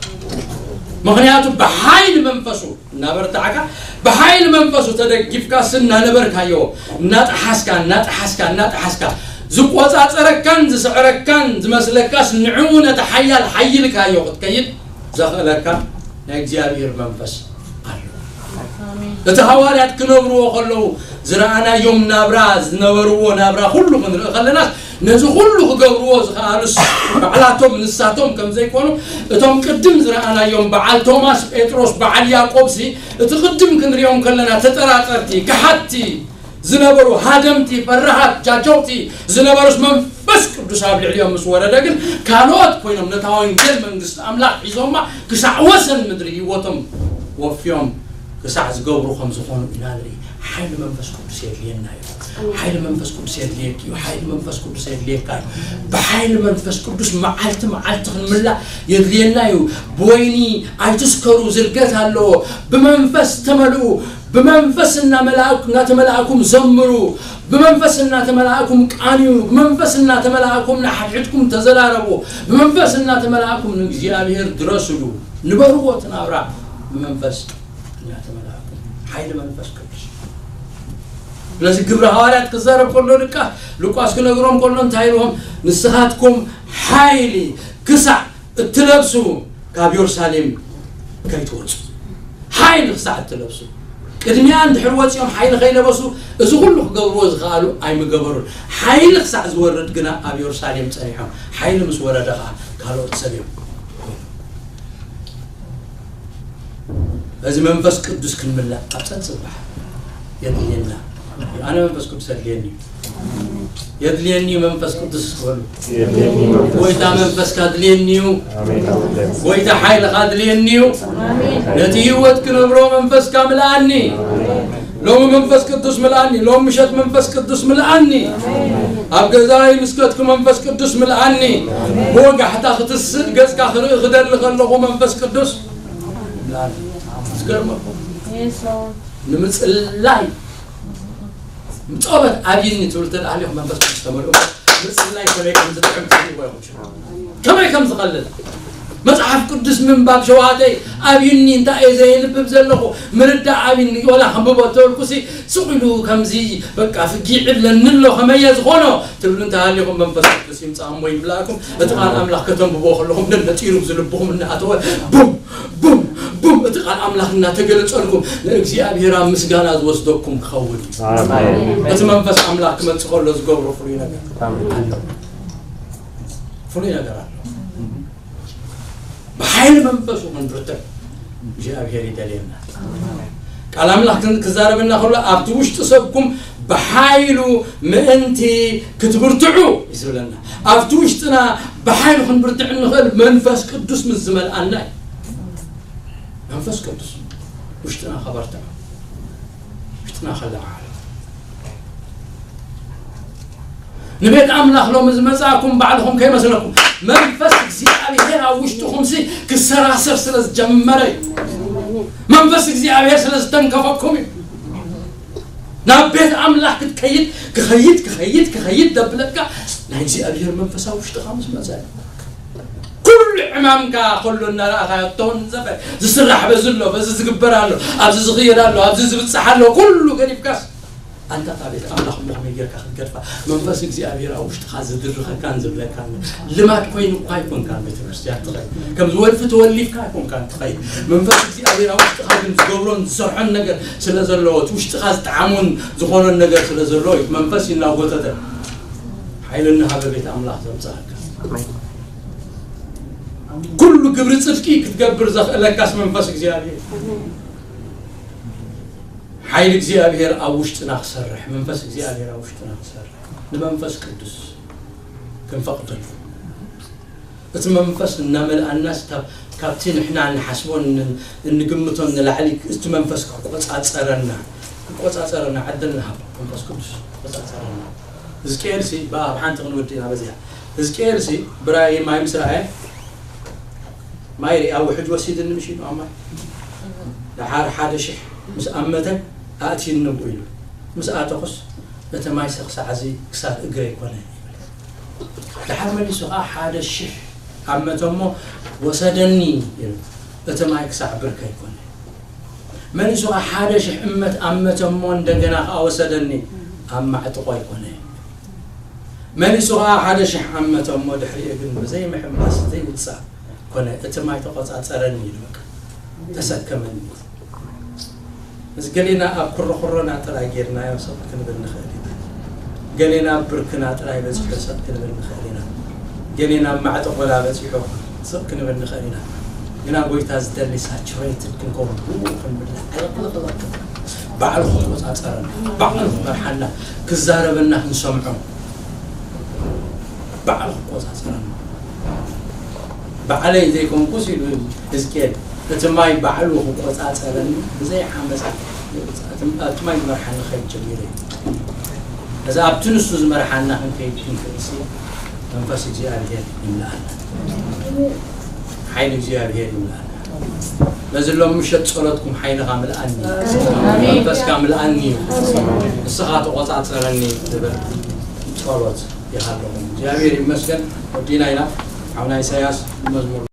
ምኽንያቱ ብሓይሊ መንፈሱ እናበርታዕካ፣ ብሓይሊ መንፈሱ ተደጊፍካ እናነበርካዮ፣ እናጠሓስካ እናጠሓስካ እናጠሓስካ ዝቆጻጸረካን ዝስዕረካን ዝመስለካስ ንዕኡ ነቲ ሓያል ሓይልካዮ ክትከይድ ዘኽእለካ ናይ እግዚኣብሔር መንፈስ ኣሎ። እቲ ሃዋርያት ክነብርዎ ከለዉ ዝረኣናዮም ናብራ፣ ዝነበርዎ ናብራ ኩሉ ክንርኢ ከለናስ ነዚ ኩሉ ክገብርዎ ዝኸኣሉስ ባዕላቶም ንሳቶም ከም ዘይኮኑ እቶም ቅድም ዝረኣናዮም በዓል ቶማስ፣ ጴጥሮስ፣ በዓል ያዕቆብሲ እቲ ቅድም ክንሪኦም ከለና ተጠራጠርቲ፣ ከሓድቲ ዝነበሩ ሃደምቲ፣ ፈራሃት፣ ጃጀውቲ ዝነበሩስ መንፈስ ቅዱስ ኣብ ልዕሊኦም ምስ ወረደ ግን ካልኦት ኮይኖም ነታ ወንጌል መንግስቲ ኣምላኽ ሒዞማ ክሳዕ ወሰን ምድሪ ህይወቶም ወፍዮም ክሳዕ ዝገብሩ ከም ዝኾኑ ኢና ንርኢ። ሓይሊ መንፈስ ቅዱስ የድልየና እዩ። ሓይሊ መንፈስ ቅዱስ የድልየኪ እዩ። ሓይሊ መንፈስ ቅዱስ የድልየካ እዩ። ብሓይሊ መንፈስ ቅዱስ መዓልቲ መዓልቲ ክንምላእ የድልየና እዩ። ብወይኒ ኣይትስከሩ፣ ዝርገት ኣለዎ። ብመንፈስ ተመልኡ። ብመንፈስ እናመላእኩ-፣ እናተመላእኩም ዘምሩ። ብመንፈስ እናተመላእኩም ቃንዩ። ብመንፈስ እናተመላእኩም ንሓድሕድኩም ተዘራረቡ። ብመንፈስ እናተመላእኩም ንእግዚኣብሔር ድረስሉ። ንበርዎ እቲ ናብራ ብመንፈስ እናተመላእኩም። ሓይሊ መንፈስ ቅዱስ። ስለዚ ግብረ ሃዋርያት ክዛረብ ከሎ ልቃ-፣ ሉቃስ ክነግሮም ከሎ እንታይ ኢልዎም? ንስኻትኩም ሓይሊ ክሳዕ እትለብሱ ካብ የሩሳሌም ከይትወጹ። ሓይሊ ክሳዕ እትለብሱ። ቅድሚያ እንድሕር ወጺኦም ሓይሊ ከይለበሱ እዚ ኩሉ ክገብርዎ ዝኸኣሉ ኣይምገበሩን። ሓይሊ ክሳዕ ዝወርድ ግና ኣብ የሩሳሌም ጸኒሖም። ሓይሊ ምስ ወረደ ኸኣ ካልኦት ሰልዮም። በዚ መንፈስ ቅዱስ ክንምላእ ኣብ ጸንጽባሕ የድልየና። ኣነ መንፈስ ቅዱስ ኣድልየኒ እዩ። የድልየኒ እዩ መንፈስ ቅዱስ እስኪ በሉ። የድልየኒ መንፈስ ጎይታ ቅዱስ። መንፈስካ ኣድልየኒ እዩ። ኣሜን። ጎይታ ሓይልኻ ኣድልየኒ እዩ። ነቲ ህይወት ክነብሮ መንፈስካ ምልኣኒ። ሎሚ መንፈስ ቅዱስ ምልኣኒ። ሎሚ ምሸት መንፈስ ቅዱስ ምልኣኒ። ኣብ ገዛይ ምስ ከድኩ መንፈስ ቅዱስ ምልኣኒ። ብወጋሕታ ክትስእ ገጽካ ክርኢ ክደሊ ከለኹ መንፈስ ቅዱስ ምልኣኒ። ዝገርመኩም። Yes, Lord. ንምጽላይ ጸሎት ኣብይኒ ትብል እንተ ደኣ ሃሊኹም መንፈስ ቅዱስ ተመልኡ። ምጽላይ ከመይ ከም ዝጥዕም ትርእይዎ ኢኹም። ከመይ ከም ዝቐልል። መጽሓፍ ቅዱስ ምንባብ ሸውሃተይ ኣብይኒ እንታይ እየ ዘየንብብ ዘለኹ ምርዳእ ኣብይኒ ወላ ከንብቦ ተበልኩሲ ስቕ ኢሉ ከምዚ በቃ ፍጊዕ ይብለኒ ኣሎ ከመየ ዝኾኖ ትብሉ እንተ ሃሊኹም መንፈስ ቅዱስ ይምጻእ እሞ ይምላእኩም። እቲ ቃል ኣምላኽ ከተንብቦ ከለኹም ነነጺሩ ብዝልብኹም እናኣተወ ቡም ቡም ቡም እቲ ቃል ኣምላኽ እናተገለጸልኩም ንእግዚኣብሔር ኣብ ምስጋና ዝወስደኩም ክኸውን እዩ። ኣሜን። እቲ መንፈስ ኣምላኽ ክመጽእ ከሎ ዝገብሮ ፍሉይ ነገር ኣሎ። ፍሉይ ነገር ኣሎ። ብሓይሊ መንፈሱ ክንብርትዕ እግዚኣብሔር ይደልየና። ቃል ኣምላኽ ክን-፣ ክዛረበና ከሎ ኣብቲ ውሽጢ ሰብኩም ብሓይሉ ምእንቲ ክትብርትዑ እዩ ዝብለና። ኣብቲ ውሽጥና ብሓይሉ ክንብርትዕ እንኽእል መንፈስ ቅዱስ ምስ ዝመልኣና እዩ። መንፈስ ቅዱስ ውሽጥና ከበርትዕ፣ ውሽጥና ከለዓዕሎ። ንቤት ኣምላኽ ሎሚ ዝመጻእኩም ባዕልኹም ከይመስለኩም። መንፈስ እግዚኣብሔር ኣብ ውሽጥኹምሲ ክሰራሰር ስለ ዝጀመረ እዩ። መንፈስ እግዚኣብሔር ስለ ዝተንከፈኩም እዩ። ናብ ቤት ኣምላኽ ክትከይድ፣ ክኸይድ፣ ክኸይድ፣ ክኸይድ ዘብለካ ናይ እግዚኣብሔር መንፈስ ኣብ ውሽጥኻ ምስ መጸ። ኩሉ ዕማምካ ከሎ እናረኣኻዮ ተወንዘፈ። ዝስራሕ በዚ ኣሎ፣ በዚ ዝግበር ኣሎ፣ ኣብዚ ዝኽየድ ኣሎ፣ ኣብዚ ዝብጻሕ ኣሎ፣ ኩሉ ገዲፍካስ ኣንታ ካብ ቤት ኣምላኽ እሞ ከመይ ጌርካ ክትገድፋ? መንፈስ እግዚኣብሔር ኣብ ውሽጥኻ ዝድርኸካን ዝብለካን ልማድ ኮይኑ እኳ ኣይኮንካን ቤተ ክርስቲያን ትኸይድ። ከም ዝወልፊ ተወሊፍካ ኣይኮንካን ትኸይድ። መንፈስ እግዚኣብሔር ኣብ ውሽጥኻ ግን ዝገብሮን ዝሰርሖን ነገር ስለ ዘለዎ፣ እቲ ውሽጥኻ ዝጠዓሞን ዝኾኖን ነገር ስለ ዘለዎ እዩ። መንፈስ እናጎተተ ሓይሊ እናሃበ ቤት ኣምላኽ ዘምጽኣካ። ኩሉ ግብሪ ጽድቂ ክትገብር ዘኽእለካስ መንፈስ እግዚኣብሔር። ሓይሊ እግዚኣብሔር ኣብ ውሽጥና ክሰርሕ፣ መንፈስ እግዚኣብሔር ኣብ ውሽጥና ክሰርሕ ንመንፈስ ቅዱስ ክንፈቕደሉ። እቲ መንፈስ እናመልኣናስ ካብ-፣ ካብቲ ንሕና እንሓስቦን ን-፣ እንግምቶን ንላዕሊ እቲ መንፈስ ክቆጻጸረና፣ ክቆጻጸረና ዕድል ንሃቦ። መንፈስ ቅዱስ ክቆጻጸረና። ህዝቅኤል ሲ፣ ብኣ ኣብ ሓንቲ ክንወዲ ኢና በዚኣ። ህዝቅኤል ሲ፣ ብራእይ ማይ ምስ ረኣየ፣ ማይ ሪኣ ውሕጅ ወሲድኒ ምሽ ኢሉ ኣብ ማይ። ደሓር ሓደ ሽሕ ምስ ኣመተ ኣእትይኒ ብኡ ኢሉ። ምስ ኣተኹስ እቲ ማይ ሰኽሳዕ እዚ ክሳብ እግረይ ኮነ ይብል። ደሓር መሊሱ ኸዓ ሓደ ሽሕ ኣመተ እሞ ወሰደኒ ኢሉ። እቲ ማይ ክሳዕ ብርከይ ኮነ። መሊሱ ኸዓ ሓደ ሽሕ እመት ኣመተ እሞ እንደገና ኸዓ ወሰደኒ ኣብ ማዕጥቖይ ኮነ። መሊሱ ኸዓ ሓደ ሽሕ ኣመተ እሞ ድሕሪኡ ግን ብዘይ ምሕማስ ዘይውጻእ ኮነ። እቲ ማይ ተቆጻጸረኒ ኢሉ በቃ ተሰከመኒ። ምስ ገሌና ኣብ ኩርኩሮና ጥራይ ጌርናዮ ስቕ ክንብል ንኽእል ኢና። ገሌና ኣብ ብርክና ጥራይ በጺሑ ስቕ ክንብል ንኽእል ኢና። ገሌና ኣብ ማዕጠቖና በጺሑ ስቕ ክንብል ንኽእል ኢና። ግና ጎይታ ዝደሊ ሳቹሬትድ ክንከውን ብኡ ክንብል ዕልቕልቕልቕ ባዕሉ ክቆጻጸረና፣ ባዕሉ ክመርሓና፣ ክዛረበና ክንሰምዖ ባዕሉ ክቆጻጸረና። ባዕለይ ዘይኮንኩስ ኢሉ ህዝቅኤል፣ እቲ ማይ ባዕሉ ክቆጻጸረኒ ብዘይ ዓመጻ ኣብቲ ማይ ዝመርሓኒ ክኸይድ ጀሚረ እዩ። እዚ ኣብቲ ንሱ ዝመርሓና ክንከይድ ክንክእልሲ መንፈስ እግዚኣብሔር ይምልኣና። ሓይሊ እግዚኣብሔር ይምልኣና። በዚ ሎም ምሸት ጸሎትኩም ሓይልኻ ምልኣኒ፣ መንፈስካ ምልኣኒ፣ ንስኻ ተቆጻጸረኒ ዝብል ጸሎት ይሃለኹም። እግዚኣብሔር ይመስገን። ወዲና ኢና። ሓውና ኢሳያስ መዝሙር